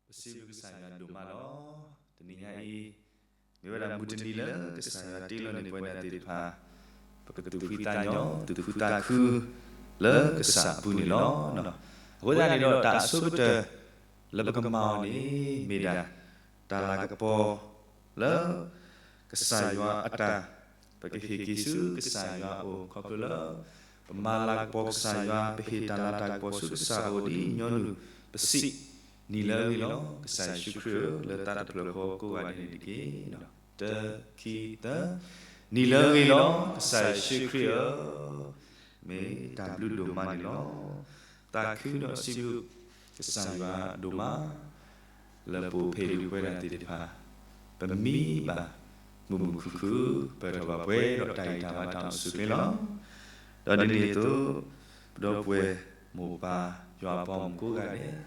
ပစံးဘျုးကစၢ်ယွၤဒိၣ်မးလီၤ. တနံၤညါအံၤ မ့ၢ်ဝဲဒၣ်မုၢ်တနံၤလၢကစၢ်ယွၤတ့လီၤန့ၢ်ပဝဲဒၣ်သ့ၣ်တဖၣ် ပကသူၣ်ဖှံသးညီ သူၣ်ခုသးခု လၢကစၢ်အပူၤန့ၣ်လီၤ. အဃိသတးန့ၣ်ဒီး တၢ်အဆိကတၢၢ်လၢပကမၤအီၤန့ၣ် မ့ၢ်ဒၣ် တၢ်လၤကပီၤလၢ ကစၢ်ယွၤအတၢ် ပကဟ့ၣ်က့ၤဆူကစၢ်ယွၤအအိၣ် ခီဖျိလၢ ပမၤလၤကပီၤကစၢ်ယွၤ ပဟ့ၣ်တၢ်လၤတၢ်ကပီၤဆူကစၢ်အအိၣ်ဒ်ညီနုၢ်ပစံး, နံၤလၢအဂ့ၤလီၤ ကစၢ်ယ့ၣ်ၡူးခရံာ်ဧၢ, လၢသးတဖျၢၣ်ဃီကိးဂၤဒဲးန့ၣ်တက့ၢ်. တၢ ခံ သၢ, နံၤလၢအဂ့ၤလီၤ ကစၢ်ယ့ၣ်ၡူးခရံာ်ဧၢ, မ့ၢ်တၢ်ဘျုးဒိၣ်မးန့ၣ်လီၤ. သးခုဒီးစံးဘျုးကစၢ်ယွၤဒိၣ်မး လၢပအိၣ်ဖဲအံၤဒ်ပဝဲဒၣ်သ့ၣ်တဖၣ် ပမံဘၣ်မုာ်မုာ်ခုၣ်ခုၣ် ပၢၢ်ထီၣ်ဘၣ်ပှဲၤဒီးတၢ်ဂံၢ်တၢ်ဘါတၢ်အိၣ်ဆူၣ်အိၣ်ချ့လီၤ. ဒီးဒ်န့ၣ်အသိး ပဒီပုၢ်ဝဲၢ်မိၢ်ပၢ်ယွၤအပှၤမုၣ်ကိးဂၤဒဲး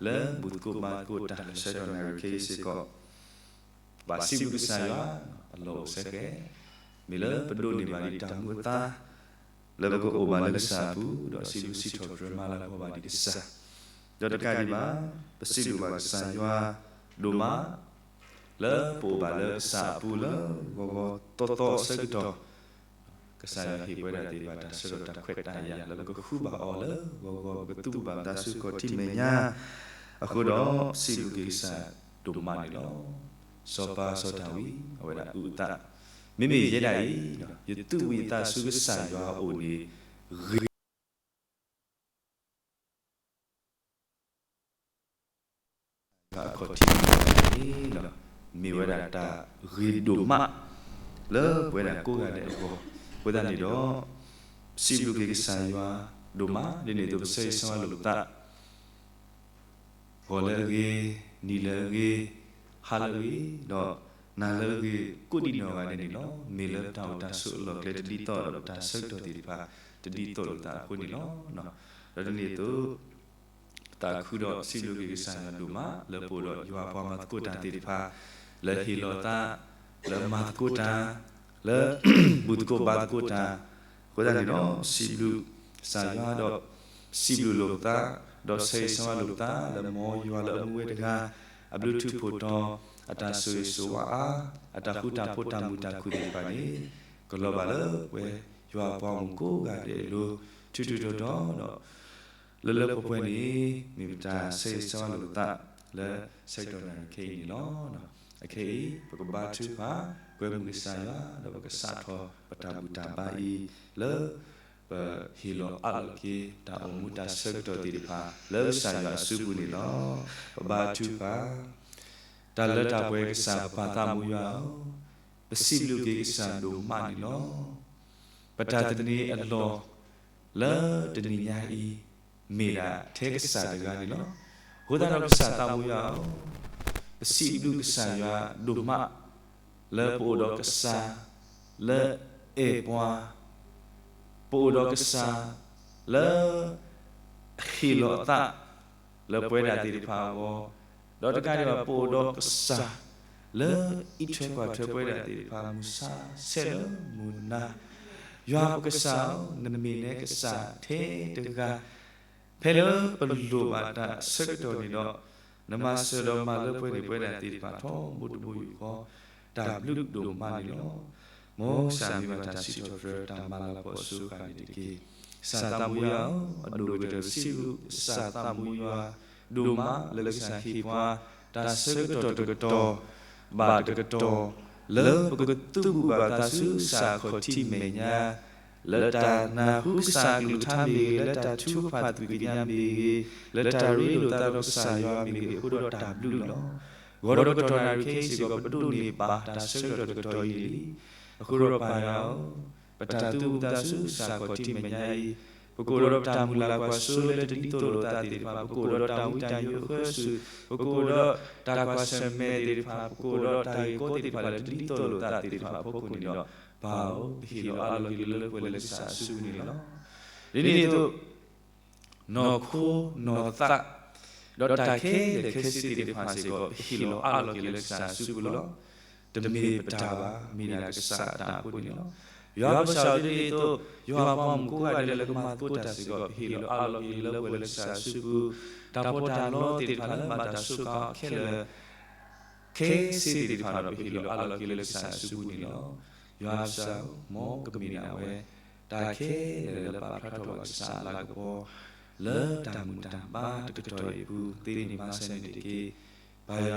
လၢဘူၣ်သကိးဘါသကိးတၢ်လၢဆၢကတီၢ်နၣ်ရံၣ်ခဲအံၤစ့ၢ်ကီး ဘၣ်စံးဘျုးကစၢ်ယွၤ အလီၢ်အိၣ်ဆၢဃဲၤ မ့ၢ်လၢပဒိးန့ၢ်ဘၣ်ဒံးတၢ်မူအသါ လၢပကအိၣ်ဘၣ်လၢကစၢ်အပူၤ ဒီးစံးဘျုးစံးထီၣ်ပတြၢၤမၤလၤကပီၤဘၣ်ဒံးကစၢ်, ဒီးတကးဒံးဘၣ် ပစံးဘျုးဘၣ်ကစၢ်ယွၤဒိၣ်မး လၢပအိၣ်ဘၣ်လၢကစၢ်အပူၤလၢဂီၤဂီၤသီသီအဆၢကတီၢ် ကစၢ်ယွၤဟ့ၣ်ပဝဲဒၣ်သ့ၣ်တဖၣ်တၢ်ဆၢကတီၢ်တၢ်ခွဲးတၢ်ယာ် လၢပကဃုဘၣ်အီၤလၢဂီၤဂီၤ ပကသူၣ်ဘၣ်သးဆူခီၣ်ထံးမဲာ်ညါ, အဃိဒီး စံးဘျုးက့ၤကစၢ်ဒိၣ်မးန့ၣ်လီၤ. စီၤပၤစီၤဒၤဝံး အဝဲဒၣ်အုၣ်အသး, မ့မ့ၢ်ယဲဒၣ်အံၤ ယသူၣ်ဝံၣ်အသးဆူကစၢ်ယွၤအအိၣ်န့ၣ် ဂ့ၤ ယွၤအခီၣ်ထံးန့ၣ် မ့ၢ်ဝဲဒၣ်တၢ်ဂ့ၤဒိၣ်မး လၢပဝဲဒၣ်ကိးဂၤဒဲးအဂီၢ်, အဃိသတးန့ၣ်ဒီး စံးဘျုးက့ၤကစၢ်ယွၤဒိၣ်မး ဒ်န့ၣ်အသိး ပဆၢဂ့ၤဆၢဝါလိာ်ပသး ဂီၤလၢအဂ့ၤ, နံၤလၢအဂ့ၤ, ဟါလၢအဂ့ၤ, ဒီးနၤလၢအဂ့ၤ ကိးဒံးနီၢ်ဂၤဒဲးန့ၣ်လီၤ. မ့ၢ်လၢပတၢ်အိၣ်တၢ်ဆိးအလီၢ်ကျဲတဒ်သိးဒီး ပတၢ်ဆၢကတီၢ်သ့ၣ်တဖၣ် တဒ်သိးလိာ်သးအဃိန့ၣ်လီၤ. ဒီးဒ်န့ၣ်အသိး ပသးခုဒီးစံးဘျုးက့ၤကစၢ်ယွၤဒိၣ်မး လၢပအိၣ်ဒီးယွၤအပှၤမၤသကိးတၢ်သ့ၣ်တဖၣ် လၢဟ့ၣ်လီၤသး လၢမၤသကိးတၢ် လၢ ဘူၣ်သကိးဘါသကိးတၢ်, အဃိသတးန့ၣ်ဒီး စံးဘျုးကစၢ်ယွၤဒီး စံးဘျုးလိာ်ပသး ဒီးဆၢဂ့ၤဆၢဝါလိာ်ပသး လၢမ်ယွၤလၢအမူဝဲတဂၤ အဘျုးထူးဖှိၣ်တီၤ အတၢ်ဆိၣ်ဂ့ၤဆိၣ်ဝါအါ အတၢ်ဃူတၢ်ဖိးတၢ်မုာ်တၢ်ခုၣ်သ့ၣ်တဖၣ်န့ၣ် ကလီၤဘၣ်လၢပဝဲယွၤအပှၤမုၣ်ကိးဂၤဒဲးအလိၤ ထူးထူးတီၤတီၤဒီး လၢလၢပှဲၤပှဲၤန့ၣ် မ့ၢ်ပတၢ်ဆၢဂ့ၤဆၢဝါလိာ်ပသး လၢဆၢကတီၢ်နၣ်ရံၣ်ခဲအံၤန့ၣ်လီၤ. အခဲအံၤ ပကဘါထုကဖၣ် ကွဲမုာ်ကစၢ်ယွၤ ဒီးပကစးထီၣ်ပတၢ်ဘူၣ်တၢ်ဘါအံၤ လၢ ပဟ့ၣ်လီၤအးလီၤက့ၤ တၢ်အိၣ်မူတၢ်ဆၢကတီၢ်သ့ၣ်တဖၣ် လၢကစၢ်ယွၤအစုပူၤန့ၣ်လီၤ. ပဘါထုကဖၣ် တၢ်လၢတၢ်ပှဲၤကစၢ်ပပၢ်သးမူယွၤဧၢ, ပစံးဘျုးက့ၤကစၢ်ဒိၣ်မးန့ၣ်လီၤ. ပတၢ်သန့ၤအလီၢ် လၢတနံၤညါအံၤ မ့ၢ်ဒၣ်ထဲကစၢ်တဂၤန့ၣ်လီၤ. အဃိသတးဒီးကစၢ်သးမူယွၤဧၢ, ပစံးဘျုးကစၢ်ယွၤဒိၣ်မး လၢပအိၣ်ဒီးကစၢ် လၢအဲၣ်ပှၤ, ပအိၣ်ဒီးကစၢ် လၢ ဟ့ၣ်လီၤအသး လၢပဝဲဒၣ်သ့ၣ်တဖၣ်အဂီၢ်, ဒီးတကးဒံးဘၣ် ပအိၣ်ဒီးကစၢ် လၢအံးထွဲကွၢ်ထွဲပဝဲဒၣ်သ့ၣ်တဖၣ် မုၢ်ဆါဆဲးလၢမုၢ်နၤ, ယွၤပကစၢ်ဧၢ, နမ့ၢ်နဲကစၢ်ထဲတဂၤ ဖဲလၢပလိၣ်ဘၣ်တၢ်အဆၢကတီၢ်န့ၣ်ဒီး နမၤစၢၤဒီးမၤလၢပှဲၤန့ၢ်ပဝဲဒၣ်သ့ၣ်တဖၣ်ထီဘိတဘိယူၢ်ဃီ, တၢ်ဘျုးဒိၣ်မးန့ၣ်လီၤ. မ်ကစၢ်မ့ၢ်ဘၣ်တၢ်စံးထီၣ်ပတြၢၤတၢ်မၤလၤကပီၤအစိၤဃၣ်န့ၣ်တက့ၢ်. ကစၢ်သးမူယွၤဧၢ, အဒိၣ်ကတၢၢ်ပစံးဘျုးကစၢ်သးမူယွၤ ဒိၣ်မးလၢကစၢ်ဟ့ၣ်ပှၤ တၢ်ဆၢကတီၢ်တကတီၢ် ဘၣ်တကတီၢ် လၢပကသူၣ်ဘူၣ်ဘၣ်သးဆူကစၢ်ခီၣ်ထံးမဲာ်ညါ လၢတၢ်နၢ်ဟူကစၢ်အကလုၢ်ကထါမ့ၢ်ဂ့ၤ, လၢတၢ်ထုကဖၣ်သူၣ်ကညီၤမ့ၢ်ဂ့ၤ, လၢတၢ်ရ့လိာ်သးဒီးကစၢ်ယွၤမ့ၢ်ဂ့ၤအဃိဒီးတၢ်ဘျုးလီၤ. ဂီၤဒီးကတီၢ်နၣ်ရံၣ်ခဲအံၤစ့ၢ်ကီး ပဒိးန့ၢ်ဘၣ်တၢ်ဆၢကတီၢ်တကတီၢ်အံၤန့ၣ်လံ. အဃိဒီးပၢ်ယွၤဧၢ, ပတၢ်သူၣ်ဘူၣ်သးဆူကစၢ်ခီၣ်ထံးမဲာ်ညါအံၤ, ပကအိၣ်ဒီးတၢ်မုၢ်လၢ်ကွၢ်စိလၢတဒ်သိးလိာ်သးသ့ၣ်တဖၣ်, ပကအိၣ်ဒီးတၢ်ဝံတၢ်ယိးအဃၢဆူၣ်, ပကအိၣ်ဒီးတၢ်ကွၢ်ဆၢၣ်မဲာ်သ့ၣ်တဖၣ်, ပကအိၣ်ဒီးတၢ်ဂ့ၢ်ကီသ့ၣ်တဖၣ်လၢတဒ်သိးလိာ်သးသ့ၣ်တဖၣ်အဖီခိၣ်န့ၣ်ဒီး, ပၢ်ဧၢ, ပဟ့ၣ်လီၤအးလီၤက့ၤလၢပှဲၤလၢကစၢ်အစုပူၤန့ၣ်လီၤ. ဒ်န့ၣ်အသိး နီၢ်ခိနီၢ်သး ဒီးတၢ်ခဲလၢာ်ခဲဆ့သ့ၣ်တဖၣ်စ့ၢ်ကီး ပဟ့ၣ်လီၤအးလီၤက့ၤလၢကစၢ်အစုပူၤလီၤ. တမ့ၢ်ပတၢ်ဘၣ်, မ့ၢ်ဒၣ်ကစၢ်အတၢ်အဃိန့ၣ်လီၤ. ယွၤပကစၢ်ဧၢ, ဒ်န့ၣ်အသိး ယွၤအပှၤမုၣ်ကိးဂၤဒဲးလၢကမၤသကိးတၢ်စ့ၢ်ကီး ပဟ့ၣ်လီၤအးလီၤက့ၤလၢပှဲၤလၢကစၢ်အစုပူၤ တၢ်ပီးတၢ်လီသ့ၣ်တဖၣ်လၢဘၣ်တၢ်စူးကါအီၤခဲလၢာ်, ခဲစ့သ့ၣ်တဖၣ်ဒီး ပဟ့ၣ်လီၤအးလီၤက့ၤလၢကစၢ်အစုပူၤန့ၣ်လီၤ. ယွၤကစၢ်ဧၢ, မ်ကမ့ၢ်ဒၣ်ဝဲ တၢ်ခဲလၢာ်လၢပာ်ဖျါထီၣ်ဘၣ်ကစၢ်အလၤကပီၤ လၢတၢ်မုၢ်တၢ်ဘါတကတီၢ်အံၤအပူၤ သ့န့ၢ်မၤစၢၤန့ၣ်တက့ၢ်. ပၢ်ယွၤဧ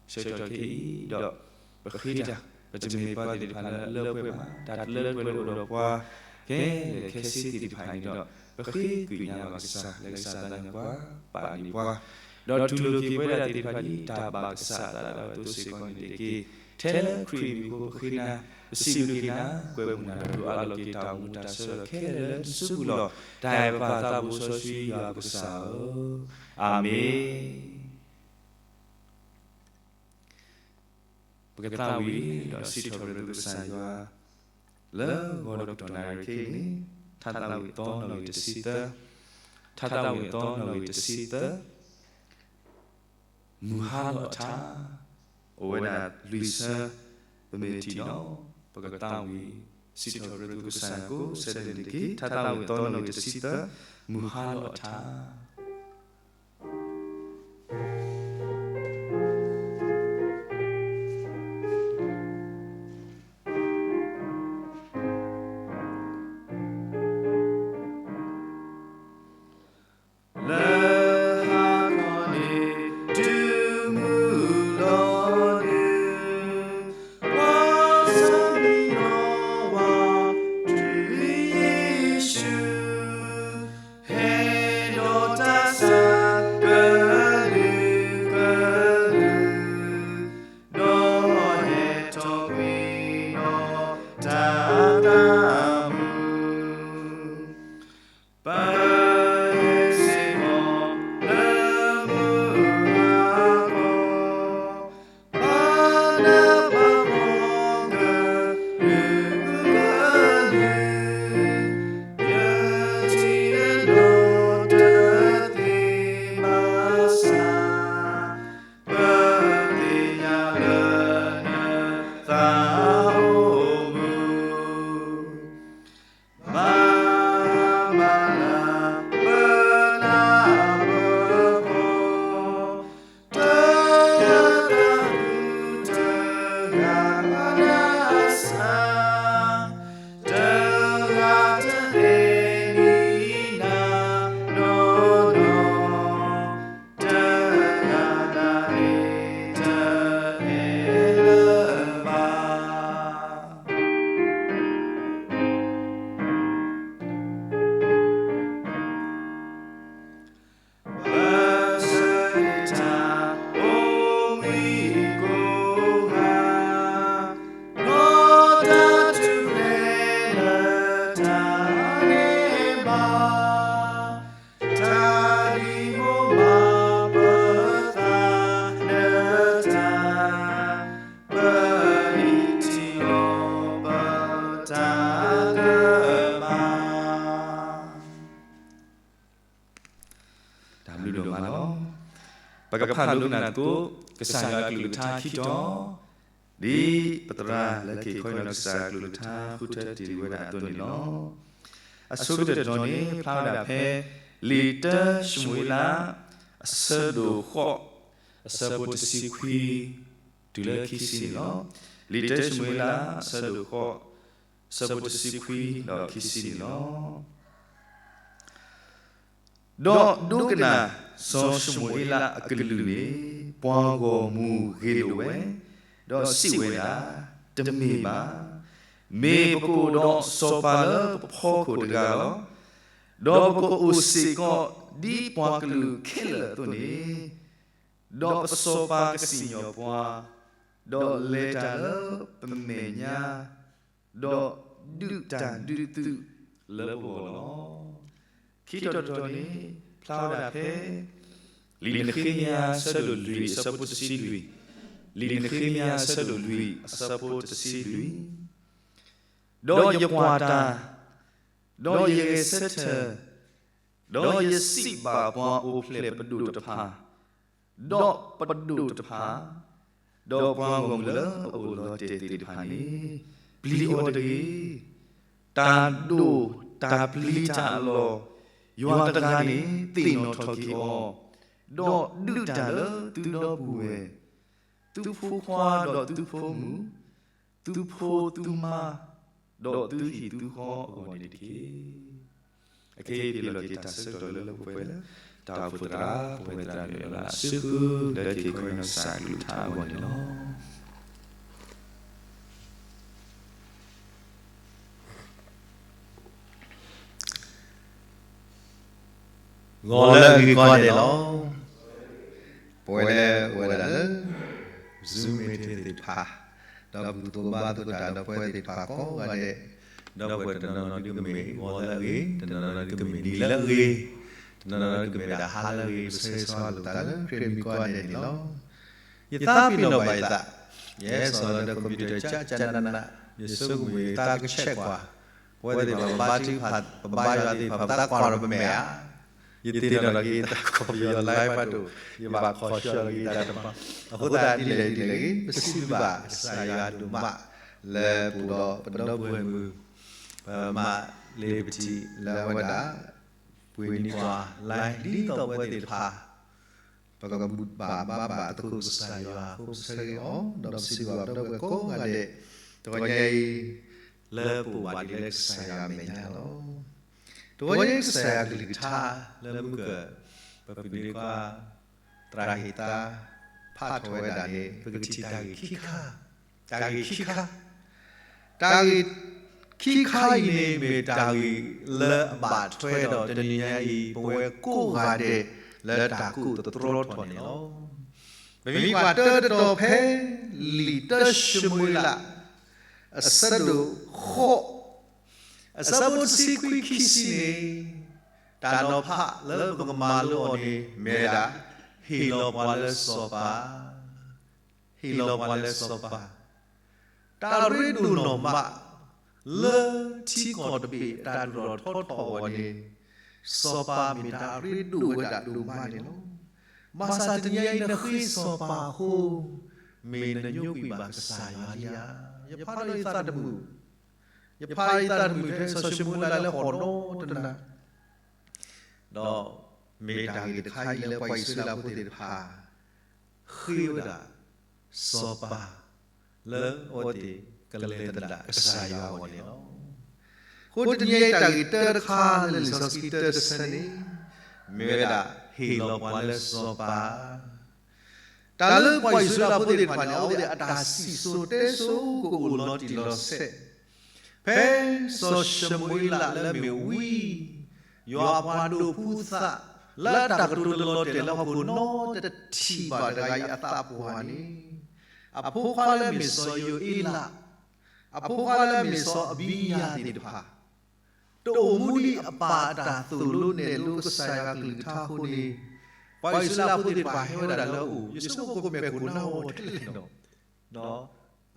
ၢ, ဆၢကတီၢ်ခဲအံၤဒီး ပဃ့တၢ်, ပတမ့ၢ်ပှၤသ့ၣ်တဖၣ်လၢအလၢပှဲၤဘၣ်, တၢ်လၢပှဲၤလၢအိၣ်ဒီးပှၤ ခဲလၢာ်ခဲဆ့သ့ၣ်တဖၣ်န့ၣ်ဒီး ပဃ့ကညးဘၣ်ကစၢ်လၢကစၢ်သးကညီၤပှၤ ပာ်န့ၢ်ပှၤ, ဒီးတူၢ်လိာ်က့ၤပဝဲဒၣ်သ့ၣ်တဖၣ်ဒ်တၢ်ဘၣ်ကစၢ်အသးဒၣ်ဝဲအသိးစ့ၢ်ကီးန့ၣ်တက့ၢ်. ထဲလၢခရံာ်အမံၤအဃိပဃ့နၤ, ပစံးဘျုးက့ၤနၤ, ကွဲမုာ်နၤဒီးဒိးအးလီၤက့ၤတၢ်အိၣ်မူတၢ်ဆၢကတီၢ်ခဲလၢာ်လၢနစုပူၤလီၤ. တၢ်အဲၣ်ပၢ်သးဘိစီဆှံယွၤပကစၢ်ဧၢ, အၤမ့ၣ်. ပကသးဝံၣ်ဒီးစံးထီၣ်ပတြၢၤသုကစၢ်ယွၤ လၢဂီၤဒီးကတီၢ်နၣ်ရံၣ်ခဲအံၤန့ၣ်, ထါသးဝံၣ်အသီနီၣ်ဂံၢ်တဆံသၢ, ထါသးဝံၣ်အသီနီၣ်ဂံၢ်တဆံသၢ, မုၢ်ဟါလီၤအထါ, အိၣ်ဝဲဒၣ်လွံၢ်ဆၢ, ပမ့ၢ်ထံၣ်ဒီး ပကသးဝံၣ် စံးထီၣ်ပတြၢၤသုကစၢ်ယွၤကိးဆၢဒဲးန့ၣ်တက့ၢ်. ထါသးဝံၣ်အသီနီၣ်ဂံၢ်တဆံသၢ, မုၢ်ဟါလီၤအထါ. လၢဟါခီန့ၣ် တုၤမုၢ်လီၤန့ၣ်, ပှၤစၢ်မံလီၤဝါ တုၤယ့ၣ်ၡူး ဟဲဒီးတၢ်ဆါကလုာ်ကလုာ်, ဒီးဟဲထီၣ်ကွံာ်ဒီးတၢ်သးမုာ် ပစ့ၢ်ကီးလၢမုၢ်ဟါခီ, ဘၣ်နးဘၣ်ဖှီၣ်ကလုာ်ကလုာ်, ယထံၣ်အနီၢ်တသ့ဘၣ်ဆၣ်, ပသ့ၣ်ညါလၢနသးအိၣ်မုာ် မၤမၤလၤ ပနၢ်ပၢၢ်ကီ, တဂၤသးခုတဂၤနးစၢ်, တဂၤတအဲၣ်နံၤနၤနီၢ်နီၢ်, တဂၤဒၣ်န့ၣ် တအဲၣ်လၢၤဘၣ်. ပစၢၤတၢ်အိၣ်ဝံကိးဂၤ, နီၢ်တၢ်ထူၣ်ဖျဲးလၢတၢ်န့ၢ်ဘၣ်, တၢ်ဒ်မိၢ်ဘၣ်ပသးနၢၤတၢ်, ပန့ၢ်ထံၣ်လီၤပတၢ်ကမၣ် တၢ်ဘျုးဒိၣ်မးလီၤ. ပကဖးဒိကနၣ်သကိး ကစၢ်ယွၤအကလုၢ်ကထါခံတီၤ, ဒ်ပသရၣ်လၢက့ၤခီနီၢ်ကစၢ်အကလုၢ်ကထါဃုထၢတ့ၢ်ဝဲဒၣ်အသိးန့ၣ်လီၤ. အဆိကတၢၢ်တတီၤန့ၣ် ဖျါဝဲဒၣ်ဖဲ လံာ်တၢၡမူၤအ့လး အဆၢဒိၣ်ဃိး အဆၢဖိတဆံခွံ တုၤလၢခံဆံန့ၣ်လီၤ. လံာ်တၢၡမူၤအ့လး အဆၢဒိၣ်ဃိး အဆၢဖိတဆံခွံဒီးခံဆံန့ၣ်လီၤ. ဒီးဒိကနၣ် စီၤၡမူၤအ့လးအကလုၢ်န့ၣ် ပှၤဂီၢ်မုၢ်ဂ့ၤလိာ်ဝဲ, ဒီးစံးဝဲဒၣ်, တမ့ၢ်ဘၣ်. မ့ၢ်ပကအိၣ်ဒီးစီၤပၤလၢပဖီခိၣ်တဂၤလီၤ. ဒီးပကအိၣ်စ့ၢ်ကီးဒ်ပှၤကလုာ်ခဲလၢာ်အသိးန့ၣ်, ဒီးပစီၤပၤကစံၣ်ညီၣ်ပှၤ, ဒီးလဲၤတၢ်လၢပမဲာ်ညါ, ဒီးဒုးတၢ်ဒုးသုးလၢပဂီၢ်လီၤ. ခံတီၤတတီၤန့ၣ် ဖျါဝဲဒၣ်ဖဲ လံာ်နဃ့မယၤ အဆၢဒိၣ်လွံၢ် အဆၢဖိတဆံလွံၢ်, လံာ်နဃ့မယၤ အဆၢဒိၣ်လွံၢ် အဆၢဖိတဆံလွံၢ်, ဒီးယကွၢ်တၢ်, ဒီးယဂဲၤဆၢထၢၣ်, ဒီးယစံးဘၣ်ပှၤအိၣ်ဖျဲၣ်ပဒိၣ်တဖၣ်, ဒီးပဒိၣ်တဖၣ်, ဒီးပှၤဂီၢ်မုၢ်လၢအအိၣ်လီၤတဲာ်သ့ၣ်တဖၣ်န့ၣ်, ပျံၤအီၤတဂ့ၤ. တၢ်ဒိၣ်တၢ်ပျံၤတၢ်အလီၢ်, ယွၤတဂၤန့ၣ်သ့ၣ်နီၣ်ထီၣ်က့ၤအီၤ, ဒီးဒုးတၢ်လၢသုဒီပုၢ်ဝဲၢ်, သုဖိခွါဒီးသုဖိမုၣ်, သုဖိသုမါ, ဒီးသုဟံၣ်သုဃီအဂီၢ်န့ၣ်တက့ၢ်. အခဲအံၤပဟ့ၣ်လီၤက့ၤတၢ်ဆၢကတီၢ်လၢလၢပှဲၤပှဲၤလၢ တၢ်အိၣ်ဖှိၣ်သရၣ် ပဝဲသရၣ်မုၣ်လၢအစုပူၤ လၢက့ၤခီနီၢ်ကစၢ်အကလုၢ်ကထါအဂီၢ်န့ၣ်လီၤ. ဂီၤလၢအဂ့ၤကိးဂၤဒဲးလီၤ. ပဝဲလၢအိၣ်ဝဲဒၣ်လၢ Zoom meeting သ့ၣ်တဖၣ်, ဒီးပသူၣ်ဘါသကိးတၢ်ဒီးပဝဲသ့ၣ်တဖၣ်ကိးဂၤဒဲး, ဒီးပှၤတနီၤနီၤဒုးကမ့ၢ်ဂီၤလၢအဂ့ၤ, တနီၤနီၤဒုးကမ့ၢ်နံၤလၢအဂ့ၤ, တနီၤနီၤဒုးကမ့ၢ်ဒၣ်ဟါလၢအဂ့ၤ, ပဆၢဂ့ၤဆၢဝါလိာ်သးလၢခရံာ်မံၤကိးဂၤဒဲးန့ၣ်လီၤ. ယသးပ့ၤနီၣ်ဘၣ်ယသး, ယဟဲစိာ်လီၤဒီး computer ကၠၢ်ကၠၢ်နးနး, ယဆိကမိၣ်ယသးကဆဲးကွၢ်, ပဝဲသ့ၣ်တဖၣ် ပဘါထုကဖၣ် ပဘါယွၤသ့ၣ်တဖၣ် ပသးကွၢ်ဒီးပမဲာ်ဧါ. ယသ့ၣ်နီၣ်ထီၣ်က့ၤ တၢ်ခီပညီ live ဘၣ်တအိၣ်, ယဘၣ်ခီဆှၢလီၤက့ၤတၢ်တဖၣ်. အဃိသတးဒ်လဲၣ်ဒ်လဲၣ်ဂ့ၤ, ပစံးဘျုးဘၣ်ကစၢ်ယွၤဒိၣ်မး လၢပအိၣ်ဒီးပဒီပုၢ်ဝဲၢ်မုၣ် ပမၤလ့ၤပတံၢ်လၢအဝဲဒၣ် ပှ့ၤန့ၢ်ပှၤ live ဒ်သိးပဝဲသ့ၣ်တဖၣ် ပကဘူၣ်ဘၣ်ဘါဘၣ်သကိးကစၢ်ယွၤအဃိ ပဆၢဂ့ၤအီၤ, ဒီးပစံးဘျုးဘၣ်ပဒီပုၢ်ဝဲၢ်ကိးဂၤဒဲး, တဂီၤညါအံၤ လၢပအိၣ်ဘၣ်ဒ်လၢကစၢ်ယွၤအမဲာ်ညါလီၤ. တဂီၤညါအံၤကစၢ်ယွၤကလုၢ်ကထါ လၢမုၢ်ကၢၢ် ပပှၤကညီသရၣ်ဟ့ၣ်သါ ဖးထီၣ်ဝဲဒၣ်န့ၣ် ပကထံၣ်တၢ်ဂ့ၢ်ခံခါ, တၢ်ဂ့ၢ်ခံခါ တၢ်ဂ့ၢ်ခံခါအံၤန့ၣ် မ့ၢ်တၢ်ဂ့ၢ်လၢအဘၣ်ထွဲဒီးတနံၤညါအံၤ ပဝဲကိးဂၤဒဲးလၢတၢ်ကိးသတြီထီၣ်န့ၣ်လီၤ. ပမ့ၢ်ကွၢ်တၢတတီၤဖဲ လံာ်တၢၡမူၤအ့လး အဆၢဒိၣ်ဃိး အဆၢဖိတဆံခွံခံဆံန့ၣ်, တၢ်နီၤဖးလၢပကမၤလိအီၤန့ၣ် မ့ၢ်ဝဲဒၣ် ဟ့ၣ်လီၤပှၤလၢစီၤပၤ, ဟ့ၣ်လီၤပှၤလၢစီၤပၤ, တၢ်ရ့ဒိၣ်နီၢ်မး လၢထံကီၢ်တဘ့ၣ်အတၢ်ဒိၣ်ထီၣ်ထီထီၣ်အဂီၢ်န့ၣ်, စီၤပၤမ့ၢ်တၢ်ရ့ဒိၣ်ဝဲဒၣ်ဒိၣ်မးန့ၣ်လီၤ. ဘၣ်ဆၣ်တနံၤအံၤနဃ့စီၤပၤအဃိ, မ့ၢ်နညိကွံာ်ဘၣ်ကစၢ်ယွၤလံဧါ. ယဖးလီၤယသးတမုာ်, ယဖးလီၤယသးတမုာ်ထဲစီၤၡမူၤအ့လးလၢဟီၣ်နီတနၤ ဒီးမ့ၢ်တၢ်ဂ့ၢ်တခါအံၤလၢပှၤအံၣ်စရ့လးဖိသ့ၣ်တဖၣ် ဃ့ဝဲဒၣ် စီၤပၤ လၢအဝဲသ့ၣ်ကလဲၤသဒၣ်ကစၢ်ယွၤအဂီၢ်န့ၣ်လီၤ. အဃိတနံၤအံၤတၢ်ဂ့ၢ်တၢတခါလၢလံာ်စီဆှံတၢတဆၢန့ၣ်, မ့ၢ်ဝဲဒၣ်ဟ့ၣ်လီၤပှၤလၢစီၤပၤ တၢ်လၢပှၤအံၣ်စရ့လးဖိသ့ၣ်တဖၣ်န့ၣ် အဝဲသ့ၣ်အတၢ်စံၣ်စိၤတဲစိၤကအိၣ်လီၤတံၢ်လီၤဆဲး, ဖဲစီၤၡမူၤအ့လးလၢမ့ၢ်ဝံ ယွၤအပှၤဒိးဖှူသး လၢတၢ်ကတိၤလၢလီၤတဲာ်လၢဟီၣ်ခိၣ်နီတထံၣ်ဘၣ်တဂၤအံၤအသးပှၢ်န့ၣ်, အဖိခွါလၢအမ့ၢ်စီၤယိၤအ့လး, အဖိခွါလၢအမ့ၢ်စီၤအဘံယၤသ့ၣ်တဖၣ် တအိၣ်မူဒ်အပၢ်အတၢ်သိၣ်လိနဲၣ်လိကစၢ်ယွၤကလုၢ်ကထါအဃိန့ၣ်, ပှၤအံၣ်စရ့လးဖိသ့ၣ်တဖၣ်ဟဲဝဲဒၣ်လၢအအိၣ်, ယဆိကမိၣ်ကမဲာ်ခိၣ်နၢ်အိၣ်ထဲလဲၣ်နီၤ,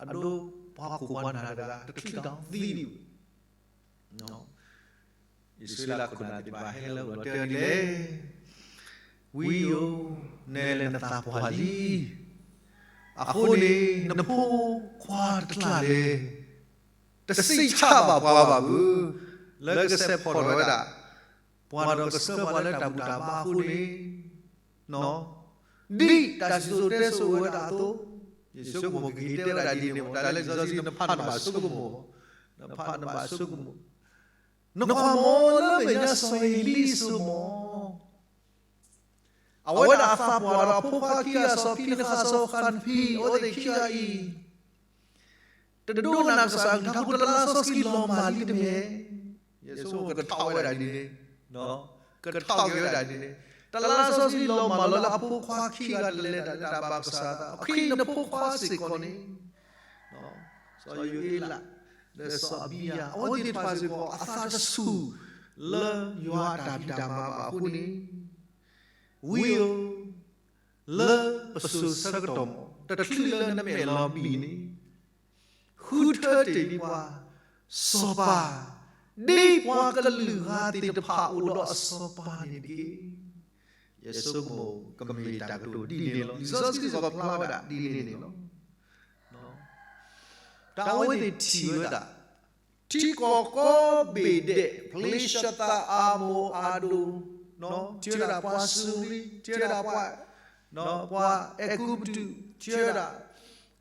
အဒိပှၤခိၣ်ပှၤနၢ်တဂၤ တချုးတၢ်သံဒံးဘၣ် အံၣ်စရ့လးခိၣ်နၢ်သ့ၣ်တဖၣ်ဟဲလၢအအိၣ်တဲဒ်လဲၣ်, ဝံဧၢ, နဲလဲၤနသးပှၢ်လံ, အဃိန့ၣ် နဖိခွါတကျါလဲၣ်, တစံးဆၣ်ဘၣ်ပှၤဘၣ်ဘု, လၢကဆဲးဖီၣ်ထီၣ်ဝဲဒၣ် ပှၤဒီးကဆှၢပှၤလၢတၢ်ဘူၣ်တၢ်ဘါအဃိန့ၣ်, ဒ်တၢ်စံၣ်စိၤတဲစိၤအိၣ်ဝဲဒၣ်အသိး, ယဆိကမိၣ်ကဟ့ၣ်တဲဝဲဒၣ်ဒ်န့ၣ်မ့ၢ် တၢ်လၢလံာ်စီဆှံနဖးနဘၣ်ဆိကမိၣ်, နဖးနဘၣ်ဆိကမိၣ်, နကွၢ်မ့ၢ်လၢမဲာ်ညါစီၤအ့လံအစိၤမ့ၢ် အဝဲဒၣ်အသးပှၢ်ဒီးအဖိခွါခံဂၤစီၤဖံနဃးစီၤဃးနဖံ အဝဲသ့ၣ်ခံဂၤအံၤ, တဒိကနၣ်ကစၢ်အကလုၢ်ကထါအဃိ တလါစီဆှံလီၤမၢ်လံတမ့ၢ်, ယဆိကမိၣ်ကထီၣ်ဝဲဒၣ်ဒ်န့ၣ်, ကထီၣ်က့ၤဝဲဒၣ်ဒ်န့ၣ်, တလါစီဆှံလီၤမၢ်လီၤလၢအဖိခွါခံဂၤတလဲၤတၢ်လၢတၢ်ဘၣ်ကစၢ်အသး အခံနဖိခွါစ့ၢ်ကီးန့ၣ် စီၤယိၤအ့လး ဒီးစီၤအဘံယၤ အဝဲသ့ၣ်တဖၣ်စ့ၢ်ကီး အသးတဆူၣ်လၢယွၤအတၢ်ဖံးတၢ်မၤဘၣ်အဃိန့ၣ်, ဝံဧၢ, လၢပစိၤဆၢကတီၢ်မး တချုးလၢနမဲာ်လီၤဘံၣ်န့ၣ်, ဃုထၢတ့ၢ်ဒံးပှၤ စီၤပၤ, ဒ်ပှၤကလုာ်ဂၤသ့ၣ်တဖၣ်အိၣ်ဒီးအစီၤပၤန့ၣ်တက့ၢ်. ယဆိကမိၣ်ကမ့ၢ်တၢ်ကတိၤဒ်န့ၣ်လီၤ. လံာ်စီဆှံစ့ၢ်ကီးဖျါဝဲဒၣ်ဒ်န့ၣ်န့ၣ်လီၤ. တၢ်အဝဲသ့ၣ်ထံၣ်ဝဲဒၣ် ထံကီၢ်ကိးဘ့ၣ်ဒဲး ဖလ့ၡသး အၤမိၣ် အၤဒိၣ် ထံၣ်ဝဲဒၣ်ပှၤစူၤရံ, ထံၣ်ဝဲဒၣ်ပှၤ, ပှၤအဲၤကူပတူး, ထံၣ်ဝဲဒၣ်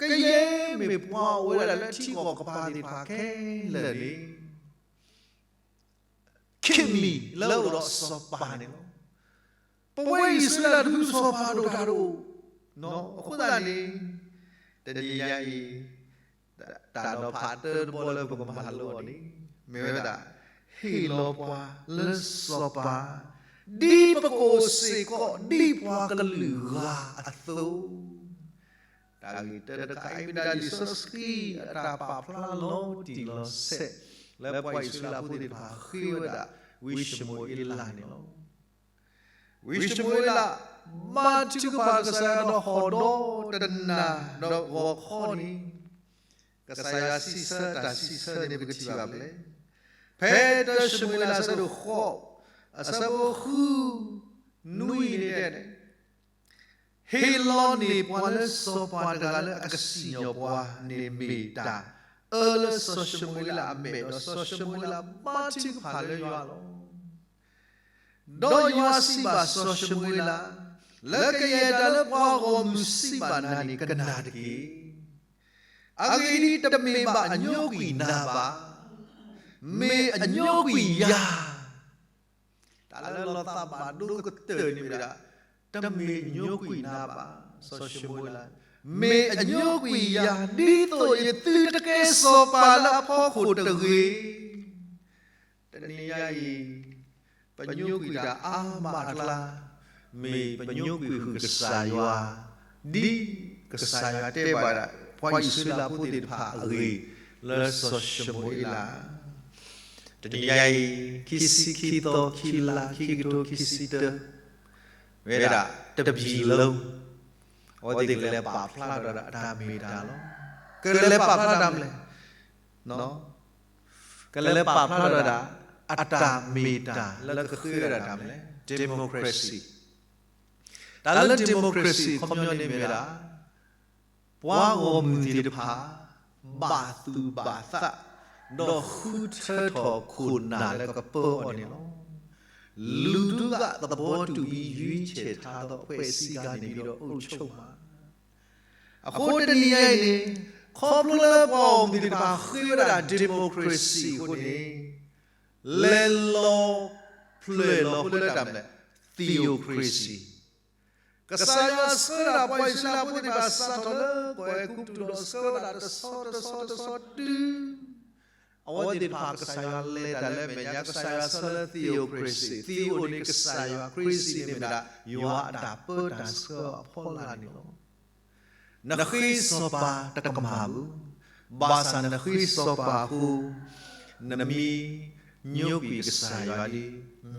ကယဲၢ်မ့ၢ်ပှၤအိၣ်ဝဲဒၣ်လၢထံကီၢ်ကပၤသ့ၣ်တဖၣ်ခဲလၢာ်န့ၣ် ခံမံၤလၢအိၣ်ဒီးစီၤပၤန့ၣ်လီၤ. ပဝဲအံၣ်စရ့လးတဖုစီၤပၤဒိၣ်တၢ်တအိၣ်, အဃိသတးန့ၣ် တနံၤညါအံၤ တၢ်နီၤဖးတၢတဘီလၢပကမၤလိအီၤန့ၣ် မ့ၢ်ဝဲဒၣ် ဟ့ၣ်လီၤပှၤလၢစီၤပၤ ဒ်ပကအိၣ်စ့ၢ်ကီးဒ်ပှၤကလုာ်ဂၤအသိး တၢ်ဂ့ၢ်တၢတခါအံၤမ့ၢ်ဒၣ်လံာ်စီဆှံအတၢ်ပာ်ဖျါလီၤတံၢ်လီၤဆဲး လၢပှၤအံၣ်စရ့လးဖိသ့ၣ်တဖၣ်ဃ့ဝဲဒၣ် ဝံၡမူၤအ့လးန့ၣ်လီၤ. ဝံၡမူၤအ့လး ဘါထုကဖၣ်ကစၢ်ယွၤဒီးဟီၣ်ဒီတနၤဒီးဂီၤခီန့ၣ် ကစၢ်ယွၤစံးဆၢတၢ်စံးဆၢန့ၣ် ပကထံၣ်ဘၣ်ဖဲလဲၣ်. ဖဲတၢၡမူၤအ့လးအဆၢဒိၣ်ဃိး အဆၢဖိဃု နွံန့ၣ်တဲန့ၣ် ဟ့ၣ်လီၤန့ၢ်ပှၤလၢစီၤပၤတဂၤလၢအကစံၣ်ညီၣ်ပှၤန့ၣ်မ့ၢ်တၢ် အၢလၢစီၤၡမူၤအ့လးအမဲာ်ဒီးစီၤၡမူၤအ့လးဘါထုကဖၣ်လၢယွၤလီၤ. ဒီးယွၤစံးဘၣ်စီၤၡမူၤအ့လး, လၢကယဲၢ်တၢ်လၢပှၤဂီၢ်မုၢ်စံးဘၣ်နၤန့ၣ်ကနၣ်တက့ၢ်. အဂ့ၢ်ဒ်အံၤ, တမ့ၢ်ဘၣ်အညိကွံာ်နၤဘၣ်, မ့ၢ်အညိကွံာ်ယၤ တၢ်လၢလီၤသးဘၣ်ဒိကတၢၢ်န့ၣ်မ့ၢ်ဒၣ်, တမ့ၢ်အညိကွံာ်နၤဘၣ်, စီၤၡမူၤအ့လး, မ့ၢ်အညိကွံာ်ယၤ ဒ်သိးယသုတကဲစီၤပၤလၢအဖီခိၣ်တဂ့ၤ. တနံၤညါအံၤ ပညိကွံာ်တၢ်အါမးအကျါ, မ့ၢ်ပညိကွံာ်ဃုာ်ကစၢ်ယွၤ, ဒ်ကစၢ်ယွၤတဲဘၣ်ဒၣ် ပှၤအံၣ်စရ့လးဖိသ့ၣ်တဖၣ်အဂ့ၢ် လၢစီၤၡမူၤအ့လး တနံၤညါအံၤ ခံဆံခံသီ ခံလါ ခံကထိခံဆံတၢ ဝဲဒၣ်တပံၤလၢ အဝဲသ့ၣ်ကလဲၤပာ်ဖျါထီၣ်ဒၣ်အတၢ်မ့ၢ်တၢ်လီၤ. ကလဲၤပာ်ဖျါတၢ်မနုၤလဲၣ်, ကလဲၤပာ်ဖျါထီၣ်ဒၣ် အတၢ်မ့ၢ်တၢ်လၢကဃ့ဝဲဒၣ်တၢ်မနုၤလဲၣ်, democracy. တၢ်လၢ democracy ခီပညီန့ၣ်မ့ၢ်ဝဲဒၣ် ပှၤဂီၢ်မုၢ်သ့ၣ်တဖၣ် ဘၣ်သူၣ်ဘၣ်သး ဒီးဃုထၢထီၣ်ခိၣ်နၢ်လၢကပၢအီၤန့ၣ်လီၤ. လူထုကသဘောတူပြီး ရွေးချယ်ထားသော အဖွဲ့အစည်းကနေပြီးတော့ အုပ်ချုပ်မှာ. အဃိတနံၤညါအံၤန့ၣ် ခီဖျိလၢပှၤဂီၢ်မုၢ်သ့ၣ်တဖၣ်ဃ့ဝဲဒၣ် democracy အဃိန့ၣ် လဲၤလီၤဖျၢၣ်လီၤဖဲလၢတၢ်မနုၤလဲၣ်, theocracy. ကစၢ်ယွၤဆှၢဒၣ်ပှၤအံၣ်စရ့လးဖိသ့ၣ်တဖၣ်စးထီၣ်လၢကီၢ်အဲၤကူပတူးဒီးဆှၢဝဲဒၣ်တဆီတဆီတဆီတုၤ အဝဲသ့ၣ်တဖၣ်ကစၢ်ယွၤလဲၤတၢ်လၢအမဲာ်ညါ ကစၢ်ယွၤဆှၢလၢ theo န့ၣ် ကစၢ်ယွၤ crazy န့ၣ်မ့ၢ်ဒၣ် ယွၤအတၢ်ပၢတၢ်ဆှၢအဖီလာ်န့ၣ်လီၤ. နဃ့စီၤပၤတကမၣ်ဘၣ်, ဘၣ်ဆၣ်နဃ့စီၤပၤအဃိ နမ့ၢ်ညိကွံာ်ကစၢ်ယွၤလံ,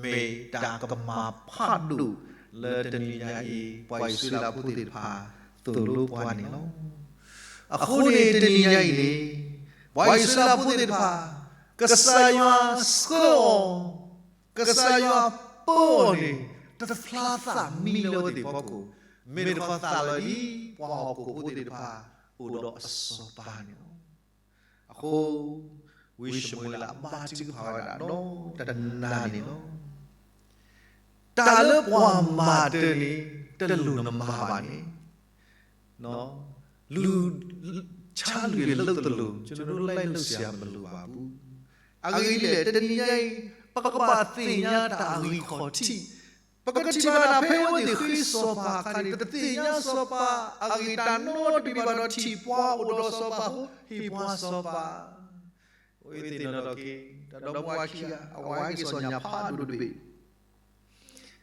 မ့ၢ်တၢ်ကမၣ်ဖးဒိၣ်လၢတနံၤညါအံၤ ပှၤအံၣ်စရ့လးဖိသ့ၣ်တဖၣ် သိၣ်လိပှၤန့ၣ်လီၤ. အဃိန့ၣ်တနံၤညါအံၤန့ၣ် ပှၤအံၣ်စရ့လးဖိသ့ၣ်တဖၣ် ကစၢ်ယွၤဆှၢအီၤ, ကစၢ်ယွၤပၢအီၤန့ၣ် တဖျါသးမံလၢအဝဲသ့ၣ်ဖီခိၣ်, မ့ၢ်တခီသးလီၤဒ်ပှၤဟီၣ်ခိၣ်ဖိသ့ၣ်တဖၣ် အိၣ်ဒီးအစီၤပၤန့ၣ်လီၤ. အဃိ ဝံၡမူၤအ့လးဘါထုကဖၣ်ဝဲဒၣ်ဒီးတနၤန့ၣ်လီၤ. တၢ်လၢပှၤမၤတၢ်န့ၣ် တလိၣ်နမၤဘၣ်န့ၣ် လူၤ ဆါလွံၢ်လိာ်သလိာ် ကျွန်တော်တို့လိုက်လုပ်စရာမလိုပါဘူး. အဂ့ၢ်ဒ်လဲၣ် တနံၤညါအံၤ ပကဘၣ်သ့ၣ်ညါတၢ်အဂ့ၢ်ခီၣ်ထံး, ပကထံၣ်ဘၣ်ဒၣ်ဖဲအဝဲသ့ၣ်ဃ့စီၤပၤအခါန့ၣ် တသ့ၣ်ညါစီၤပၤအဂ့ၢ်တၢ်နီတမံၤဘၣ်ဒီးထံၣ်ပှၤအိၣ်ဒီးစီၤပၤအဃိ ဟ့ၣ်ပှၤစီၤပၤ အဝဲသ့ၣ်နီၣ်ထီၣ်က့ၤ တၢ်ဒီမါဝၤခံဂၤ အဝဲဟဲက့ၤစီၤညၣ်ဖးဒိၣ်တဘ့ၣ်,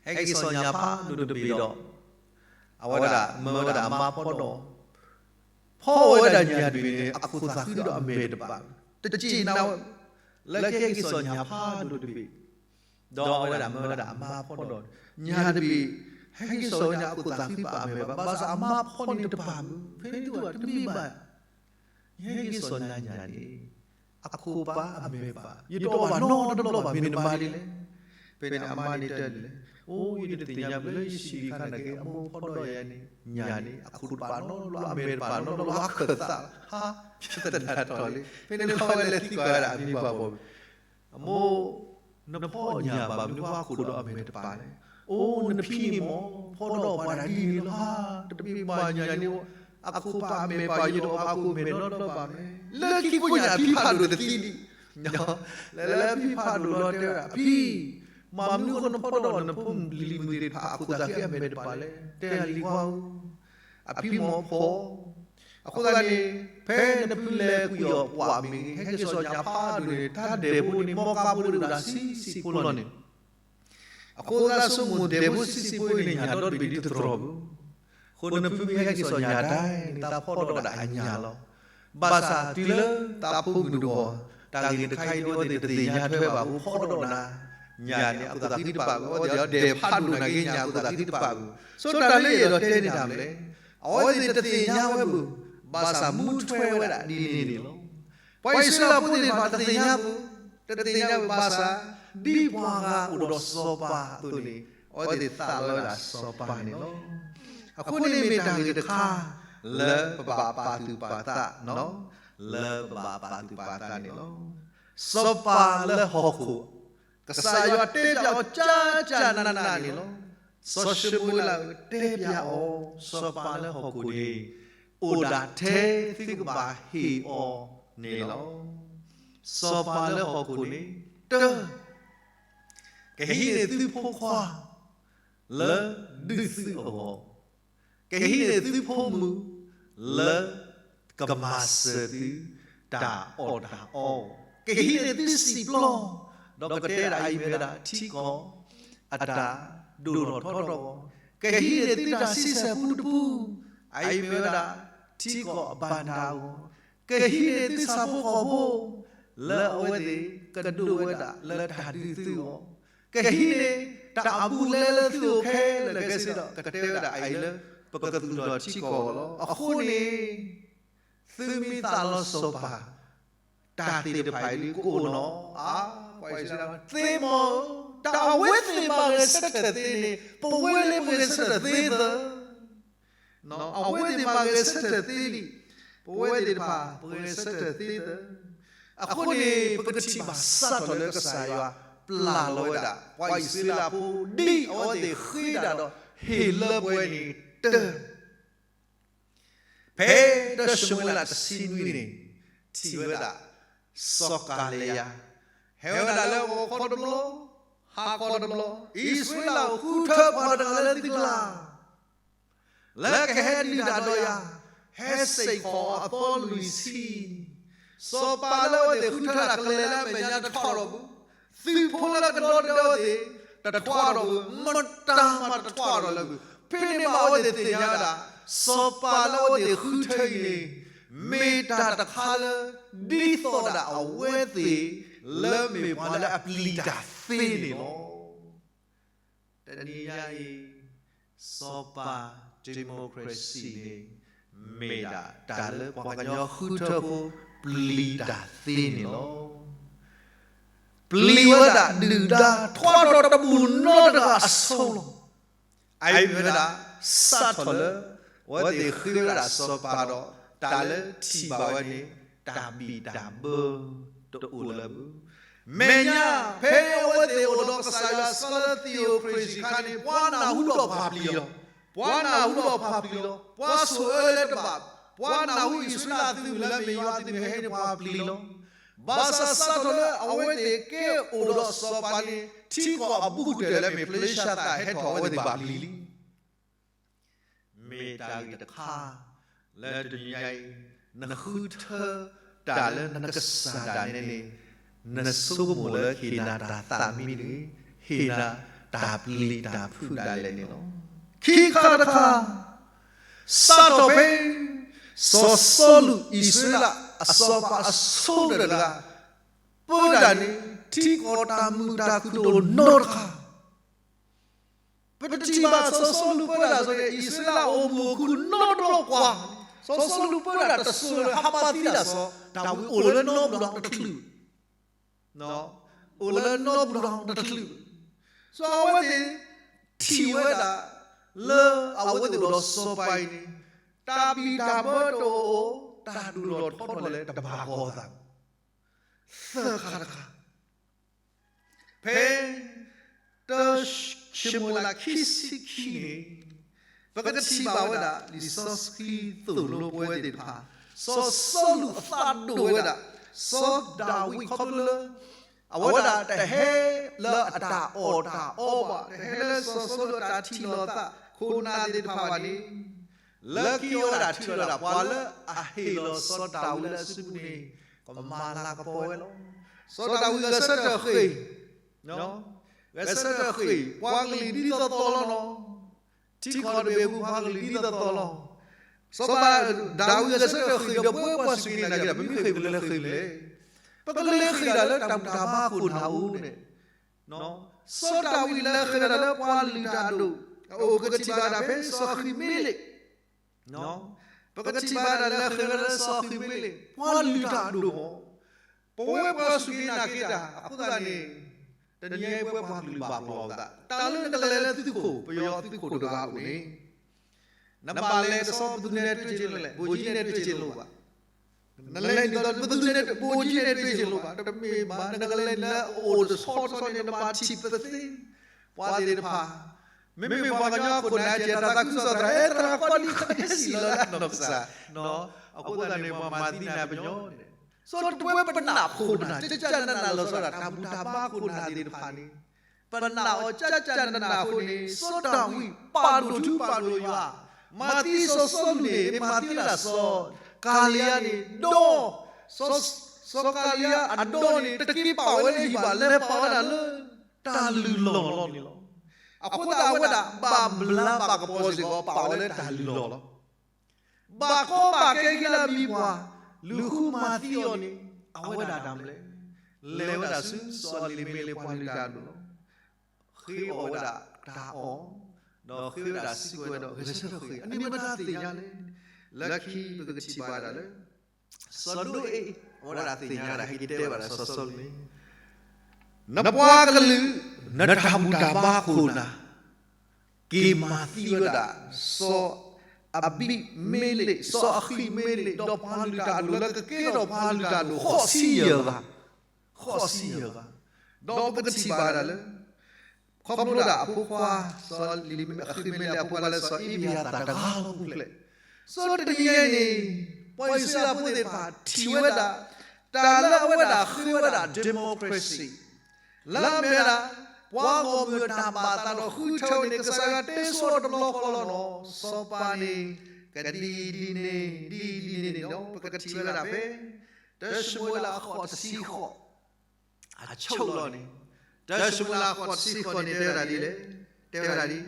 ဟဲက့ၤစီၤညၣ်ဖးဒိၣ်တဘ့ၣ်ဒီး အဝဲဒၣ်မၢဝဲဒၣ်အမါဖီဒီး ဖီဝဲဒၣ်ညၣ်တဘ့ၣ်န့ၣ် အခိၣ်သးဃံဒီးအမဲာ်တဘၣ်, တစံးနၤဝဲ လၢကဟဲက့ၤစီၤညၣ်ဖးဒိၣ်တဘ့ၣ်, ဒီးအဝဲဒၣ်မၢဝဲဒၣ်အမါဖီဒီး ညၣ်တဘ့ၣ် ဟဲက့ၤစီၤဝဲန့ၣ် အခိၣ်သးဃံပာ်အမဲာ်ဘၣ်, ဘၣ်ဆၣ်အမါဖီန့ၣ်တဘၣ်မုၢ်, ဖဲန့ၣ်တမ့ၢ်ဘၣ် ယဟဲက့ၤစီၤညါညၣ်န့ၣ် အခိၣ်ပာ်အမဲာ်ပာ်, ယတအီၣ်ဘၣ်နီတဘျီဘၣ် မ့ၢ်နမၤဒ်လဲၣ်. ဖဲန့ၣ်အမါန့ၣ်တဲဒ်လဲၣ်, အိ ယတသ့ၣ်ညါဘၣ်လၢယဟံၣ်တခါန့ၣ်က့ၤ အမိၢ်ဖီဒီးယၤန့ၣ် ညၣ်န့ၣ် အခိၣ်တပာ်နီတဘျီ အမဲာ်တပာ်နီတဘျီ အခၢၣ်သး, ဟါ, ယတနၢ်တပၢၢ်လံ. ဖဲန့ၣ်လီၤဝဲလဲၤသံကွၢ်ဝဲဒၣ်အမိၢ်ပှၢ်ဘီဘ့ၣ်, အမိၢ်, နဖီညၣ်ဘၣ်မနုၤဃိအခိၣ်ဒီးအမဲာ်တပာ်လဲၣ်. အိၣ်နဖံန့ၣ်မ့ၢ် ဖီၣ်ထီၣ်ပှၤတၢ်ဒ်န့ၣ်လီၤ. တမ့ၢ်ပှၤညါန့ၣ် အခိၣ်ပာ်မဲာ်ပာ်ယိၤဒီးပှၤကိးမဲာ်နီတဘျီဘၣ်. လၢခံကိးညါအဖံဖးဒိၣ်တသံဒံး, လၢလၢဖံဖးဒိၣ်လီၤတဲဝဲဒၣ် အဖံ, မၤမနုၤအဃိနဖီၣ်ထီၣ်နဖိမုၣ်လံၤမုၣ်သ့ၣ်တဖၣ်အခိၣ်သးဃံအမဲာ်တပာ်လဲၣ်. တဲလံၤခွါဧၢ, အဖံမ့ၢ်ဖီၣ်, အဃိသတးန့ၣ် ဖဲနဖုလဲၤကွံာ်အီၤပှၤမ့ၢ်ဂ့ၤ ဟဲက့ၤစိာ်ညါဖးဒိၣ်န့ၣ် တၢ်ဒဲးဖိန့ၣ် မ့ၢ်ကါဖိဒုးဒၣ်ဆံးဆံးဖိလီၤန့ၣ် အဃိသတးဆိကမိၣ်ဒဲးဖိဆံးဆံးဖိအံၤန့ၣ် ညၣ်ဒီတဘ့ၣ်ဒ်တတြီၢ်ဘၣ်. အဃိနဖုမ့ၢ်ဟဲက့ၤစိာ်ညါတၢ်န့ၣ် သးဖီၣ်ထီၣ်ဝဲဒၣ်အညၣ်လီၤ. ဘၣ်ဆၣ်တုၤလၢသးဖိမုၣ်တဂီၤ တၢ်ဂ့ၢ်တခါအံၤဒ်အဝဲသ့ၣ်တသ့ၣ်ညါထွဲဘၣ်အဃိ ဖီၣ်ထီၣ်နၤ ညၣ်န့ၣ် အခိၣ်သးဃံတပာ်ဘၣ်. အဝဲသ့ၣ်အီၤဒဲးဖးဒိၣ်နာ်က့ ညၣ်အခိၣ်သးဃံတပာ်ဘၣ်. ဆိတၢ်လၢယအဲၣ်ဒိးတဲန့ၣ်တၢ်မနုၤလဲၣ်, အဝဲသ့ၣ်တသ့ၣ်ညါဝဲဘၣ်, ဘၣ်ဆၣ်မူထွဲဝဲဒၣ်ဒ်န့ၣ်န့ၣ်လီၤ. ပှၤအံၣ်စရ့လးဖိသ့ၣ်တဖၣ်တသ့ၣ်ညါဘၣ်, တသ့ၣ်ညါဘၣ်ဘၣ်ဆၣ် ဒ်ပှၤဂၤအိၣ်ဒီးစီၤပၤအသိးန့ၣ် အဝဲသ့ၣ်သးလီဝဲဒၣ်စီၤပၤန့ၣ်လီၤ. အဃိန့ၣ်မ့ၢ်တၢ်ဂ့ၢ်တခါ လၢပဘၣ်ပာ်သူၣ်ပာ်သး, လၢပဘၣ်ပာ်သူၣ်ပာ်သးန့ၣ်လီၤ. စီၤပၤလၢဟီၣ်ခိၣ်, ကစၢ်ယွၤတဲပျးအီၤကၠၢ်ကၠၢ်နးနးန့ၣ်လီၤ. စီၤၡမူၤအ့လးတဲပျးအီၤ စီၤပၤလၢဟီၣ်ခိၣ်န့ၣ် အိၣ်ဒၣ်ထဲသုကဘၣ်ဟ့ၣ်အီၤန့ၣ်လီၤ. စီၤပၤလၢဟီၣ်ခိၣ်န့ၣ် တၢ ကဟံးန့ၢ်သုဖိခွါ လၢဒုးသုအဂီၢ်, ကဟံးန့ၢ်သုဖိမုၣ် လၢကမၤစၢၤသုတၢ်အီၣ်တၢ်အီ, ကဟံးန့ၢ်သုစံာ်ပျီ, ဒီးကတဲဒၣ်အအံၤမ့ၢ်ဝဲဒၣ်ထံကီၢ်အတၢ်ဒိၣ်ထီၣ်ထီထီၣ်အဂီၢ်, ကဟံးန့ၢ်သုတၢ်ဆံဆဲၣ်ပူတပူ, အအံၤမ့ၢ်ဝဲဒၣ်ထံကီၢ်အဘၣ်နၢ်အဂီၢ်, ကဟံးန့ၢ်သုဆၣ်ဖိကီၢ်ဖိ လၢအဝဲသ့ၣ်ကဒိးဝဲဒၣ်လၢတၢ်ဒုးသုအဂီၢ်, ကဟံးန့ၢ်တၢ်အဘူးအလဲလၢသုအိၣ်ခဲလၢာ်ခဲဆ့ဒီး ကတဲဝဲဒၣ်အအံၤလၢ ပကသူၣ်ထီၣ်ထံကီၢ်အဂီၢ်လီၤ. အဃိန့ၣ် သုမ့ၢ်သးလီစီၤပၤ တၢ်သ့ၣ်တဖၣ်အံၤဒုးကအိၣ်နီၤ, အါ, ပှၤအံၣ်စရ့လး သ့မီၤဧၢ, တၢ်အဝဲသ့ၣ်မၤဂဲၤဆၢထၢၣ်သ့န့ၣ် ပဝဲလၢပဂဲၤဆၢထၢၣ်သ့သၢ အဝဲသ့ၣ်မၤဂဲၤဆၢထၢၣ်သ့လံ, ပဝဲသ့ၣ်တဖၣ် ပဂဲၤဆၢထၢၣ်သ့သၢ. အဃိန့ၣ် ပကထံၣ်ဘၣ်စးထီၣ်လၢကစၢ်ယွၤပျၢ်လီၤဝဲဒၣ် ပှၤအံၣ်စရ့လးဖိ ဒ်အဝဲသ့ၣ်ဃ့တၢ်ဒီးဟ့ၣ်လၢပှဲၤန့ၣ်တၢ် ဖဲတၢၡမူၤအ့လးတဆံနွံန့ၣ် ထံၣ်ဝဲဒၣ် စီၤကၤလယၤ ဟဲဝဲဒၣ်လၢဂီၤခီတဘျီ, ဟါခီတဘျီ, အံၣ်စရ့လးဧၢ ဃုထၢပှၤတဂၤလၢသုကျါ လၢကဟဲဒုးတၢ်ဒီးယၤ, ဟဲစ့ၢ်ကီးအသီလွံၢ်ဆံ. စီၤပၤလၢအဝဲသ့ၣ်ဃုထၢတၢ်ကျဲၤလၢအမဲာ်ညါတထီၣ်ထီၣ်ဘၣ်, သုးဖိလၢကဒီတဒၢအဝဲသ့ၣ် တထီၣ်ထီၣ်ဘၣ်, မတၤမးတထီၣ်ထီၣ်လၢၤဘၣ်. ဖဲန့ၣ်ဘၣ်အဝဲသ့ၣ်သ့ၣ်ညါဝဲဒၣ် စီၤပၤလၢအဝဲသ့ၣ်ဃုထၢအံၤန့ၣ် မ့ၢ်တၢ်တခါလၢ ဒ်သိးဒၣ်အဝဲသ့ၣ် လၢမ့ၢ်ပှၤလၢအပျံၤတၢ်သ့န့ၣ်လီၤ. တနံၤညါအံၤ စီၤပၤ democracy န့ၣ် မ့ၢ်ဒၣ်တၢ်လၢပှၤကညီဃုထၢဖိ ပျံၤတၢ်သ့န့ၣ်လီၤ. ပျံၤဝဲဒၣ်ဒုၣ်ဒါ ထီၣ်ထီၣ်တဘူၣ်နီတဂၤအစိၤလီၤ. အအံၤမ့ၢ်ဝဲဒၣ် စးထီၣ်လၢ အဝဲသ့ၣ်ဃ့ဝဲဒၣ်စီၤပၤဒီး တၢ်လၢထံၣ်ဘၣ်ဝဲန့ၣ် တၢ်ဘံၣ်တၢ်ဘၢ တအိၣ်လၢၤဘၣ်. မဲာ်ညါ ဖဲအဝဲသ့ၣ်အိၣ်ဒီးကစၢ်ယွၤစီၤလၢ theocracy အခါန့ၣ် ပှၤနၢ်ဟူဒီးပှၤပျံၤလီၤ. ပှၤနၢ်ဟူဒီးပှၤပျံၤလီၤ. ပှၤဆိၣ်အၢလၢတဘၣ်, ပှၤနၢ်ဟူအံၣ်စရ့လးသုးမုၢ်လၢမ့ၢ်ယွၤအသုးမုၢ်ဟဲန့ၣ် ပှၤပျံၤလီၤ. ဘၣ်ဆၣ်စးထီၣ်လၢအဝဲသ့ၣ်ကဲအိၣ်ဒီးစီၤပၤန့ၣ် ထံကီၢ်အဘူးကတၢၢ်လၢမ့ၢ်ပလ့ၡါသၣ်ဟဲထီၣ်အဝဲသ့ၣ်ဘၣ်ပျံၤလံ. မ့ၢ်တၢ်ဂ့ၢ်တခါ လၢတနံၤညါအံၤ နဃုထၢတၢ်လၢနကစၢ်ဒၣ်နဲန့ၣ် နဆိကမိၣ်လၢဟ့ၣ်နၤတၢ်သးမံတဂ့ၤ, ဟ့ၣ်နၤတၢ်ပျံၤတၢ်ဖုးဒၣ်လဲာ်န့ၣ်လီၤ. ခံခါတခါ စးထီၣ်ဖဲ စီၤစီလူးအံၣ်စရ့လးအစီၤပၤအဆိကတၢၢ်တဂၤ ပၢတၢ်န့ၣ် ထံကီၢ်တၢ်မုာ်တၢ်ခုၣ်တအိၣ်နီတခါ ပတထံၣ်ဘၣ်စီၤစီလူးပၢတၢ်အသိးန့ၣ် အံၣ်စရ့လးအိၣ်မုာ်အိၣ်ခုၣ်နီတဘျီကွၢ်, စီၤစီလူးပၢတၢ်တစိၤလၢဟးပာ်သံတၢ်စီၤ, တၢ်ဝံၤအိၣ်လၢနီတဘျီတချုး, အိၣ်လၢနီတဘျီတချုး, စီၤအဝဲသ့ၣ်ထံၣ်ဝဲဒၣ် လၢအဝဲသ့ၣ်အိၣ်ဒီးစီၤပၤအံၤန့ၣ် တၢ်ဘံၣ်တၢ်ဘၢတအိၣ်, တၢ်ဒိၣ်ထီၣ်ထီထီၣ်လဲၣ်တဘၣ်ကီသး, သၢခါတခါ ဖဲ တၢ ၡမူၤအ့လးခံဆံခံန့ၣ် ပကထံၣ်ဘၣ်ဝဲဒၣ် လံာ်စီဆှံသိၣ်လိပဝဲသ့ၣ်တဖၣ်, စီၤစီလူးအသးဒိၣ်ဝဲဒၣ် စီၤဒၤဝံးခီဖျိလၢ အဝဲဒၣ်တဟဲလၢအတၢ်အီၣ်တၢ်အီဘၣ်, တဟဲလၢစီၤစီလူးအတၢ်ထံၣ်လိာ်သးခိၣ်နၢ်သ့ၣ်တဖၣ်ဘၣ်န့ၣ်, လၢခံအဝဲဒၣ်ထံၣ်လိာ်ဒၣ်ပှၤလၢအဟ့ၣ်လီၤစီၤဒၤဝံးလၢအစုပူၤန့ၣ် ကမၤလၤကပီၤဝဲလီၤ. စီၤဒၤဝံးဂဲၤဆၢထၢၣ်ဃ့ၢ် ဂဲၤဆၢထၢၣ်ဃ့ၢ် ပှၤကလုာ်ဒ်သိးသိးလီၤနီၤ, ထံကီၢ်တဘ့ၣ်ပူၤပှၤကလုာ်ဒ်သိးသိးလီၤ. စီၤပၤဒၤဝံးဂဲၤဆၢထၢၣ်ဃ့ၢ်ဒီးပဝဲပှၤစူၢ်က့ၤနာ်က့ၤတၢ် ပမ့ၢ်ဃ့ၢ်ပကလဲၤဃ့ၢ်မနုၤလဲၣ်. ပကလဲၤဃ့ၢ်ဒၣ်လၢတၢ်ဘူၣ်တၢ်ဘါခိၣ်နၢ်အအိၣ်န့ၣ်, စီၤဒၤဝံးလဲၤဃ့ၢ်ဒၣ်လၢပှၤလုၢ်တၢ်အဒိၣ်, အအိၣ်ပကထံၣ်ဘၣ်ဒၣ်ဖဲစီၤဃံမ့လ့း ပကထံၣ်ဘၣ်ဒၣ်လဲၤဃ့ၢ်ဝဲဒၣ်လၢစီၤဃံမ့လ့း ပှၤလုၢ်တၢ်အဒိၣ်မး, ပဝဲပှၤစူၢ်က့ၤနာ်က့ၤတၢ်အဃိသတးန့ၣ်, တနံၤအံၤပဝဲပှၤကလုာ်ဘၣ်ပလီၢ်ပသး, တၢ်လၢနကလဲၤလၢသုးခိၣ် ပယီၤသုးခိၣ်တဂၤအအိၣ်န့ၣ်, နဘၣ်လဲၤတဆီ ဘၣ်သုးနဲၣ်တွ့က့ၤနလဲၣ်, ဘိၣ်ကံနဲၣ်တွ့က့ၤလိာ်ဘၣ်. နလဲၤနုာ်ဒီး ဘၣ်သုးနဲၣ် ဘိၣ်ကံနဲၣ်တွ့က့ၤလိာ်ဘၣ်, တမ့ၢ်ဘၣ် နကလဲၤလၢအအိၣ်တဆီဆီန့ၣ် နဘၣ်ထံၣ်ပသ့ ပှၤသ့ၣ်တဖၣ်, မ့မ့ၢ်ပှၤကညီခိၣ်နၢ်ကဲတၢ်သးခုကစီၣ်သး အဲၣ်တၢ်ကွၢ်လံဃီန့ၣ်စံၣ်လီၤလၢအနီၢ်ကစၢ်, အဃိသတးန့ၣ် ပှၤမၤသံနၤပညီန့ၣ်, စီၤတဝဲပနၢ်ခိၣ်နၢ် ကၢ်ကၢ်နးနးလီၤဆီဒၣ် တၢ်ဘူၣ်တၢ်ဘါခိၣ်နၢ်သ့ၣ်တဖၣ်န့ၣ်, ပနၢ်အီၤကၢ်ကၢ်နးနးအဃိန့ၣ် စီၤဒၤဝံးပာ်ဒိၣ်ထူပာ်ဒိၣ်ယွၤ, မၤသံစီၤစီလူးန့ၣ် မ့ၢ်မၤသံဝဲဒၣ်စီၤကၤလံယါန့ၣ် ဒီး စီၤကၤလံယါအဒီန့ၣ် တက့ၤပာ်ဝဲလၢဟံၣ်ဘၣ် လဲၤပာ်ဝဲဒၣ်လၢတၢ်လုၢ်လီၢ်လီၤန့ၣ်လီၤ. အဃိသတးအဝဲဒၣ်ဘၣ်ဘျါဘၣ်ကပီၤစ့ၢ်ကီး ပာ်ဝဲလၢတၢ်လုၢ်လီၢ်လီၤ. ဘၣ်ကီဘၣ်ခဲခံလၢအမံၤပှၢ် လုၢ်ဃုမၤသံအီၤန့ၣ် အဝဲဒၣ်တၢ်မနုၤလဲၣ်, လဲၤဝဲဒၣ်ဆူစီၤအဘံးမ့လ့းပှၤလုၢ်တၢ်အဒိၣ်လီၤ. ဃ့အီၣ်ဝဲဒၣ်တၢ်အီၣ်, ဒီးဃ့ဝဲဒၣ်စံးကဝဲၤဒီး ဂဲၤဆၢထၢၣ်ဃ့, အန့ၣ်မ့ၢ်တၢ်သ့ၣ်ညါလဲၣ်. လၢခံပကထံၣ်ဘၣ်ဒၣ်လၢ စီၤနိအ့ အဝဲဒၣ်သ့ၣ်ညါဒၣ် ဟဲက့ၤတဲဘၣ်ဒၣ်စီၤစီလူးန့ၣ်, နပှၤကလုာ် နတၢ်ဘူၣ်တၢ်ဘါခိၣ်နၢ် က့ၤမၤသံဝဲဒၣ် စီၤအဘံးမ့လ့း စီၤအဃံးမ့လ့း ဒီးပှၤလုၢ်တၢ်အဒိၣ်လၢကကဲထီၣ်ပှၤလုၢ်တၢ်အဒိၣ် ဃိးဆံယဲၢ်ဂၤ, ဃိးဆံယဲၢ်ဂၤ, ဒီးပကထံၣ်ဘၣ်ဒၣ်လၢ ခီဖျိဒၣ်အဖိခွါ စီၤအဃံးမ့လ့းအဖိခွါလၢစီၤအ့ဘံယၤသၣ်တဂၤလီၤပူၤဖျဲး, စီၤတနံၤညါအံၤန့ၣ် ပှၤအံၣ်စရ့လးဖိသ့ၣ်တဖၣ်ထံၣ်ဝဲဒၣ် တၢ်လၢအဝဲဒၣ်ဃ့ဝဲဒၣ် democracy လၢအမ့ၢ်ဝဲဒၣ် ပှၤဂီၢ်မုၢ်အတၢ်ဘၣ်သးဒီးဃုထၢန့ၣ် ကစၢ်ယွၤတဲဆိအီၤတဘျီဃီလီၤနီၤ. စီၤပၤန့ၣ် ကဒ်အံၤဒ်န့ၣ် ဒ်အံၤဒ်န့ၣ်န့ၣ်လီၤ. ပကထံၣ်ဝဲဒၣ်ဖဲ တၢၡမူၤအ့လးအဃိးတဆံဃိး အဆိလီၤန့ၣ်, တၢၡမူၤအ့လးအဃိးတဆံဃိးန့ၣ် တဲဝဲဒၣ်ဒ်လဲၣ်, တဲဝဲဒၣ်ဒ်, ဒီး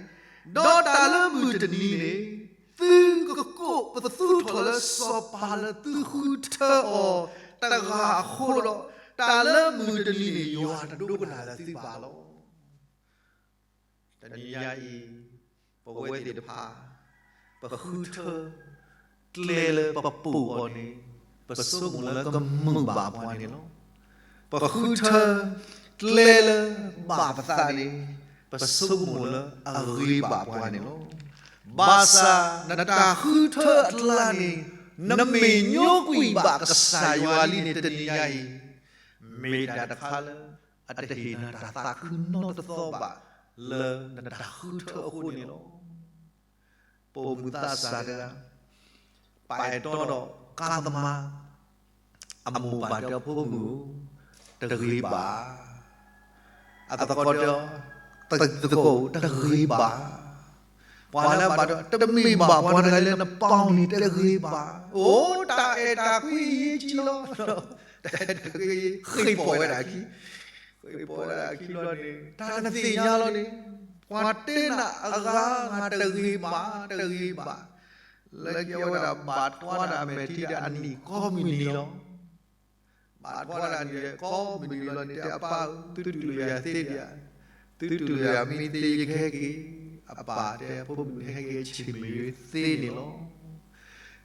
တၢ်လၢမုၢ်တနံၤန့ၣ် သုကကိးပသူထီၣ်လၢစီၤပၤလၢသုဃုထၢအီၤ တဂၤအဃိဒီး တၢ်လၢမုၢ်တနံၤန့ၣ် ယွၤတဒိကနၣ်လၢသုပၢ်လီၤ. တနံၤညါအံၤ ပဝဲသ့ၣ်တဖၣ် ပဃုထၢ ကျဲလၢပပိာ်အီၤန့ၣ် ပဆိကမိၣ်လၢကမုာ်ဘၣ်ပှၤန့ၣ်လီၤ. ပဃုထၢ ကျဲလၢဘၣ်ပသးန့ၣ် ပဆိကမိၣ်လၢအဂ့ၤဘၣ်ပှၤန့ၣ်လီၤ. ဘၣ်ဆၣ်နတၢ်ဃုထၢအကျါန့ၣ် နမ့ၢ်ညိကွံာ်ဘၣ်ကစၢ်ယွၤလံန့ၣ် တနံၤညါအံၤ မ့ၢ်တၢ်တခါလၢ အတဟ့ၣ်နၤတၢ်သးခုနီတသီဘၣ် လၢနတၢ်ဃုထၢအဃိန့ၣ်လီၤ. ပိာ်မုၣ်သးစၢ်တဂၤ ပာ်အဲၣ်တီဒီးကါသမါ အမိၢ်ပၢ်တဲအဖိမုၣ်ဧၢ, တဂ့ၤဘၣ်. အသကိးတဲအီၤ, သကိးဧၢ, တဂ့ၤဘၣ်. ပှၤလၢအဘၣ်တဲအီၤ တမ့ၢ်ဘၣ်, ပှၤတဂၤလၢနပာ်အီၤန့ၣ် တဂ့ၤဘၣ်. အိၣ် တၢ်အဲၣ်တၢ်ကွံအံၤယံာ်လီၤ. ဃ့ပိာ်ဝဲဒၣ်အခံ, ဃ့ပိာ်ဝဲဒၣ်အခံလီၤန့ၣ် တၢ်နသ့ၣ်ညါလီၤန့ၣ် ပှၤတဲနၤအဂၤဂၤ တဂ့ၤဘၣ်, တဂ့ၤဘၣ်. လၢခံအဝဲဒၣ်ဘၣ်ထွါဒၣ်အမဲာ်ထံဒီးအနံၣ်ကိးမုၢ်နံၤလီၤ. ဘၣ်ထွါဒၣ်အနံၣ်ကိးမုၢ်နံၤလီၤန့ၣ် တဲအပၢ်ဧၢ, သုတူၢ်လိာ်ယၤသ့ဒံးဧါ. သုတူၢ်လိာ်ယၤမ့ၢ်သ့ယကဟဲက့ၤ. အပၢ်တဲအဖိမုၣ် ဟဲက့ၤဆ့ၣ်မ့ၢ်ယသ့န့ၣ်လီၤ.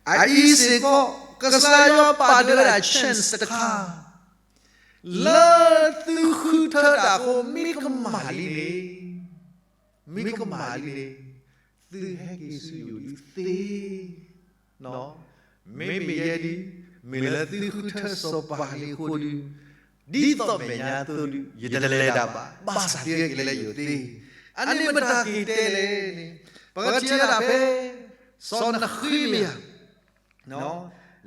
အအံၤစ့ၢ်ကီး ကစၢ်ယွၤပာ်ဒၢဝဲဒၣ် chance တခါ လၢသုဃုထၢတၢ်အဃိ မ့ၢ်ကမၣ်လံန့ၣ်, မ့ၢ်ကမၣ်လံန့ၣ် သုဟဲက့ၤဆူယအိၣ်ဒုးသ့. မ့မ့ၢ်ယဲဒုး မ့ၢ်လၢသုဃုထၢစီၤပၤလံအဃိဒုး ဒ်သိးမဲာ်ညါအသိးဒုး ယတလဲၤဒၣ်ဘၣ်, ဘၣ်ဆၣ်သုဟဲက့ၤလၢယအိၣ်သ့. အန့ၣ်မတၤက့ၤတဲလဲၣ်န့ၣ်, ပကထံၣ်ဝဲဒၣ်ဖဲ စီၤနဃ့မယၤ, လံာ်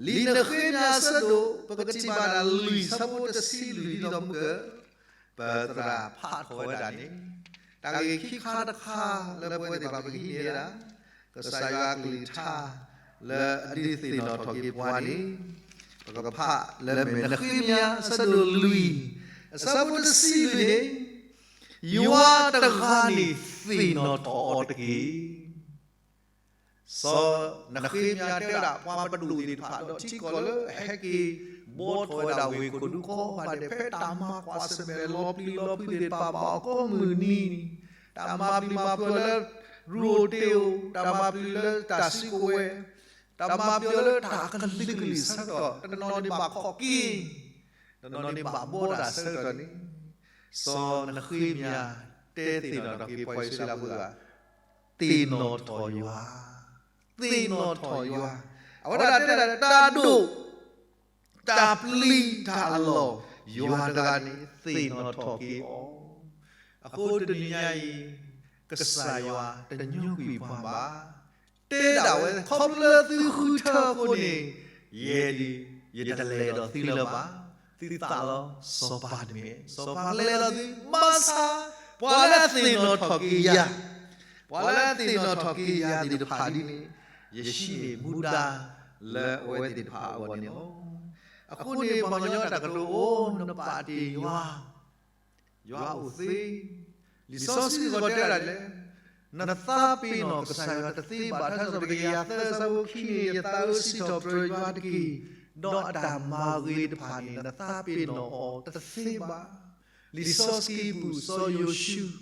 နဃ့မယၤအဆၢဒိၣ် ပကထံၣ်ဘၣ်ဒၣ်လွံၢ် ဆၢဖိတဆံလွံၢ်ဒ်သိးမုၢ်က ပသရၣ်ဖးထီၣ်ဝဲဒၣ်န့ၣ်, တၢ်ဂ့ၢ်ခံခါတခါလၢပဝဲသ့ၣ်တဖၣ်ပကဟံးန့ၢ်ဝဲဒၣ် ကစၢ်ယွၤအကလုၢ်ကထါ လၢအဒုးသ့ၣ်နီၣ်ထီၣ်က့ၤပှၤန့ၣ်, ပကဖးလၢမ့ၢ်နဃ့မယၤအဆၢဒိၣ်လွံၢ် အဆၢဖိတဆံလွံၢ်န့ၣ်, ယွၤတဂၤန့ၣ်သ့ၣ်နီၣ်ထီၣ်အီၤတက့ၢ်. စီၤနဃ့မယၤတဲဝဲဒၣ် ပှၤပဒိၣ်သ့ၣ်တဖၣ် ဒီးထံကီၢ်လၢအဟဲက့ၤဘှီထီၣ်ဝဲဒၣ်ဝ့ၢ်ခိၣ်ဒူခီၣ်ဘၣ်ဒဲး ဖဲတၢ်မၤကွၢ်ဆၢၣ်မဲာ်လီၤပျံၤလီၤဖုးသ့ၣ်တဖၣ်ဘၣ်အီၤကိးမုၢ်နံၤ, တၢ်မၤပျံၤမၤဖုးအီၤလၢ ရူၢ်အိၣ်တ့ၢ်အိၣ်, တၢ်မၤပျံၤလၢတၢ်စုကဝဲၤ, တၢ်မၤပျံၤအီၤလၢတၢ်ကလုာ်ကလုာ်ဆၢကတီၢ်, တနီၤန့ၣ်ဘၣ်ခီၣ်က့ၤ, တနီၤန့ၣ်ဘၣ်ဘှီတၢ်ဆၢကတီၢ်န့ၣ်, စီၤနဃ့မယၤတဲသ့ၣ်နီၣ်ထီၣ်က့ၤပှၤအံၣ်စရ့လးဖိတဂၤ, သ့ၣ်နီၣ်ထီၣ်ယွၤ, သ့ၣ်နီၣ်ထီၣ်ယွၤ, အဝဲဒၣ်တဲဒၣ်တၢ်ဒိၣ် တၢ်ပျံၤတၢ်လီၢ် ယွၤတဂၤန့ၣ်သ့ၣ်နီၣ်ထီၣ်က့ၤအီၤ, အဃိတနံၤညါအံၤ ကစၢ်ယွၤတညိကွံာ်ပှၤဘၣ်, တဲဒၣ်ဝဲ ခီဖျိလၢသုဃုထၢအဃိန့ၣ်, ယဲဒၣ် ယတလဲၤဒီးသုလၢၤဘၣ်, သုသးလီၤစီၤပၤတမ့ၢ်, စီၤပၤကလဲၤဒီးသု, ဘၣ်ဆၣ် ပှၤလၢအသ့ၣ်နီၣ်ထီၣ်က့ၤယၤ, ပှၤလၢအသ့ၣ်နီၣ်ထီၣ်က့ၤယၤသ့ၣ်တဖၣ်ဒ်န့ၣ်, ယဟံးန့ၢ်မူဒါလၢအဝဲသ့ၣ်တဖၣ်အဂီၢ်န့ၣ်လီၤ. အဃိန့ၣ် ပှၤကညီတၢ်ကတိၤအိၣ် နပာ်တ့ၢ်ယွၤ ယွၤအိၣ်သ့, လံာ်စီဆှံစ့ၢ်ကီးတဲဒၣ်လဲၣ်, နသးပ့ၤနီၣ်ကစၢ်ယွၤတသ့ဘၣ်, ထါစံးထီၣ်ပတြၢၤတကယၤသၢ ဆၢဖိခံန့ၣ်, ယသးဧၢ စံးထီၣ်ပတြၢၤယွၤတက့ၢ်, ဒီးအတၢ်မၤဂ့ၤတဖၣ်န့ၣ် နသးပ့ၤနီၣ်အီၤတသ့ဘၣ်. လံာ်စီဆှံပူၤ စီၤယိၤၡူး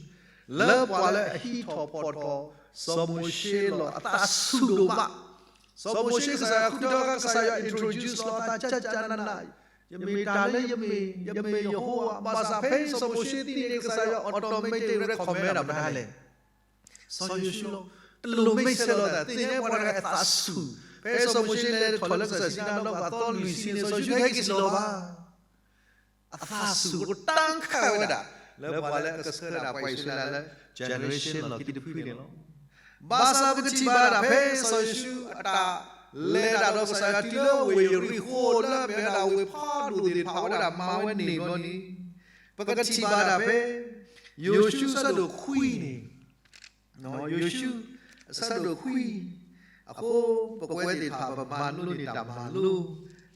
လၢပှၤလၢအဟံးထီၣ်ဖီၣ်ထီၣ် စီၤမိၤၡ့လီၤအသးဆူၣ်ဒိၣ်မး, စီၤမိၤၡ့ကစၢ်ယွၤဃုထၢ ကစၢ်ယွၤ introduce လီၤအသး ကကနန, ယမ့ၢ်တၢ်လၢယမ့ၢ်, ယမ့ၢ်ယဟိဝၤ, ဘၣ်ဆၣ်ဖဲစီၤမိၤၡ့သံန့ၣ် ကစၢ်ယွၤ automatic recommend ဒၣ်မတၤလဲၣ်, စီၤယိၤၡူလီၤ. တလိၣ်မ့ၢ်ဆဲးလီၤသး သ့ၣ်ညါပှၤတဂၤအသးဆူၣ်, ဖဲစီၤမိၤၡ့လဲၤထီၣ်လၢကစၢၢ်စံနါအသီလွံၢ်ဆံန့ၣ် စီၤယိၤၡူဟဲက့ၤစံၣ်လီၤဘၣ်. အသးဆူၣ်အိၣ်တၢ်ခးဝဲဒၣ် လၢပှၤလၢအကဆှၢဒၣ်ပှၤအံၣ်စရ့လးလၢ generation လီၢ်ခံတဖုန့ၣ်လီၤ. ဘၣ်ဆၣ်ပကထံၣ်ဘၣ်ဒၣ်ဖဲစီၤယိၤၡူအတၢ်လဲၤတၢ်ဒီးကစၢ်ယွၤတုၤလၢဝ့ၢ်ယရံၣ်ဃိၣ် လၢအမ့ၢ်ဝဲဒၣ်ဝ့ၢ်ဖးဒိၣ်သ့ၣ်တဖၣ်ဝဲဒၣ်မၤဝဲန့ၣ်ဘျီန့ၣ်, ပကထံၣ်ဘၣ်ဒၣ်ဖဲ ယိၤၡူအဆၢဒိၣ်ခွံန့ၣ် ယိၤၡူ အဆၢဒိၣ်ခွံ, အဃိ ပဝဲသ့ၣ်တဖၣ် ပမၤလိန့ၢ်တၢ်မၤလိ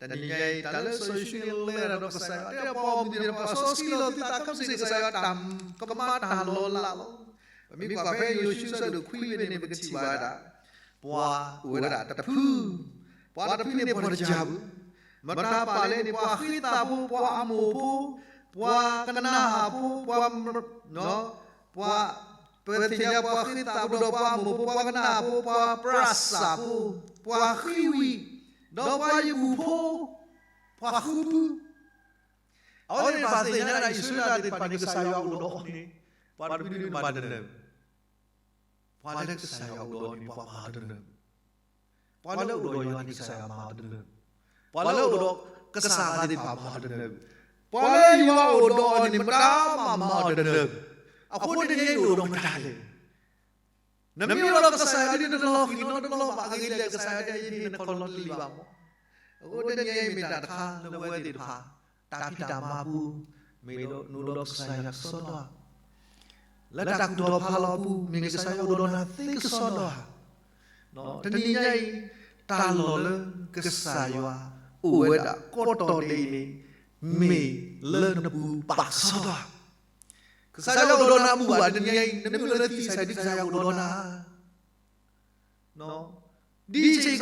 တနံၤညါအံၤ တၢ်လၢစီၤယိၤၡူန့ၣ်လဲၤတၢ်ဒီးကစၢ်ယွၤ တဲပှၤဂီၢ်မုၢ်သ့ၣ်တဖၣ် စီဆှံလီၤသုသး ခဲမုၢ်ဆ့ၣ် ကစၢ်ယွၤတၢ်ကမၣ်တၢ်လီၤလးလီၤ. ပမ့ၢ်ကွၢ်ဖဲယိၤၡူအဆၢဒိၣ်ခွံဖဲန့ၣ် ပကထံၣ်ဘၣ်ဝဲဒၣ် ပှၤအိၣ်ဝဲဒၣ်တဖု, ပှၤတဖုန့ၣ် ပှၤတယၢ်ဘၣ်, မတၤပာ်လဲၣ်န့ၣ် ပှၤဃ့သးဖိ ပှၤအမိၢ်ဖိ, ပှၤကနၤအၣ်ဖိ, ပှၤ ပှၤ ပသ့ၣ်ညါပှၤဃ့သးဖိဒီးပှၤအမိၢ်ဖိ, ပှၤကနၤအၣ်ဖိ, ပှၤပြၣ်စၢ်ဖိ, ပှၤဃံဝံၤ, ဒီးပှၤယဘူၣ်ဖိ, ပှၤဃုဖု. အဝဲသ့ၣ်တဖၣ်သ့ၣ်ညါဒၣ်အံၣ်စရ့လးသ့ၣ်တဖၣ်န့ၣ် ကစၢ်ယွၤအိၣ်ဒီးအီၤန့ၣ် ပှၤတဖုန့ၣ်မၤတနၢၤဘၣ်. ပှၤလၢကစၢ်ယွၤအိၣ်ဒီးအီၤန့ၣ် ပှၤမၤတနၢၤဘၣ်. ပှၤလၢအိၣ်ဒီးယွၤန့ၣ် ကစၢ်ယွၤမၤတနၢၤဘၣ်. ပှၤလၢအိၣ်ဒီးကစၢ်သ့ၣ်တဖၣ်မၤတနၢၤဘၣ်. ပှၤလၢယွၤအိၣ်ဒီးအီၤန့ၣ် မတၤမၤမၤတနၢၤဘၣ်. အဃိတနံၤညါအံၤ နအိၣ်ဒီးမတၤလဲၣ်. နမ့ၢ်အိၣ်ဒီးကစၢ်ယွၤဒ်တလီၤဃံၤနီတဘျီဘၣ် အဂ့ၢ်ဒ်လဲၣ်ကစၢ်ယွၤတဲယဲန့ၣ် နခီၣ်လီၤတလံၤဘၣ်မး. အဃိတနံၤညါအံၤမ့ၢ်တၢ်တခါလၢပဝဲသ့ၣ်တဖၣ် တၢ်ဖံးတၢ်မၤပူၤ မ့ၢ်နအိၣ်ဒီးကစၢ်ယွၤကစီဒီဧါ. လၢတၢ်ကူၣ်ထီၣ်ဖးလီၤအပူၤ မ့ၢ်ကစၢ်ယွၤအိၣ်ဒီးနၤသ့ကစီဒီဧါ. တနံၤညါအံၤ တၢ်လီၢ်လၢကစၢ်ယွၤအိၣ်ဝဲဒၣ်ကိးတီၤဒဲးအံၤန့ၣ် မ့ၢ်လၢနပူၤပာ်ကစီဒီဧါ. ကစၢ်ယွၤအိၣ်ဒီးနၤအပူၤဘၣ် တနံၤညါအံၤ နမ့ၢ်အိၣ်လၢသံကစၢ်ယွၤ ဒ်ကစၢ်ယွၤအိၣ်ဒီးနၤ ဒ်ကစၢ်ယွၤ နမ့ၢ်အိၣ်ဒီး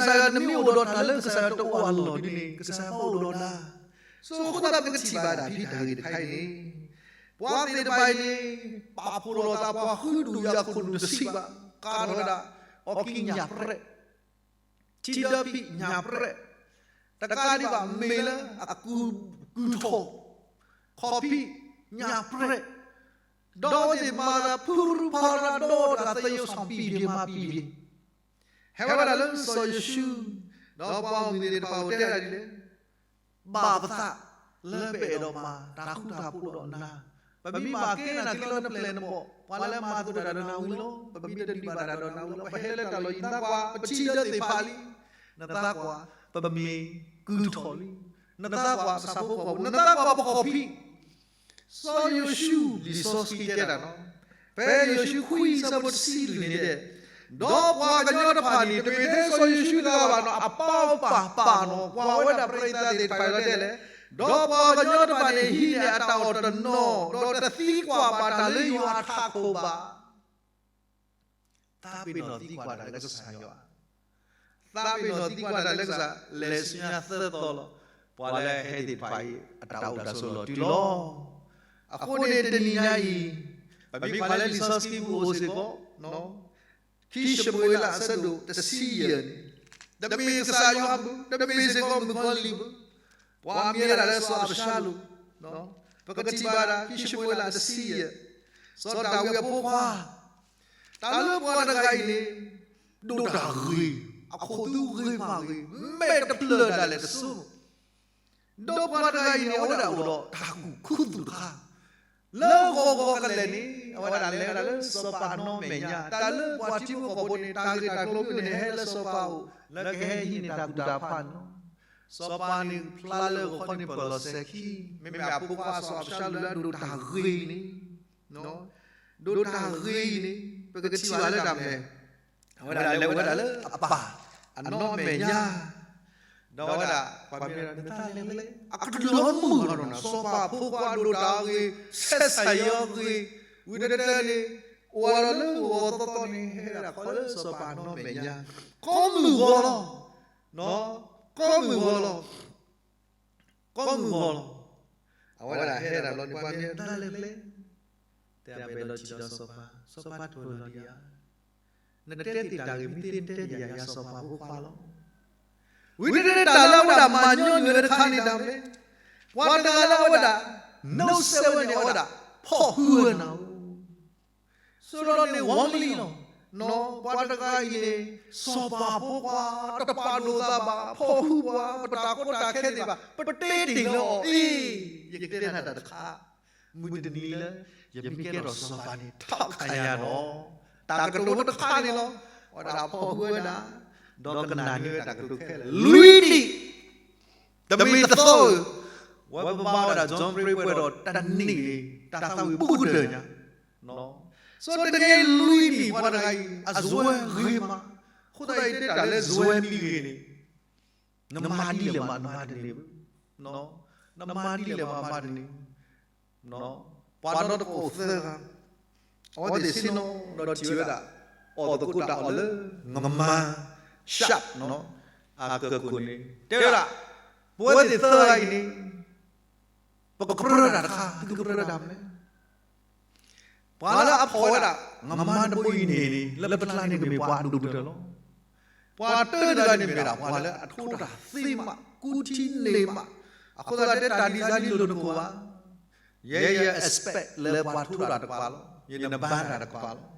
တၢ်လၢကစၢ်ယွၤတအိၣ်အလီၢ်ဒ်န့ၣ် ကစၢ်ယွၤဘၣ်အိၣ်ဒီးနၤ. ဆိဃိသတးပကထံၣ်ဘၣ်ဒၣ်ဖဲတၢ်ဂ့ၢ်တခါအံၤန့ၣ် ပှၤသ့ၣ်တဖၣ်အံၤန့ၣ် ပာ်ဖှိၣ်လိာ်သး ပှၤဃုဒူၣ်ယၤခိၣ်နူာ်တဆံးဘၣ် ကးထီၣ်ဝဲဒၣ် အီကံညၣ်ပြဲး ထံဒၢဖံးညၣ်ပြဲး တကးဒံးဘၣ်မ့ၢ်လၢအကူၣ်ထီၣ် ခီၣ်ဖံးညၣ်ပြဲး ဒီးအဝဲသ့ၣ်မၤသးဖုရူဖးရၤဒီးတၢ်သယီၤစီၣ်ပံၤဒံးမၤပံၤဒံး ဟဲဝဲဒၣ်လၢစီၤယိၤၡူ ဒီးပှၤဂီၢ်မုၢ်သ့ၣ်တဖၣ်အိၣ်တဲဒၣ်ဒ်လဲၣ် ဘၣ်ပသးလၢပအဲၣ်ဒိးမၤတၢ်ဃူတၢ်ဖိးဒီးနၤ, ပမ့ၢ်ဘၣ်ကဲနာ်က့ၤလီၤနပျဲၢ်နဘီၣ်, ပှၤလၢမၤသကိးတၢ်ဒီးနၤဝံၤလီၤ. ပမ့ၢ်တဒံးဘၣ်တၢ်ဒီးနၤဝံၤလီၤ. ပဟဲလၢတၢ်လီၢ်ယံၤနသးကွၢ် ပထံၣ်လၢသ့ၣ်ဖးလံ. နသးကွၢ် ပမ့ၢ်ကုၢ်ထီၣ်လံ. နသးကွၢ်ပဆၣ်ဖိကီၢ်ဖိ, နသးကွၢ်ပခီၣ်ဖံး စီၤယိၤၡူ လံာ်စီဆှံတဲတၢ်နီၤ, ဖဲယိၤၡူခွံဆၢဖိတဆံလွံၢ်န့ၣ်တဲ, ဒီးပှၤကညီတဖၣ်န့ၣ် တမ့ၢ်ထဲစီၤယိၤၡူတဂၤဘၣ်နီၤ, အပၢ်ပၢ်ပၢ်နီၤ, ကွၢ်ဝဲဒၣ်ပရိသတ်သ့ၣ်တဖၣ်အံၤလီၤတဲလဲၣ်, ဒီးပှၤကညီတဖၣ်န့ၣ် ဟံးန့ၢ်အတၢ်အီၣ်တနီၤ, ဒီးတသံကွၢ်ဘၣ်တၢ်လၢယွၤအထးခိၣ်ဘၣ်. သးပ့ၤနီၣ်သံကွၢ်တၢ်လၢကစၢ်ယွၤ, သးပ့ၤနီၣ်သံကွၢ်တၢ်လၢကစၢ်, လဲၤဆူညါသၢသီလီၤ. ပှၤလၢအဟဲသ့ၣ်တဖၣ်အံၤ အတၢ်အိၣ်တၢ်ဆိးလီၤတုၤလီၤ. အဃိန့ၣ်တနံၤညါအံၤ, ပမ့ၢ်ကွၢ်လၢလံာ်စီဆှံပူၤအိၣ်စ့ၢ်ကီး, ခံၡမူၤအ့လးအဆၢဒိၣ်တဆံယဲၢ်န့ၣ်, တမ့ၢ်ကစၢ်ယွၤဘၣ်, တမ့ၢ်စ့ၢ်ကီးမုၣ်ကီၤလံၢ်ဘၣ်, ပှၤမ့ၢ်ဝဲဒၣ်လၢစီၤအၤဘၡါလိၣ်, ပကထံၣ်ဘၣ်ဒၣ် ခံၡမူၤအ့လးတဆံယဲၢ်, စီၤဒၤဝံးအဖိခွါ, တၢ်လၢပှၤတဂၤအံၤန့ၣ် ဒိၣ်တၢ်ဂ့ၤ, အခိၣ်သူဂ့ၤမးဂ့ၤ, မဲာ်တဖျၢၣ်ဒၣ်လဲာ်တစိၢ်, ဒီးပှၤတဂၤအံၤန့ၣ် အဝဲဒၣ်အိၣ်ဒီးတၢ်ကူၣ်ခူသူၣ်တခါ, လၢဂီၤဂီၤကလဲာ်န့ၣ် အဝဲဒၣ်လဲၤဝဲဒၣ်လၢစီၤပၤနီၢ်မဲာ်ညါ, တၢ်လၢပှၤထံဖိကီၢ်ဖိန့ၣ် တၢ်ဂ့ၢ်တၢ်ကျိၤမ့ၢ်န့ၣ် ဟဲလၢစီၤပၤအအိၣ် လၢကဟဲဟံးန့ၢ်တၢ်ကူၣ်တၢ်ဖးန့ၣ်လီၤ. စီၤပၤန့ၣ်ဖျါလၢဂီၤခီန့ၣ် ပၢၢ်လီၤစဲၤခံ, မ့မ့ၢ်အဖိခွါစီၤအၤဘၡါလိၣ်လၢအဒိၣ်တၢ်ဂ့ၤန့ၣ်, ဒိၣ်တၢ်ဂ့ၤအံၤန့ၣ် ပကထံၣ်ဘၣ်လၢတၢ်မဲာ်, အဝဲဒၣ်လဲၤဝဲဒၣ်လၢအပၢ်အနီၢ်မဲာ်ညါ, ဒီးဝဲဒၣ်ပှၤမ့ၢ်ဝဲဒၣ်နသးလဲၤဖဲလဲၣ်, အကလုၢ်အီၤမုာ်လီၤနီၤ, စီၤပၤဖိခွါဒိၣ်တၢ်ဂ့ၤ, ဆဲးဆါယီၤဂ့ၤ, ဝံၤတတဲန့ၣ် အိၣ်ဝဲလီၤလၢဂီၤဂီၤသီသီန့ၣ် ဟဲဒၣ်ခီလၢစီၤပၤနီၢ်မဲာ်ညါ, ကိးမုၢ်ဂီၤလီၤ, ကိးမုၢ်ဂီၤလီၤ ကိးမုၢ်ဂီၤလီၤ. အဝဲဒၣ်ဟဲဒၣ်လီၤန့ၣ် ပှၤမ့ၢ်နသးလဲၤဖဲလဲၣ်, တဲအမဲာ်လီၤထံဒီးစီၤပၤ, စီၤပၤတဖၢၣ်လီၤဒံးဧါ, နတဲသ့ၣ်တၢ်ဂ့ၢ်မ့ၢ်သ့ နတဲဒံးဧါ ယၤစီၤပၤဖိခွါလီၤ. ဝံၤတတဲတၢ်လၢအဝဲဒၣ်မၤညီနုၢ်ဝဲတခါန့ၣ်တၢ်မနုၤလဲၣ်, ပှၤတဂၤလၢအဝဲဒၣ် နီၣ်စဲးဝဲန့ၣ် အဝဲဒၣ်ဖီၣ်ဟုဝဲနၤဧိၤ ဆိဒီးန့ၣ်ဝီမလံလီၤ. ပှၤတဂၤအံၤန့ၣ် စီၤပၤဖိခွါ တပာ်ဒိၣ်သးဘၣ် ဖီၣ်ဟုပှၤ ပတၢ်ကီတၢ်ခဲသ့ၣ်တဖၣ် ပတဲတ့ၢ်လၢအီၤ အ့ ယကတဲနၤတၢ်တခါ, မုၢ်တနံၤလၢ ယမ့ၢ်ကဲထီၣ်စီၤပၤန့ၣ် ထီၣ်ခါယၤဒီး တၢ်ကတိၤတခါန့ၣ်လီၤ. အဝဲဒၣ်ဖီၣ်ဟုဝဲဒၣ် ဒီးကနၣ်န့ၢ်ဝဲတၢ်ကတိၤခဲလၢာ် လွံၢ်နံၣ် တမ့ၢ်တသီဧိၤ, ဝဲပမၤဝဲဒၣ် John Bray ပှဲၤဒီးတနံၣ်န့ၣ် တၢ်သးဝံၣ်ဘူးကတၢၢ်ညါ, ဆိတနံၤလွံၢ်နံၣ် ပှၤတဂၤအံၤ အစဝဲဂ့ၤမး, အဃိသတးယတဲတၢ်လၢစဝဲမ့ၢ်ဂ့ၤန့ၣ် နမၤဒ်လဲၣ်မး နမၤတန့ၢ်ဘၣ်, နမၤဒ်လဲၣ်မး မၤတန့ၢ်, ပှၤနီတကီၢ်သၢဂၤ အဝဲသ့ၣ်ဆ့ၣ်နီၤဒီးထံၣ်ဝဲဒၣ် အီၣ်သကိးတၢ်အီၣ်လၢ ငမါ ရှး အကၢၢ်ခိၣ်န့ၣ် တဲဝဲဒၣ် ပဝဲသ့ၣ်သၢဂၤအံၤန့ၣ် ပကပြၢတၢ်တခါ သုကပြၢတၢ်မနုၤလဲၣ်. ပှၤလၢအဖီၣ်ဝဲဒၣ် ငမါတဘိအံၤန့ၣ်န့ၣ် လၢပကျါန့ၣ်ကမ့ၢ်ပှၤအဒိၣ်ကတၢၢ်လီၤ. ပှၤတၢတဂၤန့ၣ်မ့ၢ်ဒၣ်ပှၤလၢအထိတၢ်သ့မး ကူထံန့ၢ်မး, အဃိသတးတဲတၢ်ဒ်စၢ်ဒ်လိၣ်တကိးဘၣ် ယဲယ expect လၢပှၤထိတၢ်တကပၤလီၤ, ယနဘါတၢ်တကပၤလီၤ.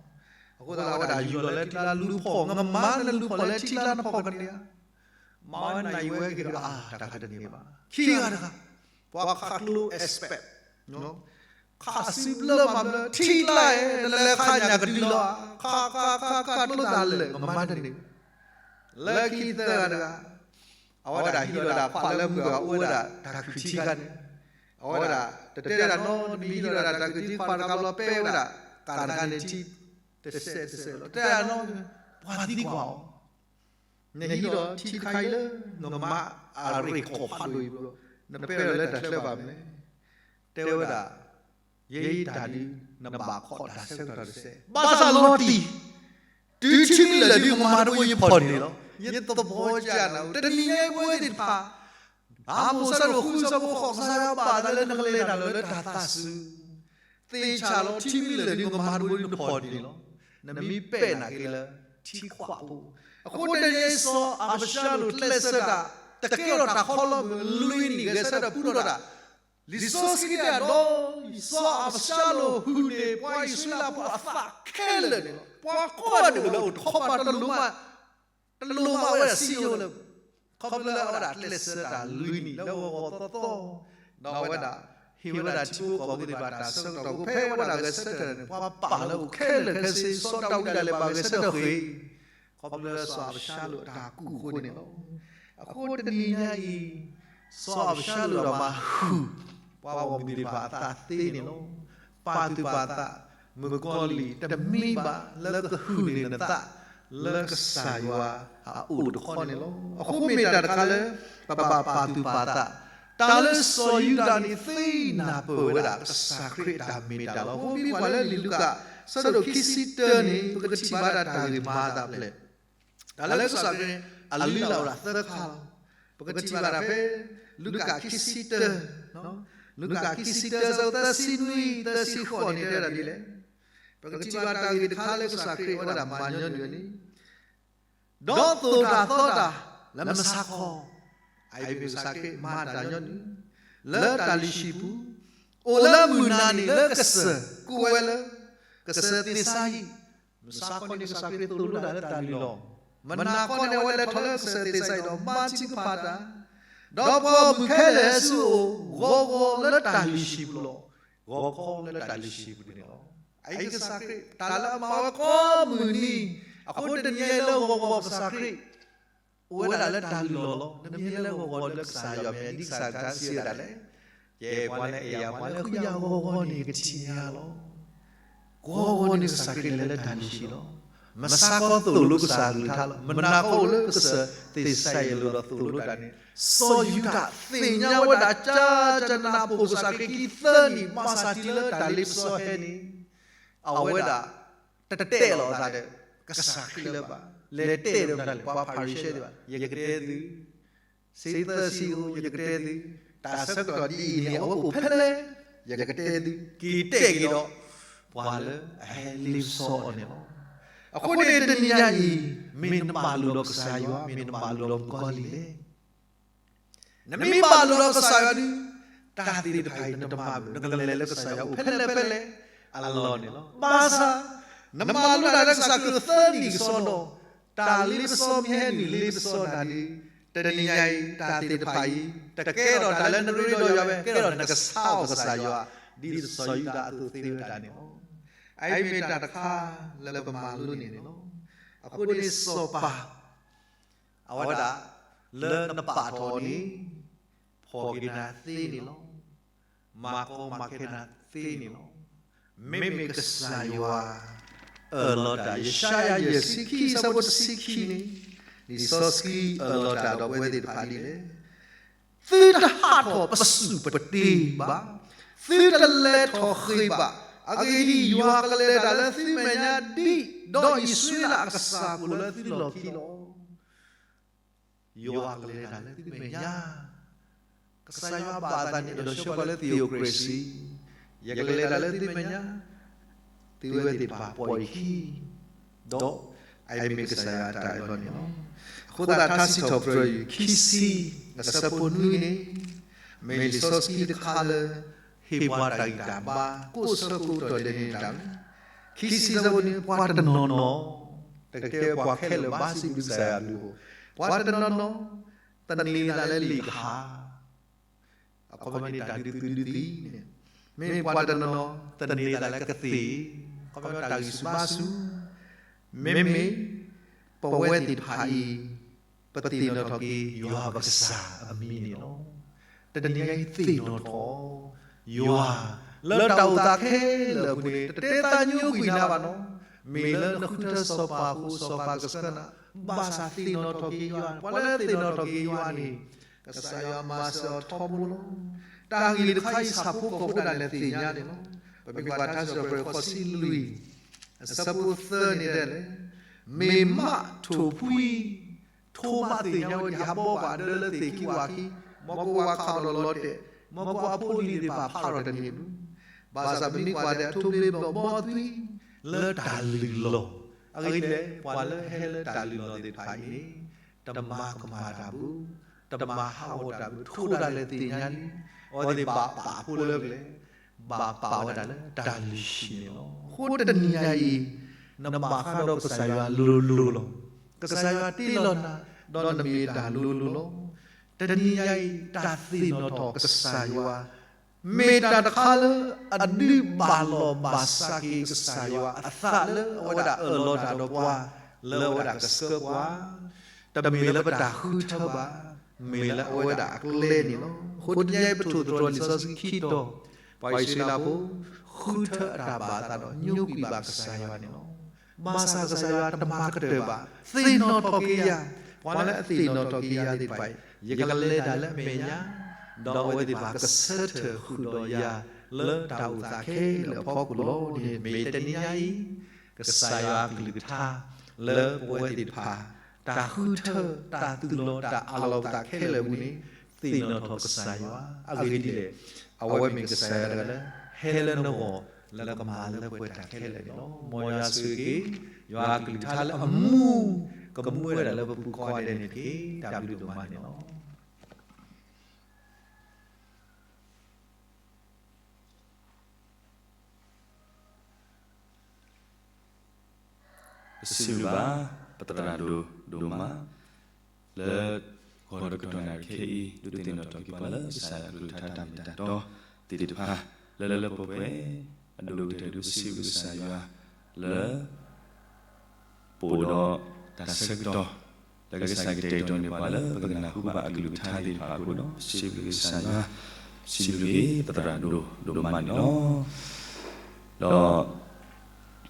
အဃိသတးဝဲဒၣ်ယူၢ်လီၤလၢထံကျါလူၤဖီၣ် ငမါနလူၤဖီၣ်လၢထံကျါနဖီၣ်ကန့ၢ်ဧါ, မၤဝဲနၤယဝဲက့ၤဒီး အါ တၢ်ခါတန့ၢ်ဘၣ်. ခံဂၤတဂၤ ပှၤခးကျိ expect ခးစုဘျၢမၤဘျၢ ထံကျါဧၢ နလဲၤခးညၣ်ကဒုလီၤဧါ, ခးခးခးခးကျိတၢ်လၢာ် ငမါတန့ၢ် လၢခံသၢဂၤတဂၤ အဝဲဒၣ်ဟံးလီၤဒၣ်ခွးလၢမုၢ်ဂၤအိၣ်ဝဲဒၣ်တၢ်ခုၣ်ထံခါန့ၣ်, အဝဲဒၣ်တတဲဒၣ်နီတမံၤ ဟံးလီၤဒၣ်တၢ်ခုၣ်ထံခွးတကးဘျီ ပဲဝဲဒၣ်ကးတခါန့ၣ်ထံ တစဲးတစဲးလီၤ. တဲဒၣ်နီ ပှၤသံကွၢ်အီၤ, နဟံးလီၤထံတခါအံၤလၢ နမါအရ့ၣ်ကီၢ်ဖးဒိၣ်အံၤဘျီ နပဲလီၤလၢတၢ်ချၢဘၣ်မနုၤလဲၣ်. တဲဝဲဒၣ် ယဲအံၤတၢ်ဒုး နဘၣ်ခီၣ်တၢ်ဆၢကတီၢ်တစဲး ဘၣ်ဆၣ်လီၤတံၢ် တုၤထံမ့ၢ်လၢာ်ဒုး မမၤတဘိယဖီၣ်န့ၣ်လီၤ. ယသဘီကနၤ တနံၤညါပဝဲသ့ၣ်တဖၣ် အၤမိၣ်ဆၢဒိၣ်ဃုဆၢဖိဃိး ကစၢ်ယွၤဘၣ်သးလၢနကလဲၤတၢ်လီၤလၢတၢ်သးစူၤ သ့ၣ်ဆၣ်လီၤ ထံမ့ၢ်လၢာ်ဒုး ကမၤတဘိဒုးနဖီၣ်န့ၣ်လီၤ. နမ့ၢ်ပဲာ်နၤက့ၤလၢထံခွးဖိ အဃိတနံၤအံၤ စီၤအၤဘၡါလိၣ်ကျဲးစၢးတၢ် တကဲထီၣ်တၢ်ခီလီမုၢ်လွံၢ်နံၣ် ဂဲၤဆၢထၢၣ်ပူထီၣ်တၢ် လံာ်စီဆှံတဲဒီး စီၤအၤဘၡါလိၣ်ဟုၣ်န့ၢ် ပှၤအံၣ်စရ့လးဖိအသးခဲလၢာ်န့ၣ်လီၤ. ပှၤကိးဂၤဒဲးအိၣ်လၢအအိၣ်တခီပၤ တလိၣ်မး တလိၣ်မးဝဲဒၣ်စံယိၣ်လၢ ခီဖျိလၢအဝဲဒၣ်ကျဲးစၢးတၢ်လွံၢ်နံၣ်လၢဂီၤဂီၤသီသီ ဒီးအဝဲဒၣ် ဟ့ၣ်ဝဲဒၣ်ထံဖိကီၢ်ဖိသ့ၣ်တဖၣ်တၢ်ဆၢကတီၢ်အဃိ ဖဲဝဲဒၣ်ဂဲၤဆၢထၢၣ်န့ၣ် ပှၤပာ်လၢအိၣ်ခဲလၢာ်ခဲဆ့ စီၤဒၤဝံးဒၣ်လဲာ်ဘၣ်ဂဲၤဆၢထၢၣ်ဃ့ၢ် ခီဖျိလၢစီၤအၤဘၡါလိၣ်အတၢ်ကူၣ်အဃိန့ၣ်လီၤ. အဃိတနံၤညါအံၤ စီၤအၤဘၡါလိၣ်ဒီးမၤဟုၣ် ပှၤဂီၢ်မုၢ်သ့ၣ်တဖၣ်အသးသ့န့ၣ်လီၤ. ပာ်သူၣ်ပာ်သး မုၣ်ကီၤလံၢ်တမံဘၣ်လၢကဟုၣ်န့ၢ်နသး လၢကစၢ်ယွၤအအိၣ်တခီန့ၣ်လီၤ. အဃိမ့ၢ်တၢ်တခါလၢ ပဘၣ်ပာ်သူၣ်ပာ်သး, တၢ်လၢစီၤယူဒၤန့ၣ် သ့နၢ်ပၢၢ်ဝဲဒၣ်ကစၢ်ခရံာ်အတၢ်မ့ၢ်တၢ်လီၤ. အဃိမ့ၢ်ပှၤလၢလံာ်လူၤကၣ် ဆၢဒိၣ်ခံဆံတၢန့ၣ် ပကထံၣ်ဘၣ်ဒၣ်တၢ်ဂ့ၢ်မၤအသးဖျၢၣ် တၢ်လၢကစၢ်ခရံာ်န့ၣ် အလုၢ်လၢ်အိၣ်ဒၣ်သၢခါလီၤ. ပကထံၣ်ဘၣ်ဒၣ်ဖဲ လူၤကၣ်ခံဆံတၢ, လူၤကၣ်ခံဆံတၢ ဆၢသၢဆံနွံ သၢဆံဃိးန့ၣ် တဲဒၣ်ဒ်လဲၣ်. ပကထံၣ်ဘၣ်တၢ်ဂ့ၢ်တခါလၢကစၢ်ခရံာ်အိၣ်ဝဲဒၣ်မၤညီနုၢ်န့ၣ် ဒီးသိၣ်တၢ်သီတၢ်လၢမုၢ်ဆါခီ, အအံၤမ့ၢ်ကစၢ်ခရံာ်မၤတၢ်ညီနုၢ် လၢတၢ်လုၢ်ဟံၣ်ပူၤ, အိၣ်လၢမုၢ်နၤန့ၣ်လၢကစၢၢ်, ကိးဝဲလၢ ကစၢၢ်သ့းစါယံး, မုၢ်ဆါခီန့ၣ်ကစၢ်ခရံာ်သိၣ်လိတၢ်လၢတၢ်လုၢ်လီၤ. မုၢ်နၤခီန့ၣ်အဝဲလဲၤထီၣ်လၢကစၢၢ်သ့းစါယံးဒီး မၤထံကဖၣ်တၢ်, ဒီးပှၤဂီၢ်မုၢ်ခဲလၢာ်ဟဲဆူအအိၣ် ဂီၤဂီၤလၢတၢ်လုၢ်ဟံၣ်ပူၤလီၤ. ဂီၤခီလၢတၢ်လုၢ်ဟံၣ်ပူၤန့ၣ်လီၤ. အအံၤကစၢ်ခရံာ် တၢ်လၢအမၤဝဲကိးမုၢ်နံၤ, အဃိတနံၤညါအံၤလၢဂီၤဂီၤကစၢ်ခရံာ် အိၣ်ဝဲဒၣ်လၢတၢ်လုၢ်လီၤလီၤ. နမ့ၢ်ဟဲလၢဂီၤဂီၤလၢကစၢ်ယွၤမဲာ်ညါ ဒ်ကစၢ်ခရံာ်စံးဝဲဒၣ်လဲၣ်, ယဲပှၤလၢအဲၣ်ယၤ ပှၤလၢဃုယၤဂီၤဂီၤန့ၣ် ကထံၣ်န့ၢ်ယၤလီၤ. ဂီၤဂီၤန့ၣ်ကစၢ်ခရံာ်လဲၤလၢတၢ်လုၢ်ဟံၣ်လီၤ. မုၢ်ဆါခီသိၣ်လိကစၢ်အကလုၢ်ကထါလီၤ. မုၢ်နၤခီအိၣ်လၢကစၢၢ်သ့းစါယံးလိၤဒီးသိၣ်လိတၢ်န့ၣ်, စီၤယူဒၤသ့ၣ်ညါဝဲဒၣ် ကၢ်ကၢ်နၢ်ပၢၢ်ကစၢ်ခရံာ်ခံသၢနံၣ် ဘၣ်ဆၣ်တုၤလၢတၢ်လ့ပစီဟဲန့ၣ် အဝဲဒၣ် တတဲာ်လီၤအသးဒီး ကစၢ်ခရံာ်လၢၤဘၣ်. လဲၤတဲာ်ဒီးတၢ်လဲၣ် ပှၤဖၤရံၤၡဲသ့ၣ်တဖၣ်, ယကတဲသု, ဆ့သၢဆံဧိၤ ယကတဲသု, တၢ်ဆၢကတီၢ်ဒ်အံၤန့ၣ် အဝဲအိၣ်ဖဲလဲၣ်, ယကတဲသု, က့ၤတဲာ်က့ၤဒီး ပှၤလၢအဟဲလ့ပစီအီၤန့ၣ်လီၤ. အဃိန့ၣ်တနံၤညါအံၤ မ့ၢ်နမၤလိာ်ဒီးကစၢ်ယွၤ မ့ၢ်နမၤလိာ်ဒီးမုၣ်ကီၤလံၢ်လဲၣ်. နမ့ၢ်မၤလိာ်ဒီးကစၢ်ယွၤဒီး တၢ်သ့ၣ်တဖၣ်အံၤ နတမၤဘၣ်, နကလဲၤလၢကစၢ်ယွၤအိၣ်ဖဲလဲၣ်ဖဲလဲၣ်အလီၢ်န့ၣ်လီၤ. ဘၣ်ဆၣ် နမၤလိာ်တၢ်လၢကစၢ်ခရံာ်သၢနံၣ်ကစီဒီး တၢ်လ့ပစီမ့ၢ်ဟဲနုာ်လ့ပစီနၤဒီး တနံၤညါအံၤ တၢ်သ့ၣ်တဖၣ်အံၤ တကဲထီၣ်တၢ်လၢနရ့ဒီးယွၤဝဲ ကဲထီၣ်နကဆါအီၤကစၢ်ယွၤ ဒ်စီၤယူဒၤအသိးသ့ဝဲဒၣ်န့ၣ်လီၤ. အအံၤမ့ၢ်တၢ်တခါလၢပမၤလိန့ၢ်န့ၣ်လီၤ. အဃိန့ၣ်စီၤပၤ အဝဲဒၣ် လၢနပာ်ထီၣ်န့ၣ် ဖီၣ်က့ၤနၤသ့န့ၣ်လီၤ. မၤကီမၤခဲနၤသ့န့ၣ်လီၤ. မ့မ့ၢ်ကစၢ်ယွၤ အၢၣ်လီၤတၢ် ယၡါယၤယဲၢ်ဆံခံ ဆၢဖိတဆံခံန့ၣ်, လံာ်စီဆှံအၢၣ်လီၤတၢ်ဒီးပဝဲသ့ၣ်တဖၣ်ဒ်လဲၣ်. သုတဟးထီၣ်ပစုၣ်ပတ့ဘၣ်, သုတလဲၤထီၣ်ဃ့ၢ်ဘၣ်, အဂ့ၢ်ဒ်အံၤ, ယွၤကလဲၤတၢ်လၢသုမဲာ်ညါဒ်, ဒီးအံၣ်စရ့လးအကစၢ်ကအိၣ်လၢသုလီၢ်ခံလီၤ. ယွၤကလဲၤတၢ်လၢသုမဲာ်ညါ, ကစၢ်ယွၤဘၣ်သးန့ၣ် အဲၣ်ဒိးဆှၢပှၤလၢ theocracy, ယကလဲၤတၢ်လၢသုမဲာ်ညါ, သုဝဲသ့ၣ်တဖၣ်ပိာ်ယခံ, ဒီးအအံၤမ့ၢ်ကစၢ်ယွၤအတၢ်အၢၣ်လီၤန့ၣ်လီၤ. အဃိသတးထါစံးထီၣ်ပတြၢၤယွၤ ခံဆံ အဆၢဖိနွံန့ၣ်, မ့ၢ်လံာ်စီဆှံတခါလၢ ဟ့ၣ်ပှၤတၢ်ဂံၢ်တၢ်ဘါ ကိးဆၢကိးကတီၢ်ဒဲးန့ၣ်တၢ်န့ၣ်, ခံဆံ ဆၢဖိနွံ ပှၤတနီၤနီၤ, တကတဲပှၤခဲလၢာ်ဘၣ်စံးဘျုးကစၢ်ယွၤအဘျုးအဖှိၣ်, ပှၤတနီၤနီၤ သန့ၤသးလၢလံာ်ကဟၣ် အခီပညီန့ၣ် တၢ်ဒုးသုးဒုးသံန့ၣ်, မ့မ့ၢ်ပှၤတနီၤနီၤ သန့ၤသးလၢကသ့ၣ်, အခီပညီတၢ်ဂံၢ်ဆူၣ်ဘါဆူၣ်, မ့မ့ၢ် ပဝဲသ့ၣ်တဖၣ်အံၤ ပသ့ၣ်နီၣ်ထီၣ်က့ၤ ယွၤပကစၢ်အမံၤန့ၣ်လီၤ. တနံၤညါအံၤသ့ၣ်နီၣ်ထီၣ် ယွၤ လၢတၢ်အိၣ်သးခဲလၢာ်အပူၤန့ၣ် တတဲသးညိကွံာ်နၤဘၣ်နီၤ, မ့ၢ်လၢနဃုထၢစီၤပၤအဃိ စီၤပၤကဆှၢနၤ, ဘၣ်ဆၣ်သ့ၣ်နီၣ်ထီၣ်က့ၤယွၤ, ပှၤလၢသ့ၣ်နီၣ်ထီၣ်က့ၤယွၤန့ၣ် ကစၢ်ယွၤမၤစၢၤအီၤထီဘိလီၤ. တၢ်ဂ့ၢ်တခါအံၤဆၣ်ဖိကီၢ်ဖိဒၣ်လဲာ်သ့ၣ်ညါန့ၣ်လီၤ. ပမ့ၢ်ကွၢ်ထါစံးထီၣ်ပတြၢၤ ဃိးဆံလွံၢ် အဆၢဖိသၢန့ၣ်ဒ်လဲၣ်, မ့ၢ်မးထိၣ်ဖှံ ထိးမးသ့ၣ်ညါဝဲဒံး ဟးဘီပှၤဒၢလၢသ့ၣ်ခံဝၣ်ခံ, မ့ၢ်ကွၢ်ဝဲခးအီၤဒီးလီၤတဲာ်, မ့ၢ်ကွၢ်အဖိအလံၤသ့ၣ်တဖၣ်ဖးထီၣ်တန့ၢ်ဘၣ်. ဘၣ်ဆၣ်ပမ့ၢ်ကွၢ်ဒီး ထိးမ့ၢ်ဘီၣ်ဘီသွံ လၢတၢ်လုၢ်လီၢ်, အဂ့ၢ်ဒ်လဲၣ် ပှၤလၢဟဲလၢတၢ်လုၢ်လီၢ်သ့ၣ်တဖၣ်အံၤန့ၣ် တမၤကမၣ်တၢ်ဘၣ်, တမၤဟးဂီၤတၢ်ဘၣ်, ထိးဒၣ်လဲာ်သ့ၣ်ညါလံ, အဝဲသ့ၣ်ဘၣ်ပာ်ဖိလၢပျဲၢ်, ဘၣ်ပာ်ဝဲဒၣ်လၢတၢ်လုၢ်ဟံၣ်န့ၣ်လီၤ. အဃိတနံၤညါအံၤ နဘၣ်ဃးဒီးကစၢ်ယွၤလိၤလိၤလီၤ. ကစၢ်ယွၤတ့လီၤနၤ, ဒီးနမ့ၢ်တၢ်လိၤလိၤလီၤ. တနံၤညါအံၤ တၢ်သ့ၣ်နီၣ်ထီၣ်ကစၢ်ယွၤ မ့ၢ်တၢ်တခါလၢအဒုးဘၣ်လီၤဘၣ်စးက့ၤကစၢ်ယွၤအသးလၢအဝဲဒၣ်အၢၣ်လီၤတၢ်ဒီးပှၤ, လၢအဝဲဒၣ်ကဆှၢပှၤ, တမ့ၢ်လၢပတၢ်ဃုထၢဘၣ်, မ့ၢ်လၢအဝဲဒၣ်အကျဲန့ၣ်လီၤ. အဃိတနံၤအံၤပထိၣ်သတြီၤလံာ်စီဆှံခံတီၤ, ပှၤအံၣ်စရ့လးဖိ ဃုထၢအတၢ်ဘၣ်အသးဒီးညိကွံာ်ဘၣ်ကစၢ်ယွၤန့ၣ်လီၤ. ဘၣ်ဆၣ်ကစၢ်ယွၤတမၤကတၢၢ်ဘၣ်, သ့ၣ်နီၣ်ထီၣ်က့ၤယၤ, ပှၤလၢအသ့ၣ်နီၣ်ထီၣ်က့ၤယၤသ့ၣ်တဖၣ်အံၤ, ယကလဲၤတၢ်လၢအမဲာ်ညါ, ဒီးအဝဲသ့ၣ်တဖၣ်ကဆၢထၢၣ်ဃုာ်ဒီးယၤ လၢတၢ်အိၣ်သးခဲလၢာ်အဖီခိၣ်လီၤန့ၣ်. မ့ၢ်တနံၤညါအံၤ ကစၢ်ယွၤအကလုၢ်ကထါ လၢပဝဲသ့ၣ်တဖၣ် တၢ်ဃုထၢတၢ်သူၣ်လီၤတၢ်အးလီၤပသးခဲလၢာ်အပူၤန့ၣ် သ့ၣ်နီၣ်ထီၣ်ကစၢ်ယွၤ, အဂ့ၢ်ဒ်လဲၣ်, အဝဲမ့ၢ်ကစၢ်ယွၤတဂၤလၢ ဟဲလၢနဂီၢ် လၢကမၤလၢပှဲၤတၢ်ခဲလၢာ်န့ၣ်လီၤ. မ်ယွၤဆိၣ်ဂ့ၤက့ၤ ယွၤအကလုၢ်ကထါလၢအမူ ကမူဝဲဒၣ်လၢပပူၤကိးဂၤဒဲးန့ၣ်တက့ၢ်. တၢ်ဘျုးဒိၣ်မးန့ၣ်လီၤ. ပစံးဘျုးဘၣ် ပသရၣ်ဒိၣ်ဒိၣ်မး လၢ ဂီၤတကတီၢ်နၣ်ရံၣ်ခဲအံၤ ဒုးသ့ၣ်နီၣ်ထီၣ်က့ၤပှၤလၢကစၢ်ယွၤအကလုၢ်ကထါတၢ်မ့ၢ်တၢ်တီသ့ၣ်တဖၣ် လၢလၢပှဲၤပှဲၤ အဒိၣ်ကတၢၢ်ဒုးပစံးဘျုးကစၢ်ယွၤ လၢ ပအိၣ်ဒီးတၢ်ဆၢကတီၢ် လၢကစၢ်ကတဲာ်ကတီၤန့ၢ်ပှၤလၢပကနၢ်ဟူဘၣ်အကလုၢ်ကထါသ့ၣ်တဖၣ်အဃိဒီး ပစံးဘျုးကစၢ်ယွၤ, စံးဘျုးက့ၤပသရၣ်ဒိၣ်ဒိၣ်မးန့ၣ်လီၤ. ဒီး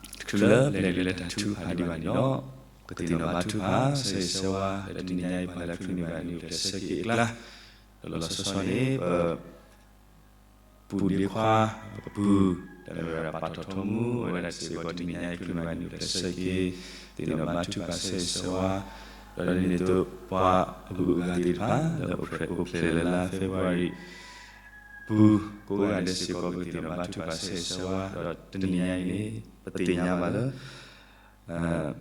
တချုးလၢပလဲၤဒံးလၢတၢ်ထုကဖၣ်ဒံးဘၣ်န့ၣ်ဒီး ပကသ့ၣ်နီၣ်ဘါထုကဖၣ် ဆၢဂ့ၤဆၢဝါ လၢတနံၤညါအံၤ ပှၤလၢချုးန့ၢ်ဘၣ်နံၣ်အိၣ်ဖျဲၣ်ဆၢက့ၤအကျါ ဒီးလီၤဆီဆီန့ၣ် ပ ပုၢ်ဒ့ခွါ ပပုၢ် လၢအမ့ၢ်ဝဲဒၣ်ပာ်ထီၣ်ထီမူ အဝဲဒၣ်စ့ၢ်ကီးတနံၤညါအံၤ ချုးန့ၢ်ဘၣ်နံၣ်အိၣ်ဖျဲၣ်ဆၢက့ၤ သ့ၣ်နီၣ်ဘါထုကဖၣ် ဆၢဂ့ၤဆၢဝါ ဒီးဒ်န့ၣ်အသိး ပှၤအဂုၤအဂၤသ့ၣ်တဖၣ် လၢအိၣ်ဖျဲၣ်လၢလါ February ပူၤ ကိးဂၤဒဲးစ့ၢ်ကီး ပကသ့ၣ်နီၣ်ဘါထုကဖၣ် ဆၢဂ့ၤဆၢဝါ ဒီးတနံၤညါအံၤန့ၣ် ပသ့ၣ်ညါဘၣ်လၢ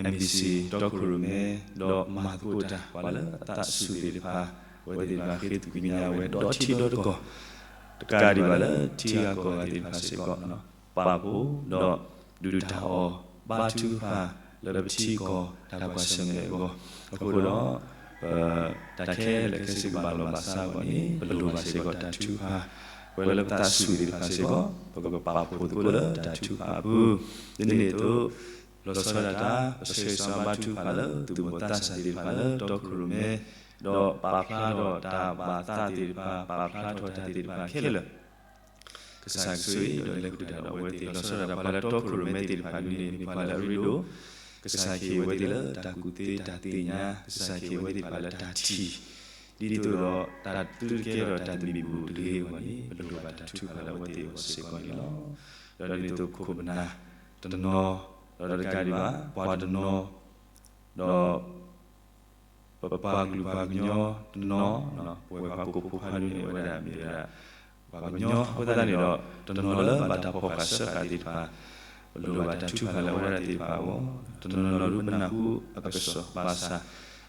MBC တီခိၣ်ရိၣ်မဲ ဒီးမၤသကိးတၢ် ပှၤလၢအသးစူၤသ့ၣ်တဖၣ် အဝဲသ့ၣ်တဖၣ်ဃ့သကွံာ်ကညးဝဲဒီထံဒီတကီၢ် တကးဒံးဘၣ်လၢထံဂၤကီၢ်ဂၤသ့ၣ်တဖၣ်စ့ၢ်ကီး ပာ်ဖှိၣ် ဒီးဒုးတၢ်အီၣ်ဘါထုကဖၣ် လၢပထံကီၢ်တၢ်ကွၢ်ဆၢၣ်မဲာ်အဂီၢ် အဃိဒီး ပ တၢ်ခဲလၢာ်ခဲဆ့ကဘၣ်လီၤဘၣ်စးအဂီၢ်န့ၣ် ပလိၣ်ဘၣ်စ့ၢ်ကီးတၢ်ထုကဖၣ် ပှၤလၢပသးစူၤသ့ၣ်တဖၣ်စ့ၢ်ကီး ပကပာ်ဖှိၣ်သကိးလၢတၢ်ထုကဖၣ်အပူၤ ဒ်န့ၣ်အသိး လီၤဆီဒၣ်တၢ် ပဆၢဂ့ၤဆၢဝါဘါထုကဖၣ်လၢ သူၣ်ဘီၣ်သးစၢ်သ့ၣ်တဖၣ်လၢတီခိၣ်ရိၣ်မဲ ဒီးပာ်ဖျါထီၣ်တၢ်ဘၣ်သးသ့ၣ်တဖၣ် ပာ်ဖျါထီၣ်တၢ်သ့ၣ်တဖၣ်ခဲလၢာ် ကစၢ်ကဆိၣ်ဂ့ၤ ဒီးလဲၤဃုာ်တၢ်ဒီးအဝဲသ့ၣ် လီၤဆီဒၣ်တၢ်ပှၤလၢတီခိၣ်ရိၣ်မဲသ့ၣ်တဖၣ်ဒ်န့ၣ် မ့ၢ်ပှၤလၢအရ့ဒိၣ် ကစၢ်ခ့ၣ်အဝဲသ့ၣ်လၢတၢ်ကူၣ်သ့တၢ်သ့ၣ်ညါ ကစၢ်ခ့ၣ်အဝဲသ့ၣ်တဖၣ်လၢတၢ်ထံၣ် ဒ်သိးဒီးတၢ်သုတကဲထီၣ်တၢ်သဘံၣ်ဘုၣ်တဂ့ၤအဂီၢ်န့ၣ် ပလိၣ်ဘၣ်တၢ်ထုကဖၣ်လၢအဝဲသ့ၣ်အဂီၢ်စ့ၢ်ကီးန့ၣ်လီၤ. ဒီးဒ်သိးခိၣ်ပနၢ်တနီၤ ဒီးတကးဒံးဘၣ် ပှၤတနီၤ ဒီး ပပှၤကလုာ်ပှၤကညီတနီၤ ပဝဲပှၤကိးဖိခွါဒ်န့ၣ် အဝဲဒၣ်မ့ၢ်ဝဲဒၣ် ပှၤကညီအဃိသတးန့ၣ်ဒီး တနီၤလၢဘၣ်တၢ်ဖီၣ်ဃာ်စၢဃာ်သ့ၣ်တဖၣ် ပလိၣ်ဘၣ်တၢ်ထုကဖၣ်လၢအဝဲဒၣ်သ့ၣ်တဖၣ်အဂီၢ် တနီၤနီၤဒုးပနၢ်ဟူအကစီၣ်ဘၣ်ဆၣ်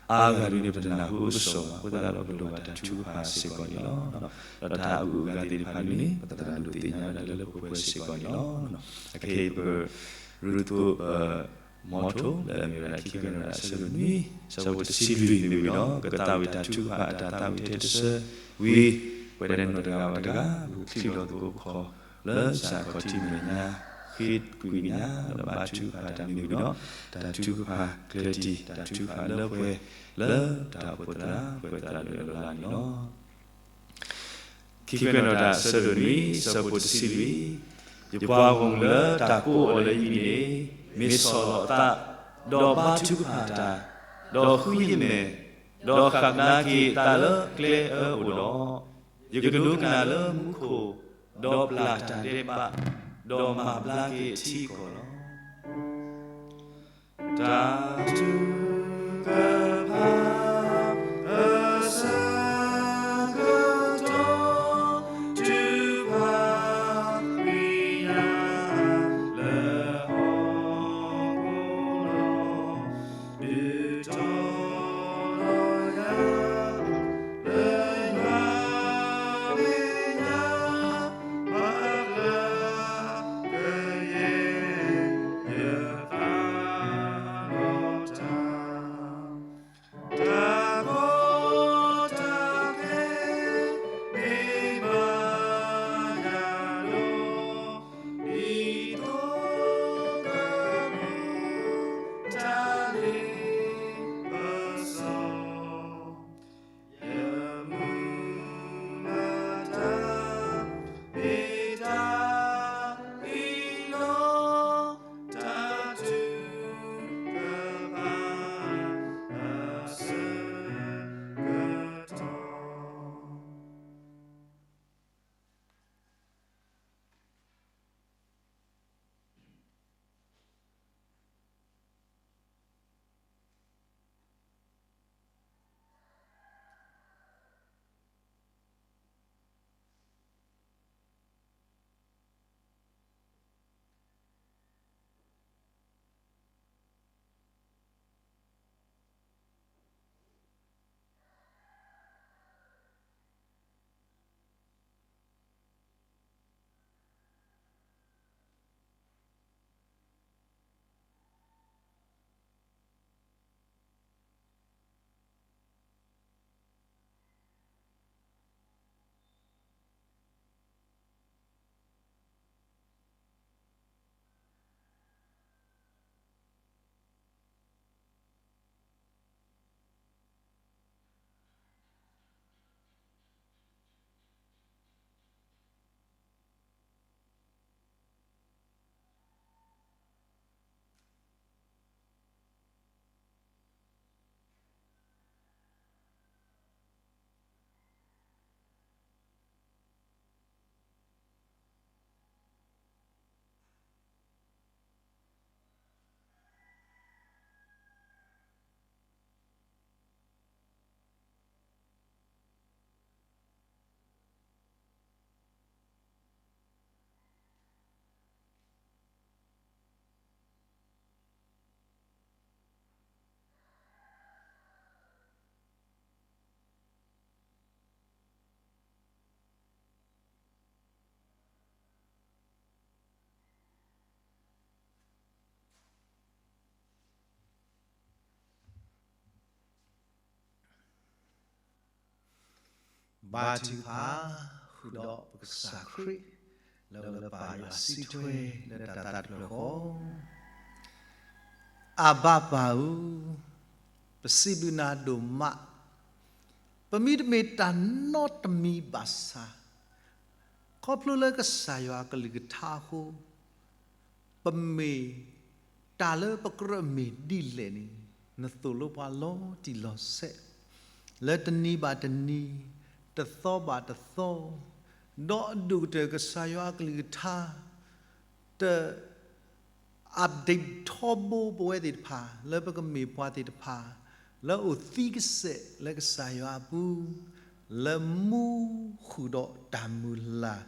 အါဂၤဒုးန့ၣ် ပတနၢ်ဟူအကစီၣ်ဘၣ် အဃိသတးဒီးပလိၣ်ဘၣ်တၢ်ထုကဖၣ်စ့ၢ်ကီးန့ၣ်လီၤ. ဒီးတၢ်အဂုၤအဂၤသ့ၣ်တဖၣ်ဒ်န့ၣ် ပသရၣ်ဒိၣ်သ့ၣ်ညါဝဲဒၣ်လၢလၢပှဲၤပှဲၤစ့ၢ်ကီးန့ၣ်လီၤ. အခဲအံၤပက ရူၢ်သကိး မီထိၣ် လၢအမ့ၢ်ဝဲဒၣ်ခံကွဲးနီၣ်တၢ်အဆၢဒိၣ်နွံ ဆၢဖိတဆံလွံၢ်မ့ၢ်ဝံၤဒီး ကသးဝံၣ်တၢ်ထုကဖၣ်အတၢ်သးဝံၣ်ထဲတဆၢဝံၤ ပဝဲဒၣ်နီၢ်တဂၤဘၣ်တဂၤ ပကချံးလီၤသကိးပခီၣ် လၢကစၢ်ခီၣ်ထံးမဲာ်ညါ ဃ့ကွံာ်ကညး ဒီးဘါထုကဖၣ်တၢ်မ့ၢ်ဝံၤဒီး တၢ်ထုကဖၣ်ကျၢၢ်တံၢ် တၢ်ထုကဖၣ်လၢပှဲၤ လၢတၢ်အိၣ်ဖှိၣ်သရၣ် ပှဲၤသရၣ်ဒိၣ်အလီၢ်န့ၣ်လီၤ. ခံကွဲးနီၣ်တၢ်အဆၢဒိၣ်နွံ ဆၢဖိတဆံလွံၢ် ယပှၤဂီၢ်မုၢ်လၢတၢ်ကိးအီၤလၢယမံၤန့ၣ် မ့ၢ်ဆီၣ်လီၤအသး ဒီးဘါထုကဖၣ်တၢ် ဒီးဃုယမဲာ် ဒီးဃၣ်ကဒါက့ၤအသးလၢကျဲအၢအိၣ်ဒီး ယကဒိကနၣ်လၢမူခိၣ် ဒီးပျၢ်တၢ်ဒဲးဘး ဒီးမၤဘျါက့ၤအထံအကီၢ်လီၤ. တၢ်ထုကဖၣ်အဆၢကတီၢ် ထုကဖၣ်ကွံာ်ယၤလၢဟီၣ်ခိၣ်လီၤ. ဒုးတီၤလီၤယၤ လၢယွၤမဲာ်ညါ ဘၣ်ကျၢၤကယဲၢ် ယသးလီၤတၢ် ဘါထုကဖၣ်ဃုာ်ဒီးပကစၢ်ခရံာ် လၢပၢ်ယွၤစံးထွဲလၢတၢ်သးတဖျၢၣ်ဃီ, အဘၤပၢ်ဧၢ, ပစံးဘျုးနၤဒိၣ်မး, ပမ့ၢ်တမ့ၢ်တၢ်နီတမံၤဘၣ်ဆၣ်, ခီဖျိလၢကစၢ်ယွၤအကလုၢ်ကထါအဃိ ပမ့ၢ်တၢ်လၢပကြၢးမ့ၢ်ဒ်လဲၣ်န့ၣ် နသိၣ်လိပှၤလီၤတံၢ်လီၤဆဲး, လၢတနံၤဘၣ်တနံၤ, တသီဘၣ်တသီ, ဒီးအဒိၣ်ကတၢၢ်ကစၢ်ယွၤအကလုၢ်ကထါ တ update ထီဘိပဝဲသ့ၣ်တဖၣ် လၢပကမ့ၢ်ပှၤသ့ၣ်တဖၣ် လၢအိၣ်သံကစဲးလၢကစၢ်ယွၤအပူၤ, လၢမူဃုာ်ဒီးတၢ်မုၢ်လၢ်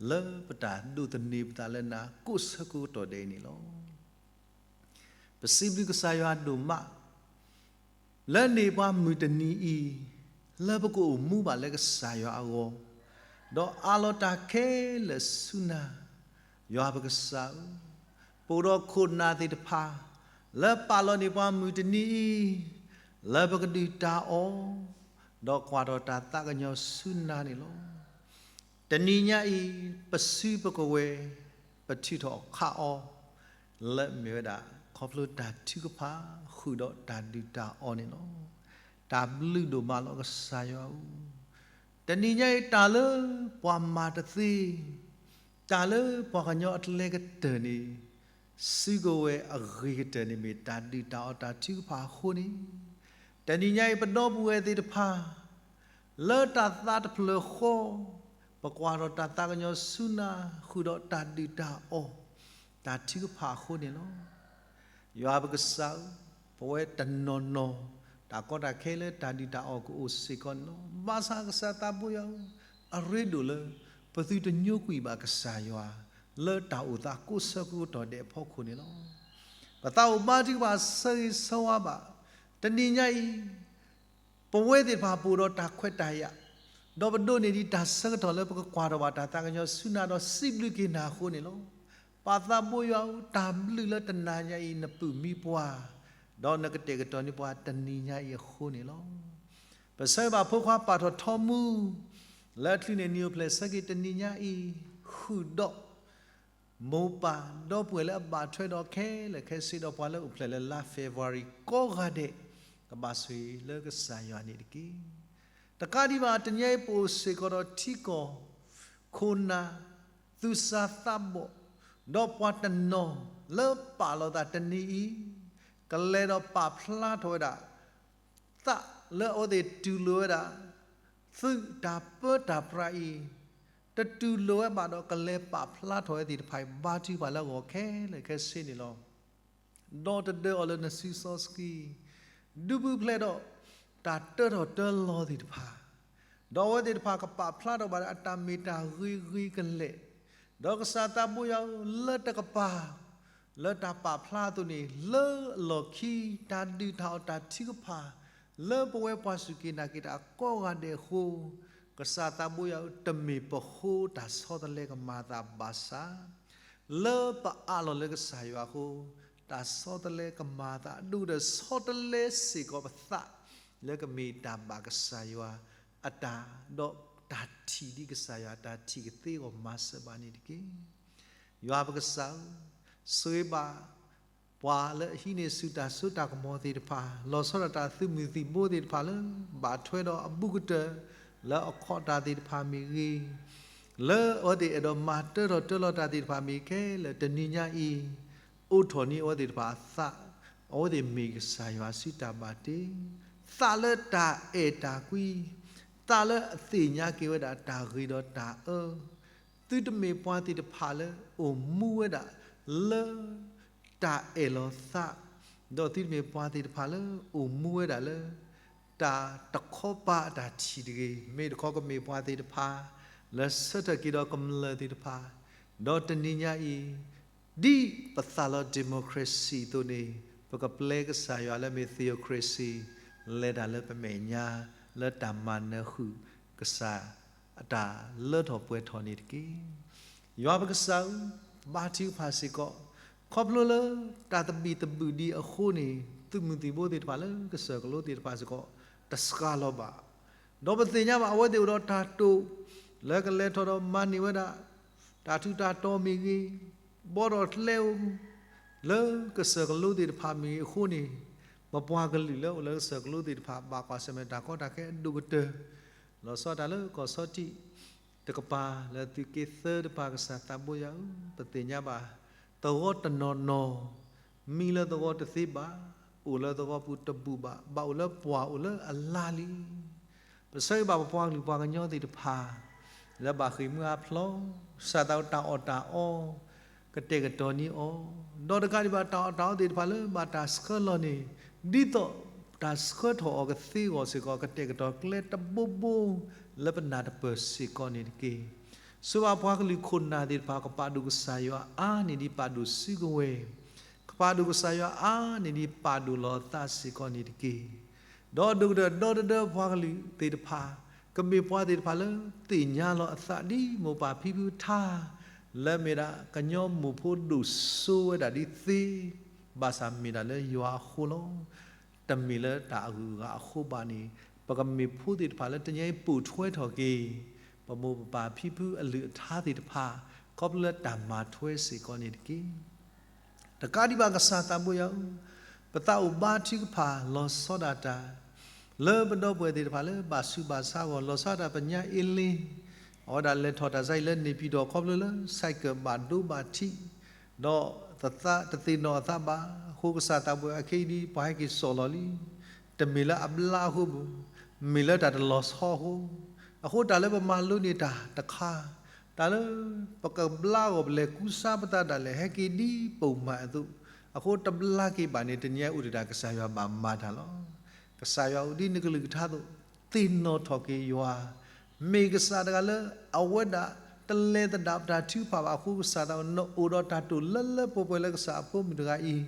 လၢပတၢ်ဒိးသန့ၤပသးလၢနၤ ကိးဆၢကိးကတီၢ်ဒဲးအံၤန့ၣ်လီၤ. ပစံးဘျုးကစၢ်ယွၤဒိၣ်မး လၢန့ၢ်ပှၤမုၢ်တနံၤအံၤ လၢပကအိၣ်မူဘၣ်လၢကစၢ်ယွၤအဂီၢ်, ဒီးအးလီၤတၢ်ခဲလၢာ်ဆူနၤ, ယွၤပကစၢ်ဧၢ, ပအိၣ်ဒီးခိၣ်နၢ်သ့ၣ်တဖၣ် လၢပာ်လီၤန့ၢ်ပှၤမုၢ်တနံၤအံၤ လၢပကဒုၣ်တၢ်အီၣ်, ဒီးကွၢ်ထီၣ်တၢ်သးကညီၤဆူနၤန့ၣ်လီၤ. တနံၤညါအံၤ ပစုပကဝဲၤ ပထုးထီၣ်ခးအီၤ လၢမ့ၢ်ဝဲဒၣ် ခီဖျိတၢ်ထုကဖၣ်ဃုာ်ဒီးတၢ်ဒုၣ်တၢ်အီၣ်န့ၣ်လီၤ. တၢ်ဘျုးဒိၣ်မးလီၤကစၢ်ယွၤဧၢ, တနံၤညါအံၤတၢ်လၢပှၤမၤတသ့, တၢ်လၢပှၤကညီအကျဲကတၢၢ်န့ၣ် စုကဝဲၤအဂ့ၤကတၢၢ်န့ၣ် မ့ၢ်တၢ်ဒုၣ်တၢ်အီၣ်တၢ်ထုကဖၣ်အဃိန့ၣ်, တနံၤညါအံၤပဒီပုၢ်ဝဲၢ်သ့ၣ်တဖၣ် လၢတၢ်သးတဖျၢၣ်ဃီ, ပကွၢ်ထီၣ်တၢ်သးကညီၤဆူနၤ ဃုာ်ဒီးတၢ်ဒုၣ်တၢ်အီၣ် တၢ်ထုကဖၣ်အဃိန့ၣ်လီၤ. ယွၤပကစၢ်ဧၢ, ပဝဲတနီၤနီၤ တၢ်ကီတၢ်ခဲလၢတၢ်ဒုၣ်တၢ်အီၣ်ကအိၣ်စ့ၢ်ကီးန့ၣ်လီၤ. ဘၣ်ဆၣ်ကစၢ်သးဘိယွၤဧၢ, အရ့ဒိၣ်လၢ ပသုတညိကွံာ်ဘၣ်ကစၢ်ယွၤ လၢတၢ်အိၣ်သးကိးဆၢကိးကတီၢ်ဒဲးအဖီခိၣ်န့ၣ်လီၤ. ပသးအိၣ်ဘါထုကဖၣ်ဆၢဂ့ၤဆၢဝါဘၣ်, တနံၤညါအံၤ ပဝဲသ့ၣ်တဖၣ်ပအိၣ်ဒီးတၢ်ခွဲးတၢ်ယာ်, ဒီးပဒိးန့ၢ်ဒံးတၢ်ဆၢကတီၢ်လၢပကကွၢ်ထီၣ်ဘၣ်တၢ်သးကညီၤဆူနၤဒီးစံးဘျုးက့ၤနၤအဃိန့ၣ်လီၤ. ပၢ်သးဘိယွၤဧၢ, တၢ်ဘျုးလၢတနၤညါအံၤနပုၢ်မံပှၤ, ဒီးနကတဲာ်ကတီၤန့ၢ်ပှၤတနံၤညါအံၤအဃိန့ၣ်လီၤ. ပဆၢဂ့ၤဘၣ်ဖိခွါပၢ်ထီၣ်ထီမူ လၢအချုးန့ၢ်နံၣ်အိၣ်ဖျဲၣ်ဆၢက့ၤတနံၤညါအံၤ, ဃုာ်ဒီး မိၢ်ပၢ်ဒီပုၢ်ဝဲၢ်လၢအဘၣ်ထွဲဒီးခဲလၢာ်ခဲဆ့ဒီးပှၤလၢအိၣ်ဖျဲၣ်လၢလါ February ကိးဂၤဒဲး, ကဘၣ်ဆိၣ်ဂ့ၤလၢကစၢ်ယွၤန့ၣ်တက့ၢ်. တကးဒံးဘၣ် တနံၤအံၤပအိၣ်စ့ၢ်ကီးဒီးထံကီၢ်, ခိၣ်နၢ်, သူၣ်စၢ်သးဘီၣ်, ဒီးပှၤတနီၤလၢပာ်လီၤသးတနံၤအံၤ, ကလဲၤဒီးပာ်ဖျါထီၣ်ဝဲဒၣ် သးလၢအဝဲသ့ၣ်တူၢ်လိာ်ဝဲဒၣ် သုးတၢ်ပၢတၢ်ပြးအံၤ, တတူၢ်လိာ်ဝဲဘၣ်ဒီးကလဲၤပာ်ဖျါထီၣ်ဝဲသ့ၣ်တဖၣ်အံၤ ဘါထုကဖၣ်လၢအဂီၢ်ခဲလၢာ်ခဲဆ့န့ၣ်လီၤ. ဒီးတဒၢအီၤလၢနစုစီဆှံ, ဒုးပူၤဖျဲးဒီးတၢ်တၢထီၣ်တၢလီၤသ့ၣ်တဖၣ်, ဒီးအဝဲသ့ၣ်တဖၣ်ကပာ်ဖျါထီၣ်ဘၣ်ဒီးအတၢ်မ့ၢ်တၢ်ဂ့ၤဂ့ၤကလဲာ်, ဒီးကစၢ်သးဘိယွၤဧၢ လၢတကပၤ လၢတၢ်ပာ်ဖျါအသိးန့ၣ် လၢအလီၢ်ခံ တၢ်ဒုၣ်တၢ်အီၣ်တၢ်ထုကဖၣ် လၢပဝဲပှၤစူၢ်က့ၤနာ်က့ၤတၢ်ကိးဂၤဒဲးအဃိ, ကစၢ်သးဘိယွၤဧၢ တမ့ၢ်ပဃိတၢ်ဆီတလဲကမၤသးဘၣ်ဆၣ်, လၢပအးလီၤလၢကစၢ်ယွၤအဃိ, တၢ်ဆီတလဲကမၤသး ဒိၣ်ဒီးဆီတလဲစ့ၢ်ကီးပသး လၢကမ့ၢ်တၢ်ဘၣ်ကစၢ်ယွၤအတၢ်, ဒီးတၢ်ထံၣ်ဒ်ကစၢ်ယွၤတၢ်ထံၣ်ကသ့အဂီၢ်မၤစၢၤဘၣ်န့ၣ်တက့ၢ်. ယွၤပကစၢ်ဧၢ, ဆိၣ်ဂ့ၤဘၣ် ပှၤလၢအဟံးန့ၢ်ဆူၣ်တၢ်စိတၢ်ကမီၤသ့ၣ်တဖၣ်, လီၤဆီဒၣ်တၢ်သုးမုၢ်သံၣ်ဘိသ့ၣ်တဖၣ်လၢ ဘၣ်ထွဲဒီးအဘူးကတၢၢ် လၢအခီၣ်တၢ်သ့ၣ်တဖၣ်မ့ၢ်ဂ့ၤ, လၢအဝဲသ့ၣ်အဲၣ်ဒိးမၤတၢထီၣ်တၢလီၤတၢ်သ့ၣ်တဖၣ်မ့ၢ်ခဲလၢာ် တနံၤညါအံၤ အိးထီၣ်န့ၢ်အဝဲသ့ၣ်တဖၣ်အသး, အဝဲသ့ၣ်မ့ၢ်ကစၢ်ယွၤစုတၢ်ဘၣ်တ့, သးလၢတၢ်အဲၣ်တၢ်ကွံ, သးလၢအသ့ၣ်ညါက့ၤဝဲဒၣ်တၢ်ဂ့ၤဒီးတၢ်အၢ, သုတမ့ၢ်ပှၤသ့ၣ်တဖၣ်လၢအိၣ်မူဝဲဒၣ်လၢ တၢ်အဲၣ်လီၤသး, ဒီးသုတမ့ၢ်ပှၤသ့ၣ်တဖၣ်လၢအိၣ်မူဝဲဒၣ်လၢ တၢ်တခီပၤအတၢ်ထံၣ်တဂ့ၤ, မ့ၢ်တခီကမ့ၢ်ပှၤသ့ၣ်တဖၣ် လၢဆၢထၢၣ်က့ၤဒီးကမျၢၢ်သ့ၣ်တဖၣ်, ဒီးတနံၤညါအံၤ ဒ်ပသးလီၤ democracy အသိးန့ၣ် ပကပျဲကစၢ်ယွၤလၢမ့ၢ် theocracy လဲၤတၢ်လၢပမဲာ်ညါ လၢတၢ်မၤနၢၤဃုာ်ကစၢ်အတၢ်လၢထီၣ်ပှဲၤထီၣ်န့ၣ်တက့ၢ်. ယွၤပကစၢ်ဧၢ, ဘါထုကဖၣ်စ့ၢ်ကီး, ခီဖျိလၢတၢ်သဘံၣ်သဘုၣ်ဒံးအဃိန့ၣ် သုးမုၢ်သံၣ်ဘိသ့ၣ်တဖၣ်လၢကစၢၢ်ကလိသ့ၣ်တဖၣ်စ့ၢ်ကီး တစှၤလီၤဘၣ် ဒီးပသ့ၣ်ညါဘၣ် အဝဲသ့ၣ်အိၣ်ဒီးတၢ်တိာ် လၢကလဲၤထီၣ်ဒီးမၤန့ၢ်ဝဲဒၣ် တၢ်ထူးတၢ်တီၤမ့ၢ်ဂ့ၤ, ဘှီထီၣ်ကျဲဧိၤ လၢကစၢၢ်ကလိသ့ၣ်တဖၣ်မ့ၢ်ဂ့ၤအဃိန့ၣ်, ပပှၤကလုာ်လၢအိၣ်လၢကစၢၢ်ကလိသ့ၣ်တဖၣ် ဘၣ်ကွၢ်ဆၢၣ်မဲာ်တၢ်ကီတၢ်ခဲအဒိၣ်ကတၢၢ်, လီၤဆီဒၣ်တၢ်လၢကီၢ်ဆီထံး တကပၤလၢသုးက့သၢတပၤ ကစၢ်သးဘိယွၤဧၢ, ပသ့ၣ်ညါဘၣ် သဝီတနီၤနီၤ မံလၢသဝီတသ့ဘၣ်, အိၣ်လၢသဝီပူၤတဘူၣ်ဘၣ်, ဘၣ်အိၣ်လၢပှၢ်အိၣ်လၢအလါလံ. ပဆၢဂ့ၤဘၣ်ပပှၤကလုာ်ပှၤကညီသ့ၣ်တဖၣ် လၢဘၣ်ဃ့ၢ်မှံဟးဖျိး, ကစၢ်သးဘိတၢ်အီၣ်တၢ်အီ ကတဲာ်ကတီၤန့ၢ်အီၤ, ဒီးတကးဒံးဘၣ်တၢ်အီၣ်တၢ်အီသ့ၣ်တဖၣ်လၢဘၣ်တၢ်ဆှၢလီၤန့ၣ်, ဒ်သိးတၢ်ဆှၢထီၣ်အီၤကသ့အဂီၢ်စ့ၢ်ကီး ကတဲာ်ကတီၤကျဲတဘိဘိ လၢပနၢ်တပၢၢ်စ့ၢ်ကီးန့ၣ်တက့ၢ်. ဆိပာ်ပှၤကလုာ်ခိၣ်နၢ်သ့ၣ်တဖၣ် ကပာ်ဒိၣ်ကစၢ်ယွၤအါန့ၢ်ဒံးပာ်ဒိၣ်စုကဝဲၤ, ကပာ်ဒိၣ်ကစၢ်ယွၤအါန့ၢ်ဒံးပာ်ဒိၣ်လီၤအသးစ့ၢ်ကီးန့ၣ်တက့ၢ်. ဒီးဒိၣ်ကတၢၢ်ဒီတဒၢပှၤကလုာ်သ့ၣ်တဖၣ် ကမ့ၢ်ပှၤသ့ၣ်တဖၣ်လၢသ့ၣ်ညါလီၤအသးဒ်မိၢ်ပၢ်ဖံဖုထါ လၢမ့ၢ်ဒၣ်ကညီမိၢ်ဖိဒိၣ်စိဝဲဒၣ်ဒ်သ့, ဘၣ်ဆၣ်မ့ၢ်ဒၣ်လၢယွၤအဃိလီၤ. တမ့ၢ်လၢတၢ်အဂုၤအဂၤအဃိဘၣ်န့ၣ်, ပကမ့ၢ်ဖိသ့ၣ်တဖၣ်လၢတနံၤအံၤပိာ်ထွဲထီၣ်က့ၤ ပမိၢ်ပပၢ်ဖံဖုအလုၢ်အထါသ့ၣ်တဖၣ် ခီဖျိလၢတၢ်မၤထွဲစ့ၢ်ကီးန့ၣ်တက့ၢ်. တကးဒံးဘၣ်ကစၢ်သးဘိယွၤဧၢ, ပသးအိၣ်ဘါထုကဖၣ်လီၤဆီဒၣ်တၢ် လၢပဒီပုၢ်ဝဲၢ်သ့ၣ်တဖၣ်လၢဘၣ်ဆူးဘၣ်ဆါအဂီၢ် လီၤဆီဒၣ်တၢ်ပညါအ့လ့, အဝဲဒၣ်လဲၤထီၣ်တၢ်ဆါအံၤလၢန့ၣ်ပံၤဒီးခီဖျိလၢ ဆဲးကၢးဘၣ်ဒိဘၣ်ထံး ဒီးတသးတသ့ၣ်နီၣ်အသးဘၣ်, အဃိကစၢ်သးဘိယွၤဧၢ ခဲအံၤဒ်ပှၤဟဲက့ၤစိာ်လီၤလံ, တမ့ၢ်လၢအဘျါအဃိဘၣ်, မ့ၢ်လၢတၢ်တလီၤဆီအဃိ, အဃိတၢ်လၢပမၤလိန့ၢ်တၢ်တခါ, တၢ်လၢပကဘျါအဂီၢ် ပလဲၤကူစါပသးဒၣ်လဲာ် ဟဲက့ၤဒ်ပိာ်မၢ်အသိး, အဃိတဘျါက့ၤဘၣ်န့ၣ် တနံၤအံၤအိၣ်ဒီးတၢ်ကစၢ်ယွၤဘၣ်မၤတၢ်လီၤ. ကစၢ်ယွၤအိၣ်ဒ်နကလုၢ်ကထါအသိး, သ့ၣ်နီၣ်ထီၣ်က့ၤယွၤ မ့ၢ်ကစၢ်တဂၤလၢအဝဲဒၣ်တလဲၤသဒၣ်ပတၢ်ထုကဖၣ်ဘၣ်အဃိ ကစၢ်သးဘိယွၤ နအိၣ်ဒီးတၢ်တိာ်လၢလၢပှဲၤပှဲၤလၢကစၢ်အဖိမုၣ်တဂၤအံၤ,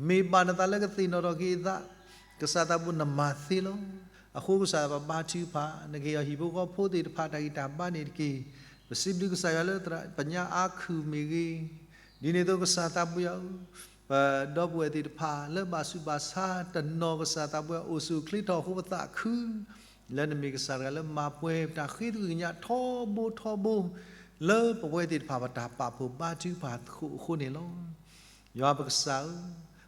မ့ၢ်ဘၣ်နသးလၢကသ့ၣ်နီၣ်ထီၣ်က့ၤအသး, ကစၢ်သးဘိယွၤ နမၤသ့လီၤ. အဃိကစၢ်သးဘိယွၤ ပဘါထုကဖၣ် နကဟ့ၣ်အီၤဟံၣ်ဖိဃီဖိသ့ၣ်တဖၣ်တၢ်ဂံၢ်တၢ်ဘါန့ၣ်တက့ၢ်. ပစံးဘျုးကစၢ်ယွၤလၢသရၣ် ပညါအါခုၣ်မ့ၢ်ဂ့ၤ, ဒ်န့ၣ်အသိးကစၢ်သးဘိယွၤဧၢ, ပဒီပုၢ်ဝဲၢ်သ့ၣ်တဖၣ်လၢဘၣ်ဆူးဘၣ်ဆါတနီၤ ကစၢ်သးဘိယွၤ အိၣ်ဆူၣ်အိၣ်ချ့ထီၣ်အဃိ ပသးခု လၢနမ့ၢ်ကစၢ်တဂၤလၢမၤပှဲၤပတၢ်ဃ့သကွံၢ်ကညးထီဘိထီဘိ လၢပဝဲသ့ၣ်တဖၣ်ပတၢ်ပာ်ဖှိၣ်ဘါထုကဖၣ်သကိးအဃိန့ၣ်လီၤ. ယွၤပကစၢ်ဧၢ,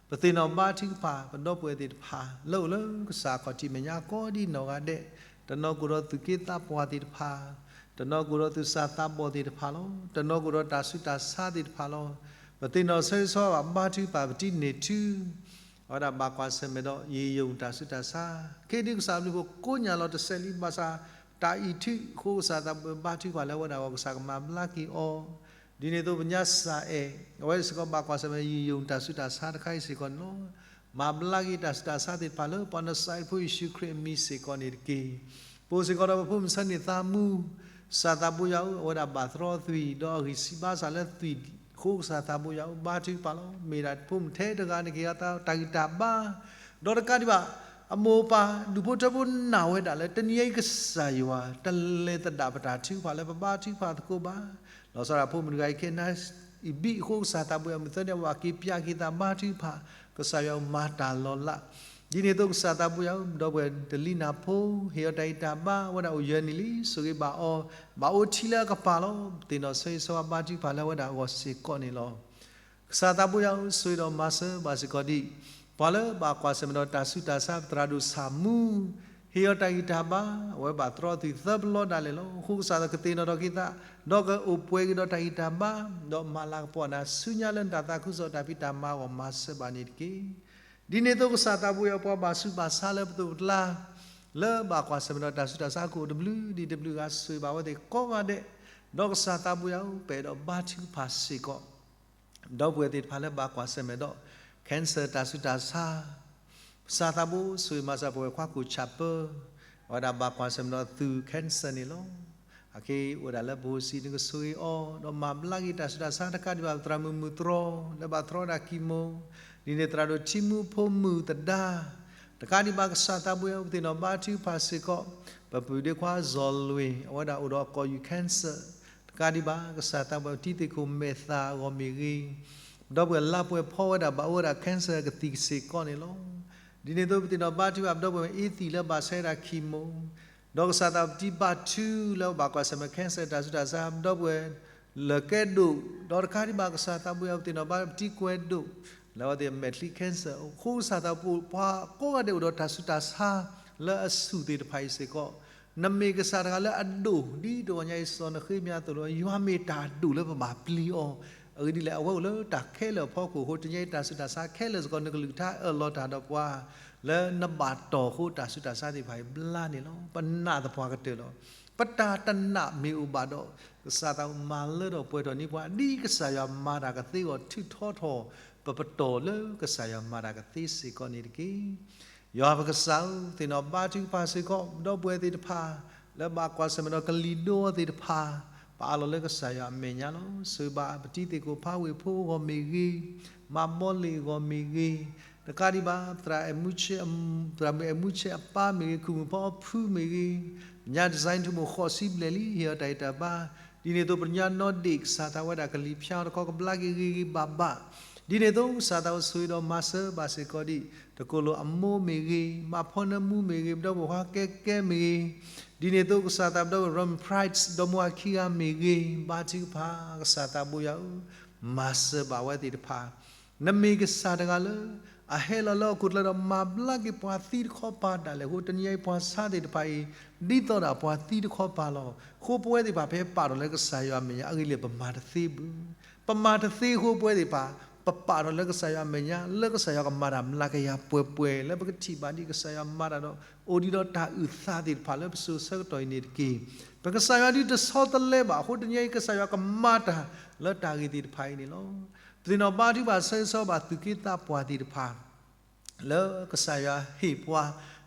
ပသ့ၣ်နီၣ်ဘါထုကဖၣ် ပဒီပုၢ်ဝဲၢ်သ့ၣ်တဖၣ် လၢအိၣ်လၢကစၢ်အခီၣ်ထံးမဲာ်ညါကိးဒ်နီၢ်ဂၤဒဲး, တနီၤကအိၣ်ဒီးသူၣ်က့သးပှၢ်သ့ၣ်တဖၣ်, တနီၤကအိၣ်ဒီးသူၣ်စၢ်သးဘီၣ်သ့ၣ်တဖၣ်လီၤ. တနီၤကအိၣ်ဒီးတၢ်ဆူးတၢ်ဆါသ့ၣ်တဖၣ်လီၤ. ပသ့ၣ်နီၣ်ဆၢဂ့ၤဆၢဝါဘၣ် ဘါထုကဖၣ် ပတံၤန့ၢ်ထူ အဝဲဒၣ်ဘၣ်ကွၢ်ဆၢၣ်မဲာ်ဒီး ယံာ်ယုၢ်တၢ်ဆူးတၢ်ဆါ, ခဲအံၤဒ်ကစၢ်အဘျုးအဖှိၣ်ကိးညါလီၤတစဲးလံ ဘၣ်ဆၣ်တၢ်အံၤထံးအဃိ ကစၢ်သးဘိယွၤ ဘါထုကဖၣ်လၢအဝဲဒၣ်အဂီၢ် ကစၢ်ကမၤဘျါက့ၤအီၤ, ဒ်န့ၣ်အသိးပညါစၢ်အဲၣ် အဝဲစ့ၢ်ကီးဘၣ်ကွၢ်ဆၢၣ်မဲာ် ယံာ်ယုၢ်တၢ်ဆူးတၢ်ဆါတခါအံၤစ့ၢ်ကီးန့ၣ်လီၤ. မၤဘျါက့ၤတၢ်ဆူးတၢ်ဆါသ့ၣ်တဖၣ်လၢ ပှၤနစၤရ့းဖိယ့ၣ်ၡူးခရံာ်အမံၤစ့ၢ်ကီးန့ၣ်တက့ၢ်. ပအိၣ်စ့ၢ်ကီးဒီးပဖိမုၣ်ဆၢန့ၢ်သးမူ, ကစၢ်သးဘိယွၤဧၢ, အဝဲဒၣ်ဘၣ်သရီအသွံၣ် ဒီးအဂံၢ်ဆံးဘါစၢ်လၢသွံၣ်အဃိ ကစၢ်သးဘိယွၤဧၢ ဘါထုကဖၣ်လီၤ. မ့ၢ်ဒၣ်ဖိမုၣ်ထဲတဂၤ နကဟ့ၣ်အသးတၢ်ဂံၢ်တၢ်ဘါ, ဒီးတကးဒံးဘၣ် အမိၢ်အပၢ်ဒူၣ်ဖိထၢဖိနာ်ဝဲဒၣ်လၢ တနံၤအံၤကစၢ်ယွၤ တလဲၤသဒၣ်ပတၢ်ထုကဖၣ်လၢပဘါထုကဖၣ်သကိးဘၣ်. လီၤဆီဒၣ်တၢ်ဖိမုၣ်တဂၤအံၤ ခဲအံၤန့ၣ် အံၤဘံၣ်အဃိ ကစၢ်သးဘိယွၤ မုၢ်သၢဒ့ အဝဲက့ၤပျၢ်က့ၤသးဘါထုကဖၣ်, ကစၢ်ယွၤမၤတၢ်လီၤလး, ဒ်န့ၣ်အသိးကစၢ်သးဘိယွၤဧၢ, ဒီပုၢ်ဝဲၢ်တလံနၢ်ဖိ ဟ့ၣ်အီၤတၢ်ဂံၢ်တၢ်ဘါ အဝဲဒၣ်အိၣ်ယၢၤန့ၣ်လံ ဆိၣ်ဂ့ၤဘၣ်အီၤ, ဘၣ်အိၣ်ထံလၢအကပၤလီၤ. ပသ့ၣ်နီၣ်ဆၢဂ့ၤဆၢဝါဘါထုကဖၣ်လၢအဝဲဒၣ်အဂီၢ်စ့ၢ်ကီးန့ၣ်လီၤ. ကစၢ်သးဘိယွၤဧၢ, ဆိၣ်ဂ့ၤဒီးမၤစၢၤဘၣ်စ့ၢ်ကီးဒံး ပှၤလၢဘၣ်ကွၢ်ဆၢၣ်မဲာ်ဒီးတၢ်ဆူးတၢ်ဆါ ပသရၣ်ဒိၣ်ဆၣ်မူ, ဟ့ၣ်အီၤတၢ်ဂံၢ်တၢ်ဘါ, အဝဲဘၣ်သရီအသွံၣ်သၢပလီဒၣ်လဲာ်လီၤ. အဃိကစၢ်သးကသ့ၣ်နီၣ်ထီၣ်က့ၤသး, ဒီးကအိၣ်ပှဲၤက့ၤဒီးတၢ်ဂံၢ်တၢ်ဘါ, ဒီးမၤလၤကပီၤနၤဆူညါလၢနတၢ်သးခုကစီၣ်တၢ်ဖံးတၢ်မၤအဂီၢ် မၤစၢၤဘၣ်န့ၣ်တက့ၢ်. ဒ်န့ၣ်အသိးကစၢ်သးဘိယွၤဧၢ, ပှၤဘၣ်ဆူးဘၣ်ဆါလၢပသိးပကျါ လၢဘၣ်ကွၢ်ဆၢၣ်မဲာ်ဒီးတၢ်ဆူးတၢ်ဆါ ကအိၣ်တဘျုးဒံးတဘျုးဂၤ ဆိၣ်ဂ့ၤဘၣ်အဝဲသ့ၣ်ကိးဂၤဒဲး, ဒီးကစၢ်သးဘိယွၤဧၢ, ပအဲၣ်ဒိးဘါထုကဖၣ်စ့ၢ်ကီး ဒီပုၢ်ဝဲၢ်သ့ၣ်တဖၣ်လၢဘၣ်ကွၢ်ဆၢၣ်မဲာ်ဒီး cancer တၢ်ဆူးတၢ်ဆါ, ကစၢ်သးဘိဆိၣ်ဂ့ၤမၤစၢၤပဝဲၢ်ခွါကိၣ်ဆၣ်ပၢ, အဝဲဒၣ်ဘၣ်ကွၢ်ဆၢၣ်မဲာ်ဒီးသုး cancer န့ၣ်လီၤ. အခဲအံၤအိၣ်ဝဲဒၣ်လၢပဖိဆံး နကဆိၣ်ဂ့ၤအီၤ, ဒီးမၤဘျါက့ၤတၢ်ဆူးတၢ်ဆါတကးဒံးဘၣ် ပသရၣ်မုၣ်မုၢ်တြီ လၢဘၣ်သရီဒၣ် chemo, ဒ်န့ၣ်သရၣ်ဒိၣ်ထံမူဖိမုၢ်သဒါ, တကးဒံးဘၣ်ကစၢ်သးဘိယွၤဧၢ, ပသ့ၣ်နီၣ်ဘါထုကဖၣ်စ့ၢ်ကီး ပပုၢ်ဒ့ခွါစီၤလွ့ၣ် အဝဲဒၣ်အိၣ်ဒီးအကိာ်ယူၢ် cancer, တကးဒံးဘၣ် ကစၢ်သးဘိယွၤ တံၤသကိးမဲာ်သၣ်အဂီၢ်မ့ၢ်ဂ့ၤ, ဒီပုၢ်ဝဲၢ်လါပှဲၤဖီဝဲဒၣ် ဘၣ်အိၣ်ဝဲဒၣ် cancer ကသံၣ်စ့ၢ်ကီးန့ၣ်လီၤ. ဒ်န့ၣ်အသိးပသ့ၣ်နီၣ်ဘါထုကဖၣ် ပဒီပုၢ်ဝဲၢ်အ့သံၣ်လၢဘၣ်ဆဲးဒၣ် chemo, ဒီးကစၢ်သးပတံၢ်ဘါထုလၢပဘၣ်ကွၢ်ဆၢၣ်မဲာ် cancer တၢ်ဆူးတၢ်ဆါ ဒီပုၢ်ဝဲၢ်လၢာ်ကဲဒိၣ်, ဒီးတကးဒံးဘၣ်ကစၢ်သးဘိယွၤ ပသ့ၣ်နီၣ်ဘါပတံၢ်ကွဲးဒိၣ် လၢအဝဲသ့ၣ်မဲာ်ချံ cancer အဃိ ကစၢ်သးဘိ ပှၤကိးဂၤဒဲးအိၣ်ဒီးတၢ်ဆူးတၢ်ဆါလၢအဆူၣ်သ့ၣ်တဖၣ်အံၤစ့ၢ်ကီး, နမ့ၢ်ကစၢ်တဂၤလၢအဒိၣ် ဒ်တဂီၤညါအံၤစီၤနဃ့မယၤအသိးလီၤ. ယွၤမ့ၢ်တၢ်အဒိၣ်လၢပဘၣ်ပျံၤအီၤ, အဂ့ၢ်ဒ်လဲၣ် အဝဲအိၣ်လၢတၢ်ခဲလၢာ်အဖီခိၣ်အဃိ တနံၤအံၤတၢ်ဆူးတၢ်ဆါခဲလၢာ်စ့ၢ်ကီး နကလုၢ်ကထါအၢၣ်လီၤတၢ်ဒီးပှၤ လၢနဘၣ်တီၢ်အဃိ တၢ်ဆူးတၢ်ဆါသ့ၣ်တဖၣ်အံၤဘျါန့ၣ်လီၤ. ပနာ်သပှၢ်ကတၢၢ်လီၤ. ပတၢ်တနာ်မ့ၢ်အိၣ်ဘၣ်ဒီး ကစၢ်သးဘိမၤလၢထီၣ်ပှဲၤထီၣ်န့ၢ်ပှၤ ဒ်ကစၢ်ယွၤမၤတၢ်ကသ့အဂီၢ် ထုးထီထီၣ် ပပတီၢ်လၢကစၢ်ယွၤမၤတၢ်ကသ့စ့ၢ်ကီးန့ၣ်တက့ၢ်. ယွၤပကစၢ်ဧၢ, သ့ၣ်နီၣ်ဘါထုကဖၣ်စ့ၢ်ကီး ဒီပုၢ်ဝဲၢ်သ့ၣ်တဖၣ် လၢဘၣ်ကွၢ်ဆၢၣ်မဲာ်ဒီးကလံၤဒိအီၤသ့ၣ်တဖၣ်, ပအးလီၤလၢကစၢ်ယွၤအမဲာ်ညါလီၤ. ဆှၢဘၣ်ပတံၤသ့ၣ်ကိးဖးဝ့ၢ်ဖိအဂီၢ်မ့ၢ်ဂ့ၤ, မၤဘီလ့ၣ်အဂီၢ်မ့ၢ်ဂ့ၤ, တကးဒံးဘၣ် သရၣ်အဲၣ်မူဆဲး, သရၣ်မုၣ်အဲၣ်မူဆဲးအပၢ်မ့ၢ်ဂ့ၤ, ခူၣ်မုၣ်ဖီအီဖုမ့ၢ်ဂ့ၤ, ပညါ design ထူမိၢ်ဃိးဆံဘျဲၣ်လံ ဟ့ၣ်အီၤတၢ်ဂံၢ်တၢ်ဘါ, ဒ်န့ၣ်အသိး ပညါနီၢ်ဒ့ၣ် ကစၢ်သးဝဲဒၣ်ကလံၤဖၠါအီၤတခီ ကဘျါက့ၤဂ့ၤဂ့ၤဘၣ်ဘၣ်, ဒ်န့ၣ်အသိး ကစၢ်သးအိၣ်ဆိၣ်ဂ့ၤဒီးမၤစၢၤဘၣ်စ့ၢ်ကီးဒံး တကိၣ်လိာ်အမိၢ်မ့ၢ်ဂ့ၤ, မၤဖီနၢမူမ့ၢ်ဂ့ၤ, ပဒီပုၢ်ဝဲၢ်ခွါကဲကဲမ့ၢ်ဂ့ၤ, ဒ်န့ၣ်အသိး ကစၢ်သးပဒီပုၢ်ဝဲၢ် Robin Price ဒီမါဝၤခံဂၤမ့ၢ်ဂ့ၤ, ဘါထုကဖၣ် ကစၢ်သးဘိယွၤဧၢ, မၤစၢၤဘၣ်ဝဲသ့ၣ်တဖၣ် နမ့ၢ်ကစၢ်တဂၤလၢ အဟဲလီၤလၢဟီၣ်ခိၣ်ချၢဒီးမၤဘျါက့ၤပှၤသံတခီပၤဒၣ်လဲာ်အဃိ တနံၤအံၤ ပှၤဆါသ့ၣ်တဖၣ်အံၤ ဒ်သိးဒၣ်ပှၤသံတခီပၤလီၤ. အဃိပဝဲသ့ၣ်တဖၣ် ဖဲပပာ်ထီၣ်လၢကစၢ်ယွၤအမဲာ်ညါ အဂ့ၢ်လံ ပမၤတသ့ဘၣ်. ပမၤတသ့အဃိ ပဝဲသ့ၣ်တဖၣ် ပပာ်ထီၣ်လၢကစၢ်ယွၤအမဲာ်ညါ လၢကစၢ်ယွၤကမၤတၢ်မျးကယၤပှဲၤပှဲၤ လၢပကထံၣ်ဘၣ်ဒံးကစၢ်ယွၤမၤတၢ်ဒီး အိၣ်ဒံးဒီးတၢ်အုၣ်သးသ့ၣ်တဖၣ်လၢပစိၤဆၢကတီၢ်အံၤန့ၣ်တက့ၢ်. ပကစၢ်ယွၤဒုးတဆီတလဲဘၣ်အဃိ တနံၤအံၤ ကစၢ်ယွၤကမၤတၢ်လၢတၢ်ဂ့ၢ်သ့ၣ်တဖၣ်အံၤန့ၣ်လီၤ. ပသ့ၣ်နီၣ်ဘါထုကဖၣ်ဆၢဂ့ၤဆၢဝါဘၣ်သူၣ်က့သးပှၢ်သ့ၣ်တဖၣ် လၢကစၢ်ယွၤဟ့ၣ်ပှၤ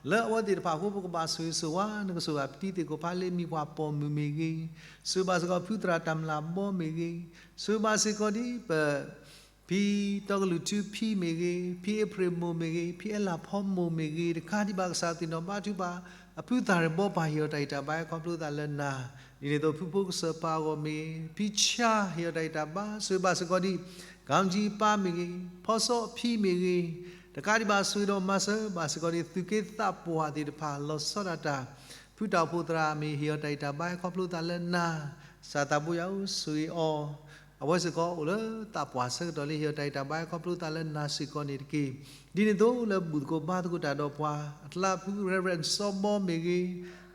လၢအဝဲသ့ၣ်တဖၣ်အဃိ ပကဘၣ်ဆိၣ်ဂ့ၤဆိၣ်ဝါ နကဆိၣ်ဂ့ၤဘၣ်ပတံၤသ့ၣ်ကိးဖးလၢမံၤပှၢ်ပိာ်မုၣ်မ့ၢ်ဂ့ၤ, ဆိၣ်ဂ့ၤဘၣ်စ့ၢ်ကီးဖုသရၣ်တၢ်မျၢ်ဘီမ့ၢ်ဂ့ၤ, ဆိၣ်ဂ့ၤဘၣ်စ့ၢ်ကီးဒ်ပ ဖံတီကလုာ်ထူဖံမ့ၢ်ဂ့ၤ, ဖံအ့ဖြ့ၣ်မိၢ်မ့ၢ်ဂ့ၤ, ဖံအဲလးဖီမိၢ်မ့ၢ်ဂ့ၤ, တကးဒံးဘၣ်ကစၢ်သ့ၣ်နီၣ်ဘါထုကဖၣ် အဖုသၣ်ရ့ၣ်ဘီပၢ်ဟ့ၣ်အီၤတၢ်ဂံၢ်တၢ်ဘါဟဲခီဖျိသးလၢနၤ, ဒ်န့ၣ်အသိးဖုဖိကစၢၢ်ပၢ်အဂီၢ်မ့ၢ်ဂ့ၤ, ဖံဆါဟ့ၣ်အီၤတၢ်ဂံၢ်တၢ်ဘါ ဆိၣ်ဂ့ၤဘၣ်စ့ၢ်ကီးဒ် ကၣ်ကၠံပၢ်မ့ၢ်ဂ့ၤ, ဖီစီအဖံမ့ၢ်ဂ့ၤ, တကးဒံးဘၣ်ဆိၣ်ဂ့ၤဒီးမၤစၢၤဘၣ်စ့ၢ်ကီးဒ် သူၣ်က့သးပှၢ်သ့ၣ်တဖၣ် လီၤဆီဒၣ်တၢ် ဖုတၢ်အိၣ်ဖှိၣ်သရၣ်မ့ၢ်ဟ့ၣ်အီၤတၢ်ဂံၢ်တၢ်ဘါဟဲခီဖျိသးလၢနၤ, ကစၢ်သးဘိယွၤဧၢ ဆိၣ်ဂ့ၤအီၤ, အဝဲစ့ၢ်ကီးအိၣ်လၢသးပှၢ်ဆၢကတီၢ်လၢဟ့ၣ်အီၤတၢ်ဂံၢ်တၢ်ဘါဟဲခီဖျိသးလၢနၤစ့ၢ်ကီးန့ၣ်တက့ၢ်. ဒ်န့ၣ်အသိးလၢဘူၣ်သကိးဘါသကိးတၢ်ဒီးပှၤ အကျါဖု Reverend စီဘီမ့ၢ်ဂ့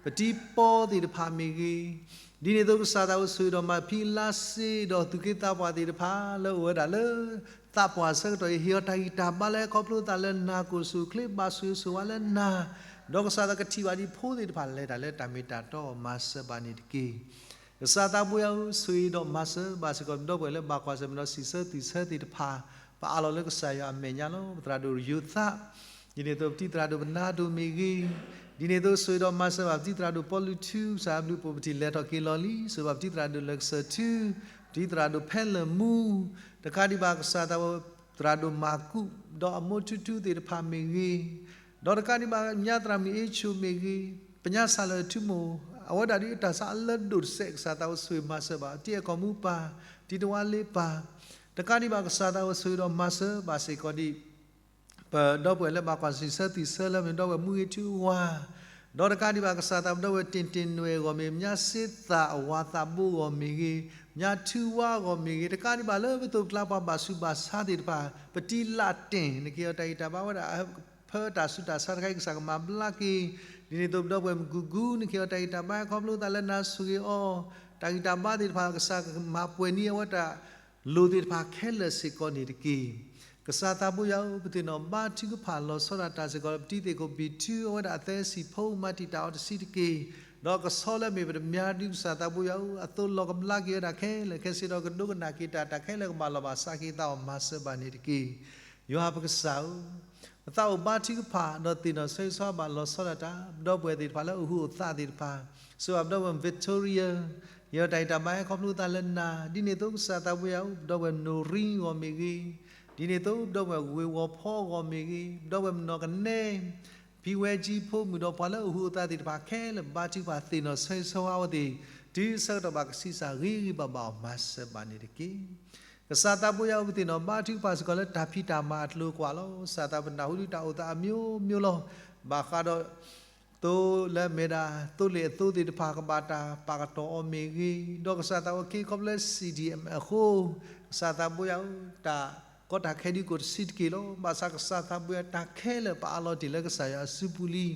ၤ, ပတံၤပီသ့ၣ်တဖၣ်မ့ၢ်ဂ့ၤ, ဒ်န့ၣ်အသိးကစၢ်သးအိၣ်ဆိၣ်ဂ့ၤဒီးမၤဖံလါစ့ ဒီးသူၣ်က့သးပှၢ်သ့ၣ်တဖၣ်လၢအိၣ်ဝဲဒၣ်လၢ သးပှၢ်ဆၢကတီၢ်အံၤ ဟ့ၣ်အီၤတၢ်ဂံၢ်တၢ်ဘါလၢဟဲခီဖျိသးလၢနၤ ကိၣ်ဆူၣ်ချ့ဘၣ်ဆိၣ်ဂ့ၤဆိၣ်ဝါလၢနၤ, ဒီးကစၢ်သးကထံၣ်ဘၣ်ဒံးဖိသ့ၣ်တဖၣ်လဲၤတၢ်လၢတၢ်မ့ၢ်တၢ်တီအဂီၢ် မၤစၢၤဘၣ်န့ၣ်တက့ၢ်. ကစၢ်သးဘိယွၤဧၢ ဆိၣ်ဂ့ၤဒီးမၤစၢၤဘၣ်စ့ၢ်ကီး ပဒီပုၢ်ဝဲၢ်လၢဘၣ်ကွၢ်ဆၢၣ်မဲာ်ဒီးစံးဆၢသူၣ်ဆၢသ့ၣ်တဖၣ် ပအးလီၤလၢကစၢ်ယွၤအမဲာ်ညါလီၤ. ပသရၣ်ဒိၣ်ယိၤသး, ဒ်န့ၣ်အသိးပတံၤသရၣ်ဒိၣ်ပနါဒိၣ်မ့ၢ်ဂ့ၤ, ဒ်န့ၣ်အသိးဆိၣ်ဂ့ၤဒီးမၤစၢၤဘၣ်ပတံၤသရၣ်ဒိၣ်ပီလူးထူ ကစၢ်ဘျုးပိာ်ပထံၣ်လဲၤထီၣ်က့ၤလီၤလံ ဆိၣ်ဂ့ၤဘၣ်ပတံၤသရၣ်ဒိၣ်လၢကစၢၢ်ထူ, ပတံၤသရၣ်ဒိၣ်ဖဲလၢာ်မူ, တကးဒံးဘၣ်ကစၢ်သးဝဲ သရၣ်ဒိၣ်မၤကူး ဒီးအမိၢ်ထူထူသ့ၣ်တဖၣ်မ့ၢ်ဂ့ၤ, ဒီးတကးဒံးဘၣ် ပညါသရၣ်မုၣ်အ့ၣ်ဆိၣ်မ့ၢ်ဂ့ၤ, ပညါစၢ်လၢာ်ထူမိၢ်, အဝဲဒၣ်ဒ်အတၢ်ဆါအလၢဒိၣ်တစဲး ကစၢ်သးအိၣ်ဆိၣ်ဂ့ၤမၤစၢၤဘၣ် တံၤအဲၣ်ကီၢ်မူပၢ်, တံၤတဝါလ့ပၢ်, တကးဒံးဘၣ်ကစၢ်သးအိၣ်ဆိၣ်ဂ့ၤဒီးမၤစၢၤဘၣ်စ့ၢ်ကီးဒံး ပဒီပုၢ်ဝဲၢ်လၢဘၣ်ကွၢ်စံးဆၢသံးဆၢလၢမ့ၢ်ဒီပုၢ်ဝဲၢ်မူဂ့ၤထူဝါ, ဒီးတကးဒံးဘၣ်ကစၢ်သးပဒီပုၢ်ဝဲၢ်တ့ၢ်တ့ၢ်နွဲၣ်အဂီၢ်မ့ၢ် ပညါစ့သၣ်အဝၤသးဘိအဂီၢ်မ့ၢ်ဂ့ၤ, ပညါထူဝါအဂီၢ်မ့ၢ်ဂ့ၤ, တကးဒံးဘၣ်လၢပသိးပကျါပှၤဘၣ်ဆူးဘၣ်ဆါသ့ၣ်တဖၣ် ပတံၤလၢ်တ့ၢ် နကဟ့ၣ်အီၤတၢ်ဂံၢ်တၢ်ဘါဝဲဒၣ် ဖဲတၢ်ဆူးတၢ်ဆါတခါအံၤ ကစၢ်ကမၤဘျါက့ၤ, ဒ်န့ၣ်အသိးပဒီပုၢ်ဝဲၢ်မုၢ်ကူးကူး နကဟ့ၣ်အီၤတၢ်ဂံၢ်တၢ်ဘါဟဲခီဖျိသးလၢနၤဆိၣ်ဂ့ၤအီၤ, တၢ်ဂံၢ်တၢ်ဘါသ့ၣ်တဖၣ် ကစၢ်ကမၤပှဲၤန့ၢ်အဝဲတၢ် လိၣ်သ့ၣ်တဖၣ်ခဲလၢာ်စ့ၢ်ကီးန့ၣ်တက့ၢ်. ကစၢ်သးဘိယွၤဧၢ, ပသ့ၣ်နီၣ်ဘါထုကဖၣ်လီၤဆီဒၣ်တၢ်စ့ၢ်ကီး ပတံၤသ့ၣ်ခိၣ်ဘံၣ်ထူ အဝဲဒၣ်အသဲစံာ်ဖိ မၤတံာ်တာ်အီၤတဆံးတက့ၢ်. ဒီးကဆီလၢအမ့ၢ်ပတမၠါဒုး ကစၢ်သးဘိယွၤဧၢ, အသိးလီၢ်ကဘျါက့ၤဝဲဒၣ်ခဲလၢာ်ခဲဆ့ ဒီးကဒိကနၣ်က့ၤတၢ် တၢ်ခဲလၢာ်ကဘၣ်လီၢ်ဘၣ်စးက့ၤသးအီၤ မၤစၢၤဘၣ်န့ၣ်တက့ၢ်. ယွၤပကစၢ်ဧၢ, ပသးအိၣ်ဘါထုကဖၣ် ဒီးသ့ၣ်နီၣ်ဆၢဂ့ၤဆၢဝါဘၣ်လီၤဆီဒၣ်တၢ် ပဒီပုၢ်ဝဲၢ်သ့ၣ်တဖၣ်လၢအဟူးအသးသ့ၣ်တဖၣ်, ဆိၣ်ဂ့ၤဘၣ်ပဒီပုၢ်ဝဲၢ် Victoria, ဟ့ၣ်အီၤတၢ်ဂံၢ်တၢ်ဘါဟဲခီဖျိသးလၢနၤ, ဒ်န့ၣ်အသိးကစၢ်သးဘိယွၤဧၢ, ပဒီပုၢ်ဝဲၢ်နိၣ်ရံအဂီၢ်မ့ၢ်ဂ့ၤ, ဒ်န့ၣ်အသိးပဒီပုၢ်ဝဲၢ်ဝ့ၢ်ဝီၤဖီအဂီၢ်မ့ၢ်ဂ့ၤ, ပဒီပုၢ်ဝဲၢ်မနီၢ်ကနဲ ဖံဝဲကၠံဖိမုၣ်ဒီးပှၤလၢအဟူးအသးသ့ၣ်တဖၣ်ခဲလၢာ် ဘါထုကဖၣ်သ့ၣ်နီၣ်ဆၢဂ့ၤဆၢဝါအဝဲသ့ၣ် တုၤဆၢကတီၢ်ဘၣ်ကဆံးစၢ်ဂ့ၤဂ့ၤဘၣ်ဘၣ်အီၤ မၤစၢၤဘၣ်န့ၣ်တက့ၢ်. ကစၢ်သးဘိယွၤဧၢ, ပသ့ၣ်နီၣ်ဘါထုကဖၣ်စ့ၢ်ကီးလၢတၢ်ဖံးတၢ်မၤအကျိၤအကွာ်လီၤ. ကစၢ်သးပနၢ်ဟူဒုးတၢ်အိၣ်သးအမျိုးမျိုးလီၤ. ဘၣ်ဃးဒီး သိလၢအမ့ၢ်ဒၣ် သိလ့ၣ်အသိသ့ၣ်တဖၣ် ကဘၣ်တၢ်ပာ်ကတီၢ်အီၤမ့ၢ်ဂ့ၤ, ဒီးကစၢ်သးဝဲက့ၤခီဖျိလၢ C D M အဃိ, ကစၢ်သးဘိယွၤဧၢ, တၢ်ကီတၢ်ခဲဒုးကိၣ်တဆံးတက့ၢ်လီၤ. ဘၣ်ဆၣ်ကစၢ်သးဘိယွၤ တၢ်ခဲလၢာ်ပအးလီၤတ့ၢ်လၢကစၢ်ယွၤအစုပူၤလံ.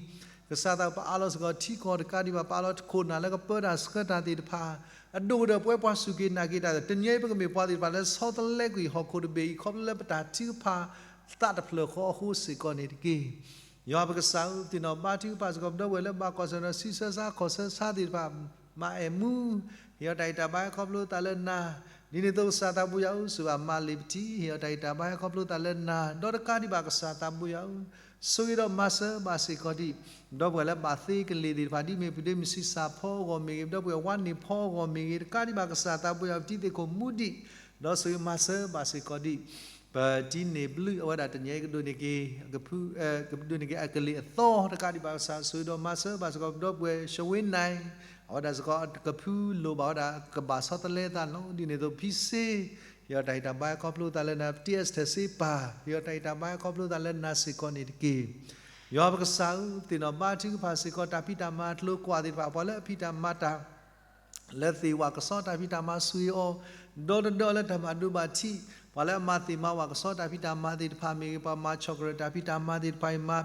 ကစၢ်သးပအးလီၤစ့ၢ်ကီးထံကီၢ်တကးဒံးဘၣ် ပအးလီၤခိၣ်နၢ်လၢကပၢတၢ်ဆှၢတၢ်သ့ၣ်တဖၣ်, အဒိၣ်ကတၢၢ်ပဝဲပှၤစူၢ်က့ၤနာ်က့ၤတၢ် တနံၤအံၤပကမ့ၢ်ပှၤသ့ၣ်တဖၣ်လၢဆီတလဲကွံာ်ဟီၣ်ခိၣ်တဘ့ၣ်အံၤ ခီဖျိလၢပတၢ်ထုကဖၣ်သးတဖျၢၣ်ဃီအဃိစ့ၢ်ကီးန့ၣ်တက့ၢ်. ယွၤပကစၢ်ဧၢ, ပသ့ၣ်နီၣ်ဘါထုကဖၣ်စ့ၢ်ကီး ပဒီပုၢ်ဝဲၢ်လၢဘၣ်ကွၢ်ဆၢၣ်မဲာ်ဒီး ဆံးဆၢဆါခီၣ်ဆၢဆါသ့ၣ်တဖၣ်, မၤအဲၣ်မူ, ဟ့ၣ်အီၤတၢ်ဂံၢ်တၢ်ဘါဟဲခီဖျိသးလၢနၤ, ဒ်န့ၣ်အသိးကစၢ်သးဘိယွၤဧၢ, ဆိၣ်ဂ့ၤဘၣ်မၤလ့ၤပထံ, ဟ့ၣ်အီၤတၢ်ဂံၢ်တၢ်ဘါဟဲခီဖျိသးလၢနၤ, ဒီးတကးဒံးဘၣ်ကစၢ်သးဘိယွၤဧၢ, ဆိၣ်ဂ့ၤဒီးမၤစၢၤဘၣ်စ့ၢ်ကီးဒံး ပဒီပုၢ်ဝဲၢ်လၢဘၣ်သ့ကလ့ၢ်သ့ၣ်တဖၣ် ဒ်မ့ၢ်ပုၢ်ဒ့မုၣ်ဆံးစၢ်ဖီအဂီၢ်မ့ၢ်ဂ့ၤ, ပဒီပုၢ်ဝဲၢ်ဝါန့ၢ်ဖီအဂီၢ်မ့ၢ်ဂ့ၤ, တကးဒံးဘၣ်ကစၢ်သးဘိယွၤဧၢ, ပတံၤသကိးမူဒံး, ဒီးဆိၣ်ဂ့ၤမၤစၢၤဘၣ်စ့ၢ်ကီးဒံး ပတံၤန့ၢ်ဘျုးအဝဲဒၣ်တနံၤအံၤကဒိးန့ၢ်က့ၤ, ကဖု, ကဒိးန့ၢ်က့ၤအကလံၤအသီ တကးဒံးဘၣ်ကစၢ် ဆိၣ်ဂ့ၤဒီးမၤစၢၤဘၣ်စ့ၢ်ကီး ပဒီပုၢ်ဝဲၢ် ရှဝ့နၢၣ်, အဝဲဒၣ်စ့ၢ်ကီးကဖုလိၣ်ဘၣ်ဝဲဒၣ်ကဘၣ်ဆီတလဲသးန့ၣ်လီၤ. ဒ်န့ၣ်အသိးဖံစ့, ဟ့ၣ်အီၤတၢ်ဂံၢ်တၢ်ဘါဟဲခီဖျိသးလၢနၤ, ပတံၤအ့စထဲးစ့ပၢ်, ဟ့ၣ်အီၤတၢ်ဂံၢ်တၢ်ဘါဟဲခီဖျိသးလၢနၤစ့ၢ်ကီးန့ၣ်တက့ၢ်. ယွၤပကစၢ်ဧၢ, ပသ့ၣ်နီၣ်ဘါထုကဖၣ်စ့ၢ်ကီး တၢ်ဖံးတၢ်မၤအကျိၤအကွာ်သ့ၣ်တဖၣ်, ပှၤလၢအဖံးတၢ်မၤတၢ် လၢသ့ၣ်ဝၣ်ကဆီတၢ်ဖံးတၢ်မၤဆိၣ်ဂ့ၤအီၤ, ဒီတဒၢအီၤလၢတၢ်မၤဒိဘၣ်ထံး, ပှၤလၢအမၤသ့ၣ်မၤဝၣ်ကဆီတၢ်ဖံးတၢ်မၤသ့ၣ်တဖၣ်မ့ၢ်ဂ့ၤ, ပှၤမၤ chocolate တၢ်ဖံးတၢ်မၤသ့ၣ်တဖၣ်အံၤ, မၤ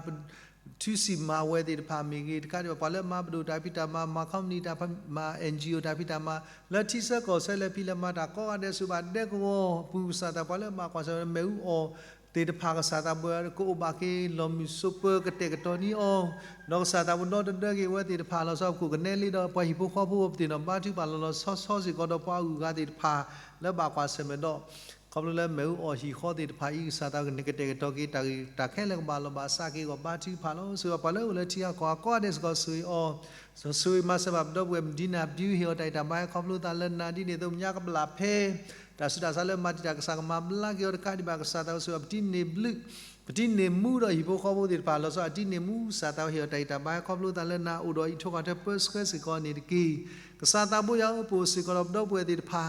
ထုးစံၣ်မၤဝဲသ့ၣ်တဖၣ်မ့ၢ်ဂ့ၤ, တကးဒံးဘၣ် ပှၤလၢအမၤပဒိၣ်တၢ်ဖံးတၢ်မၤ, မၤ company တၢ်ဖံး, မၤ N G O တၢ်ဖံးတၢ်မၤ, လၢထံဆၢကီၢ်ဆၢလဲၤဖံးလဲၤမၤတၢ်ကိးဂၤဒဲး ဆိၣ်ဂ့ၤဘၣ်ဒဲကဝီၤအပူၤကစၢ်သး ပှၤလၢအမၤကွၢ်ဆၢၣ်မဲာ်အိၣ်အီၤသ့ၣ်တဖၣ် ကစၢ်သးဘိယွၤ ကအိၣ်ဘၣ်က့ၤလီၤမုၢ်ဆိးပၢၤ ကတဲာ်ကတီၤန့ၢ်အီၤ, ဒီးကစၢ်သးဘိယွၤ ဒီတဒၢက့ၤဝဲသ့ၣ်တဖၣ် လီၤဆီပခိၣ်ကနဲလ့ဒီး ပှၤဟံၣ်ဖိဃီဖိ ပသ့ၣ်နီၣ်ဘါထုကဖၣ်လီၤလီၤဆီဆီစ့ၢ်ကီးဒီး ပှၤအုၣ်အဂၤသ့ၣ်တဖၣ် လၢဘၣ်ကွၢ်ဆၢၣ်မဲာ်ဒီး ခီဖျိလၢမဲာ်အူအီၣ်ဟံၣ်ဃီသ့ၣ်တဖၣ်အံၤ ကစၢ်သးကန့ၣ် ကတဲာ်ကတီၤက့ၤတၢ်ဂ့ၢ်တၢ်ခဲလၢာ် ကဘၣ်လီၤဘၣ်စးက့ၤအဂီၢ် ဘါထုကဖၣ်လီၤ. ဆိၣ်ဂ့ၤပှၤလၢအအိၣ်လၢထံဂၤကီၢ်ဂၤကိးဂၤဒဲးစ့ၢ်ကီး ဆိၣ်ဂ့ၤအီၤ, ဆိၣ်ဂ့ၤမၤစၢၤဘၣ်ပဒီပုၢ်ဝဲၢ် မဒံနၤဘျုး ဟ့ၣ်အီၤတၢ်ဂံၢ်တၢ်ဘါဟဲခီဖျိသးလၢနၤ ဒ်န့ၣ်အသိး မညါကဘျၣ်ဖဲ တၢ်ဆူးတၢ်ဆါလၢမၤတံာ်တာ် ကစၢ်ကမၤဘျါက့ၤအီၤ တကးဒံးဘၣ် ကစၢ်သးဧၢ ဆိၣ်ဂ့ၤပတံၤန့ၢ်ဘျုး ပတံၤန့ၢ်မူဒီးဟံၣ်ဖိဃီဖိသ့ၣ်တဖၣ် လီၤဆီဒၣ်တၢ်တံၤန့ၢ်မူ ကစၢ်သးဧၢ ဟ့ၣ်အီၤတၢ်ဂံၢ်တၢ်ဘါဟဲခီဖျိသးလၢနၤ အိၣ်ဒီးအံးထွဲကွၢ်ထွဲပၢဆှၢစ့ၢ်ကီးန့ၣ်တက့ၢ်. ကစၢ်သးဘိယွၤဧၢ ပအိၣ်စ့ၢ်ကီးဒီးပဒီပုၢ်ဝဲၢ်သ့ၣ်တဖၣ်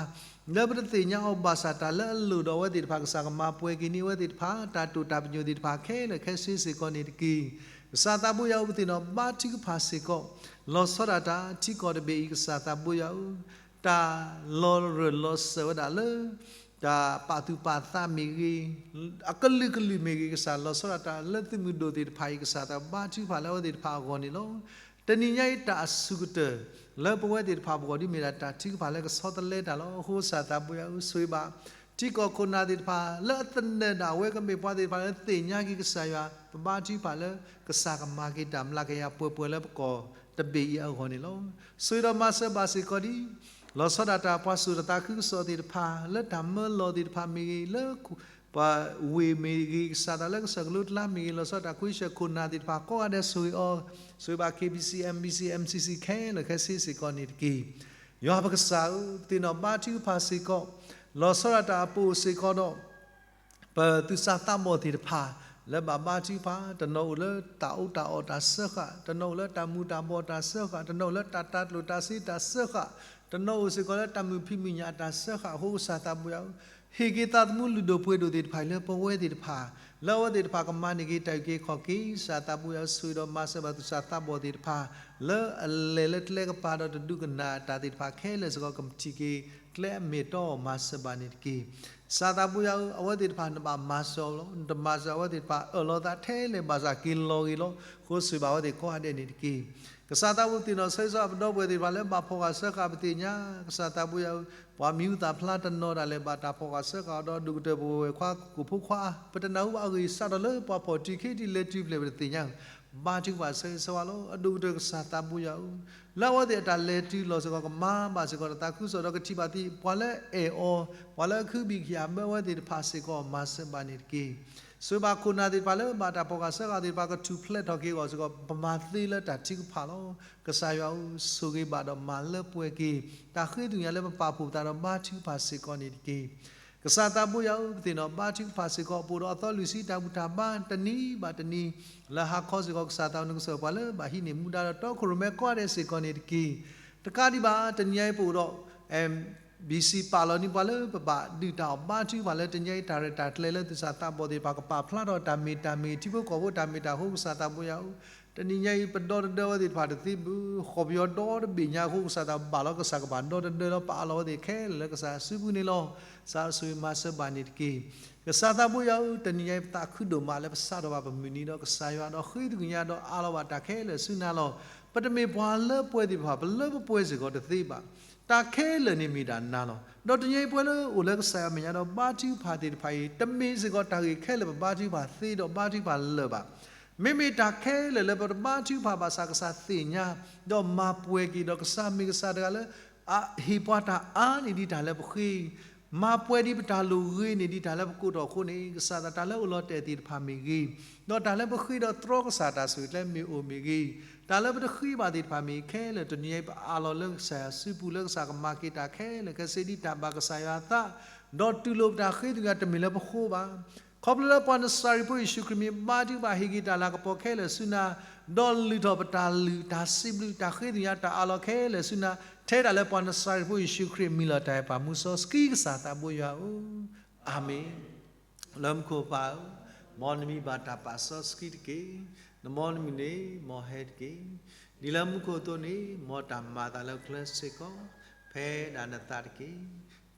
လၢပတသ့ၣ်ညါအီၤဘၣ်ဆၣ် တၢ်လၢအလိၣ်ဒီးအဝဲသ့ၣ်တဖၣ် ကစၢ်ကမၤပှဲၤက့ၤန့ၢ်အဝဲသ့ၣ်တဖၣ် တၢ်တိာ်တၢ်ပညိၣ်သ့ၣ်တဖၣ်ခဲလၢာ်ခဲဆ့စ့ၢ်ကီးန့ၣ်တက့ၢ်. ကစၢ်သးဘိယွၤဧၢ ပသ့ၣ်နီၣ်ဘါထုကဖၣ်စ့ၢ်ကီး လီၤဆီဒၣ်တၢ်ထံကီၢ်တဘ့ၣ်အံၤ ကစၢ်သးဘိယွၤဧၢ တၢ်လီၤရၢၢ်လီၤစၢၤဝဲဒၣ်လၢ တၢ်ပာ်သူၣ်ပာ်သးမ့ၢ်ဂ့ၤ, အကလုာ်ကလုာ်မ့ၢ်ဂ့ၤ ကစၢ်လီၤဆီဒၣ်တၢ်လၢသုးမုၢ်ဒိၣ်သ့ၣ်တဖၣ်အံၤ ကစၢ်သးဘါထုကဖၣ်လၢအဝဲသ့ၣ်တဖၣ်အဂီၢ်န့ၣ်လီၤ. တနံၤညါအံၤတၢ်အဆူၣ်ကတၢၢ် လၢပဝဲသ့ၣ်တဖၣ်ပဂီၢ် ဒ်မ့ၢ်ဒၣ်တၢ်ထုကဖၣ်လၢကဆီတလဲတၢ်လီၤ. အဃိကစၢ်သးဘိယွၤဧၢ ဆိၣ်ဂ့ၤဘၣ် ထံကီၢ်ခိၣ်နၢ်သ့ၣ်တဖၣ် လၢအသနၢၣ်ဒၣ်ဝဲကမ့ၢ်ပှၤသ့ၣ်တဖၣ်လၢသ့ၣ်ညါက့ၤကစၢ်ယွၤ ပဘါထုကဖၣ်လၢ ကစၢ်ကမၤက့ၤတၢ်မျးကယၤပှဲၤပှဲၤလၢပကီၢ်တဘ့ၣ်အံၤအဂီၢ်န့ၣ်လီၤ. ဆိၣ်ဂ့ၤဒီးမၤစၢၤဘၣ်စ့ၢ်ကီးဒ် လီၤဆီဒၣ်တၢ်ပှၤစိာ်တၢ်သးခုကစီၣ်သ့ၣ်တဖၣ် လၢတၢ်မၢလီၤသ့ၣ်တဖၣ်မ့ၢ်ဂ့ၤ လၢ ပှၤဝ့ၢ်မ့ၢ်ဂ့ၤ ကစၢ်သးလၢကစၢၢ်ကလိကျါမ့ၢ်ဂ့ၤ လီၤဆီဒၣ်တၢ်ခွံဆၢၣ်ခိၣ်နၢ်သ့ၣ်တဖၣ်ကိးဂၤဒဲးဆိၣ်ဂ့ၤအီၤ, ဆိၣ်ဂ့ၤဘၣ် K B C, M B C, M C C ခဲလၢာ်ခဲဆ့စ့ၢ်ကီးန့ၣ်တက့ၢ်. ယွၤပကစၢ်ဧၢ, ပသ့ၣ်နီၣ်ဘါထုကဖၣ်စ့ၢ်ကီး, လီၤဆီဒၣ်တၢ်အပူၤစ့ၢ်ကီးဒီး ပသူၣ်စၢ်သးဘီၣ်သ့ၣ်တဖၣ် လၢဘၣ်ဘါထုကဖၣ်, တနီၤအိၣ်လၢတၢ်အူတၢ်အီၣ်တၢ်စၢဃာ်, တနီၤအိၣ်လၢတၢ်မူၤတၢ်ဘှီၣ်တၢ်စၢဃာ်, တနီၤအိၣ်လၢတၢ်တၤကျိၣ်တၤစ့တၢ်စၢဃာ်, တနီၤအိၣ်စ့ၢ်ကီးလၢတၢ်မုာ်ဖံးမုာ်ညၣ်အတၢ်စၢဃာ်အဃိ ကစၢ်သးဘိယွၤဧၢ, ဟ့ၣ်က့ၤသးသမူလုၢ်ဒိၣ်ပှ့ၤဒိၣ်သ့ၣ်တဖၣ်လၢပဝဲသ့ၣ်တဖၣ် လၢအဝဲသ့ၣ်တဖၣ်ကမၤန့ၢ်က့ၤတၢ်အုၣ်က့ၤခီၣ်က့ၤ, ကစၢ်သးဘိယွၤဧၢ ဆိၣ်ဂ့ၤဒီးမၤစၢၤဘၣ်သူၣ်စၢ်သးဘီၣ်သ့ၣ်တဖၣ် လၢအလဲၤလၢကျဲကပၤဒီးတဒုးကနၣ်တၢ်သ့ၣ်တဖၣ်ခဲလၢာ်စ့ၢ်ကီး ကထံၣ်က့ၤကျဲအမ့ၢ်အတီအဂီၢ် မၤစၢၤဘၣ်န့ၣ်တက့ၢ်. ကစၢ်သးဘိယွၤဧၢ, အဝဲသ့ၣ်တဖၣ်နဘၣ်မၤစၢၤအီၤလီၤ. နတမၤစၢၤအဝဲသ့ၣ်တဖၣ်အၢၣ်လီၤသးထဲလဲၣ်ဘၣ်ဆၣ်က့ၤလီၤဂ့ၤလီၤ. အဃိဆိၣ်ဂ့ၤဘၣ်အဝဲသ့ၣ်ကိးဂၤဒဲးန့ၣ်တက့ၢ်. ကစၢ်သးဘိယွၤဧၢ ပသ့ၣ်နီၣ်ဆၢဂ့ၤဆၢဝါပဒီပုၢ်ဝဲၢ်သ့ၣ်တဖၣ်လၢဘၣ်ဖီၣ်ဃာ်စၢဃာ်ပသ့ၣ်ညါ, ကစၢ်သးဘိယွၤဧၢ, ပှၤမံၤဟူသၣ်ဖျါတနီၤဒၣ်လဲာ်ဘၣ်တၢ်ဖီၣ်ဃာ်စၢဃာ်အီၤဒီး ဒိၣ်ကတၢၢ်ပဝဲၢ်ခွါကိၣ်ဖိခွါ, ပတနၢ်ဟူဘၣ်အဂ့ၢ်စးထီၣ်လၢပှၤဖီၣ်တုၤခံတုၤလဲၤတုၤဖျဲၣ်ပတသ့ၣ်ညါဧၢ, ဘါထုကဖၣ်ဆၢဂ့ၤဆၢဝါလီၤ. အဒိၣ်ကတၢၢ်ကစၢ်သးဘိယွၤဧၢ, လၢအဝဲသ့ၣ်အတၢ်လဲၤတုၤလီၤစ့ၢ်ကီး ကမၤဘၣ်စ့ၢ်ကီးတၢ်သးခုကစီၣ်ဒီး ကထံၣ်ဘၣ်သ့ၣ် ပှၤလၢအအဲၣ်အီၤ, ပှၤလၢအခုဘံၣ်ကယၢ်ဘၢအဝဲသ့ၣ်တဖၣ်စ့ၢ်ကီး မၤစၢၤဘၣ်န့ၣ်တက့ၢ်. ဆိၣ်ဂ့ၤဘၣ်ခိၣ်နၢ်သ့ၣ်တဖၣ်လၢဘၣ်တၢ်ဖီၣ်ဃာ်စၢဃာ်သ့ၣ်တဖၣ် ကထူၣ်ဖျဲးထီၣ်က့ၤအဂီၢ်စ့ၢ်ကီး ပမၤသ့လၢတၢ်ထုကဖၣ်လီၤ. ကစၢ်ယွၤဧၢ, ဆိၣ်ဂ့ၤဘၣ်ဒီးမၤလၢပှဲၤက့ၤ တၢ်ဃ့သ့ၣ်ညါလၢပပာ်ဖှိၣ်ပသးဒီးဘါထုကဖၣ်စ့ၢ်ကီးန့ၣ်တက့ၢ်. ကစၢ်သးဘိယွၤဧၢ, ပသ့ၣ်နီၣ်ဘါထုကဖၣ်စ့ၢ်ကီး ပအိၣ်ဒီးအသီလွံၢ်ဆံတၢ်ဘူၣ်တၢ်ဘါတနံၤဘၣ်တနံၤ, လၢဟါခီစ့ၢ်ကီး ကစၢ်သးဧၢ နကစၢၢ်ပှၤလၢဘၣ်ဟံးန့ၢ်မူဒါဒီးတီခိၣ်ရိၣ်မဲကိးဂၤဒဲးစ့ၢ်ကီးန့ၣ်တက့ၢ်. တကးဒံးဘၣ် တနံၤအံၤပအိၣ်ဒီး B C ပာ်လီၤန့ၢ်ပှၤလၢပဘၣ်ဒုးတၢ်အီၣ်ဘါထုကဖၣ်လၢတနံၤအံၤ တၢ်ရဲၣ်တၢ်ကျဲၤလၢသူၣ်စၢ်သးဘီၣ်သ့ၣ်တဖၣ် ကပာ်ဖျါထီၣ်တၢ်မ့ၢ်တၢ်မ့ၢ် ထံဖိကီၢ်ဖိတၢ်မ့ၢ်တၢ်အဃိ ကစၢ်သးဘိယွၤဧၢ, တနံၤညါအံၤ ပဒီတဒၢဝဲသ့ၣ်တဖၣ်တသ့ဘၣ်, ဃီပယီၤဒီတဘ့ၣ်ညါအဃိ ကစၢ်သးဘၣ်လီၤကစၢ်ကဘၣ်ဒီတဒၢဒီး ပအးလီၤဝဲသ့ၣ်ခဲလၢာ်လၢကစၢ်စုပူၤန့ၣ်လီၤ. ကစၢ်ဆိၣ်ဂ့ၤမၤစၢၤဘၣ်န့ၣ်တက့ၢ်. ကစၢ်သးဘိယွၤဧၢ, တနံၤညါအံၤ ပသးခုဒိၣ်မးလၢပစးထီၣ်ဘၣ်ပမုၢ်နံၤဒီးကစၢ်ယွၤဒီးဃ့ထုကညးဒီးအးလီၤဘၣ်တၢ်ခဲလၢာ်ဆူနၤလီၤ. ပတမ့ၢ်ပှၤလၢပှဲၤသ့ၣ်တဖၣ်, ပလၢပပှဲၤစ့ၢ်ကီးတသ့ဘၣ်. တၢ်ခဲလၢာ်န့ၣ်မ့ၢ်တၢ်နၤလီၤ. ဒီးတနံၤအံၤပှၤလၢအိၣ်လၢကစၢ်ယွၤမဲာ်ညါဒီးဘါထုကဖၣ်သ့ၣ်တဖၣ်အံၤ တမ့ၢ်စ့ၢ်ကီးတၢ်ဂ့ၢ်ခဲလၢာ်ပဘါထုကဖၣ်သ့ဒီးဘါထုကဖၣ်လၢာ်ဘၣ်. မ့မ့ၢ်တၢ်ခဲလၢာ်လၢပတဘါထုကဖၣ်ဘၣ်ဆၣ် ကစၢ်သ့ၣ်ညါ, ဒီးမၤပှဲၤက့ၤဒီးကစၢ်မ့ၢ်ကစၢ်တဂၤလၢ အဟ့ၣ်ပှၤတၢ်အါန့ၢ်ဒံးတၢ်လၢပဃ့, မၤပှဲၤဒံးပတၢ်လိၣ်ဂ့ၤန့ၢ်ဒံးတၢ်လၢပကိးထီၣ်အဃိန့ၣ် ကစၢ်သးတၢ်လၢအိၣ်လီၤတဲာ်သ့ၣ်တဖၣ်မ့ၢ်ဂ့ၤ, ဒီးတၢ်လၢပဃ့ဒီးသြီကစၢ်တၢ်ဆိၣ်ဂ့ၤကျဲမ့ၢ်အိၣ်မ့ၢ်ဂ့ၤ, တၢ်လၢပတဃ့ဘၣ်သ့ၣ်တဖၣ်မ့ၢ်ခဲလၢာ် တနံၤအံၤပအးလီၤလၢကစၢ်ယွၤစုပူၤလၢကစၢ်ကမၤက့ၤတၢ်ခဲလၢာ်ခဲဆ့ဒ်တၢ်ဘၣ်ကစၢ်ယွၤအသး, ဒီးတူၢ်လိာ်ပတၢ်ဃ့ထုကညးတမ့ၢ်လၢပဃိဘၣ်. ခီဖျိလၢပှၤနစၤရ့းဖိယ့ၣ်ၡူးခရံာ်မ့ၢ်ဘါထုကဖၣ် ဟ့ၣ်က့ၤတၢ်လၤကပီၤခဲလၢာ်ဆူနၤ, ဒီးလုၢ်ထီၣ်ပတၢ်လုၢ်တၢ်စံးဘျုးတၢ်ဃ့ထုကညးတၢ်အးလီၤခဲလၢာ်ဆူနၤ, ထဲဒၣ်လၢပှၤနစၤရ့းဖိယ့ၣ်ၡူးခရံာ်မံၤလီၤတၢ်အဲၣ်ပၢ်မူစီဆှံကစၢ်သးဘိယွၤဧၢ, အၤမ့ၣ်. လၢမူခိၣ်ပၢ်ဧၢ, မ်နမံၤဘၣ်တၢ်ပာ်စီဆှံတက့ၢ်. နမ်နမုၢ်န့ၣ်မ်ဟဲတက့ၢ်. ဒ်လၢမူခိၣ်အသိးန့ၣ် မ်တၢ်မၤအသးလၢချၢစ့ၢ်ကီး, ဖဲဒၣ်နသးတက့ၢ်.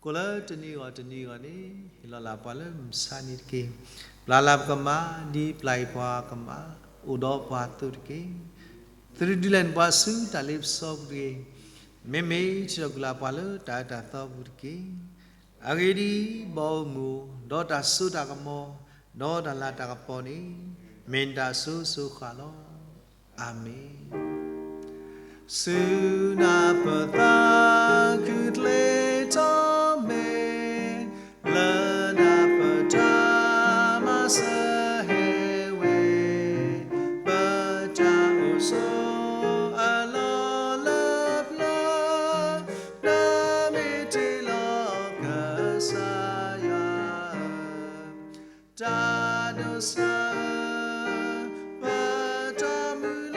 ကိးလၢတနံၤဂီၢ်တနံၤဂီၢ်န့ၣ် ဟ့ၣ်လီၤလၢ်ပှၤလၢမုၢ်မဆါနံၤတက့ၢ်. ပျၢ်လၢ်ပကမၢ် ဒ်ပျၢ်အံၤပှၤကမၢ်, အိၣ်ဒီးပှၤအသိးတက့ၢ်. သရၣ်ဒုးလဲၤနုာ်ပှၤဆူတၢ်လ့ပစီပူၤတဂ့ၤ. မ့မ့ၢ်ထံၣ်ထီၣ်ကွံာ်လၢ်ပှၤလၢတၢ်အၢတၢ်သီပူၤတက့ၢ်. အဂ့ၢ်ဒ်အံၤ, ဘီမုၢ်, ဒီးတၢ်စိတၢ်ကမီၤ, ဒီးတၢ်လၤတၢ်ကပီၤန့ၣ် မ့ၢ်နတၢ်အစိၤစိၤဃၣ်ဃၣ်လီၤ. အၤမ့ၣ်. ဆူနၤပသးခုချ့ထီၣ်မဲာ်, လၢနၤပတၢ်မၤစၢၤဟဲဝဲ, ပတၢ်အိၣ်ဆိးအလီၢ်လၢပျၢၤ, နမ့ၢ်တ့လီၤကစၢ်ယွၤ တၢ်ဒိးစၢၤ, ပတၢ်မုၢ်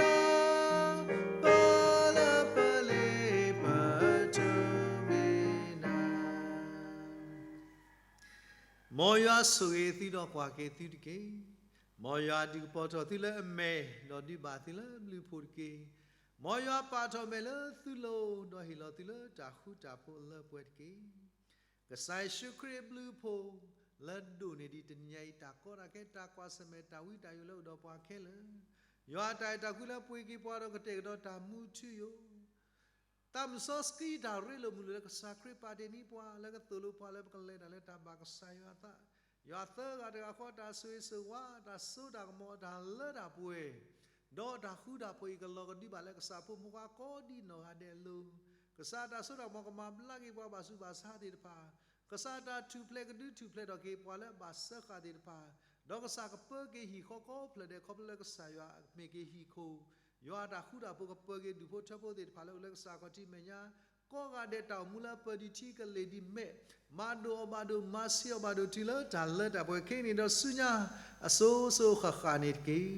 လၢ်, ပလၢပလ့ပတုၤမ့ၢ်နၤ. မ်ယွၤဆိၣ်ဂ့ၤသုဒီးကွၢ်က့ၤသုတက့ၢ်. မ်ယွၤဒုးကပီၤထီၣ်သုလၢအမဲာ်, ဒီးဒုးဘၣ်သုလၢအဘျုးအဖှိၣ်တက့ၢ်. မ်ယွၤပာ်ထီၣ်မဲာ်လၢသုလိၤ, ဒီးဟ့ၣ်လီၤသုလၢတၢ်ဃူတၢ်ဖိးအလၢပှဲၤတက့ၢ်. ကစၢ်ယ့ၣ်ၡူးခရံာ်အဘျုးအဖှိၣ် လၢဒိၣ်န့ၢ်ဒံးတနံၤညါအံၤ တၢ်ကီတၢ်ခဲ တၢ်ကွၢ်ဆၢၣ်မဲာ် တၢ်ဝံတၢ်ယိးလၢအိၣ်ဒီးပှၤခဲလၢာ်, ယွၤအတၢ်အဲၣ်တၢ်ကွံလၢပှ့ၤက့ၤပှၤဒီးကတဲာ်ကတီၤတၢ်မူထူယိာ်, သးမုၢ်စီဆှံတၢ်ရ့လိာ်မုာ်လိာ်လၢကစၢ်ခရံာ်ပာ်တ့ၢ်န့ၢ်ပှၤ လၢကသိၣ်လိပှၤလၢပကလဲၤတၢ်လၢတၢ်ဘၣ်ကစၢ်ယွၤအသး, ယွၤသၢဂၤတဂၤဃီ တၢ်ဆိၣ်ဂ့ၤဆိၣ်ဝါ, တၢ်စိတၢ်ကမီၤ, တၢ်လၢတၢ်ပှဲၤ, ဒီးတၢ်ဃူတၢ်ဖိးအံၤ ကလီၤကဒုဘၣ်လၢကစၢ်ဖိမုၣ်ဖိခွါကိးဒံနီၢ်ဂၤဒဲးအလိၤ, ကစၢ်တၢ်စိတၢ်ကမီၤကမၤဘျါက့ၤပှၤဘၣ်ဆူးဘၣ်ဆါသ့ၣ်တဖၣ်, ကစၢ်တၢ်ထူၣ်ဖျဲးကဒုထူၣ်ဖျဲးထီၣ်က့ၤပှၤလၢအဘၣ်စၢဃာ်သ့ၣ်တဖၣ်, ဒီးကစၢ်ကပၢက့ၤဟံၣ်ဃီကိးဖျၢၣ်ဒဲး ခီဖျိလၢကစၢ်ယွၤမ့ၢ်က့ၤဟံၣ်ခိၣ်, ယွၤအတၢ်ဃူတၢ်ဖိးကပၢက့ၤဒူၣ်ဖိထၢဖိသ့ၣ်တဖၣ်လၢအိၣ်လၢကစၢ်ခီၣ်ထံးမဲာ်ညါ, ကိးဂၤဒဲးတၢ်အိၣ်မူလၢအပၢဒံးထံကလ့ၢ်ဒံးမဲာ်, မၤဒိၣ်အီၤဘၣ်ဒိၣ် မၤဆံးအီၤဘၣ်ဒိၣ်တုၤလၢတၢ်လၢတၢ်ပှဲၤခဲအံၤန့ၣ်ဒီးဆူညါ အစိၤစိၤဃၣ်ဃၣ်န့ၣ်တက့ၢ်.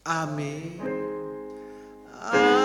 အၤမ့ၣ်.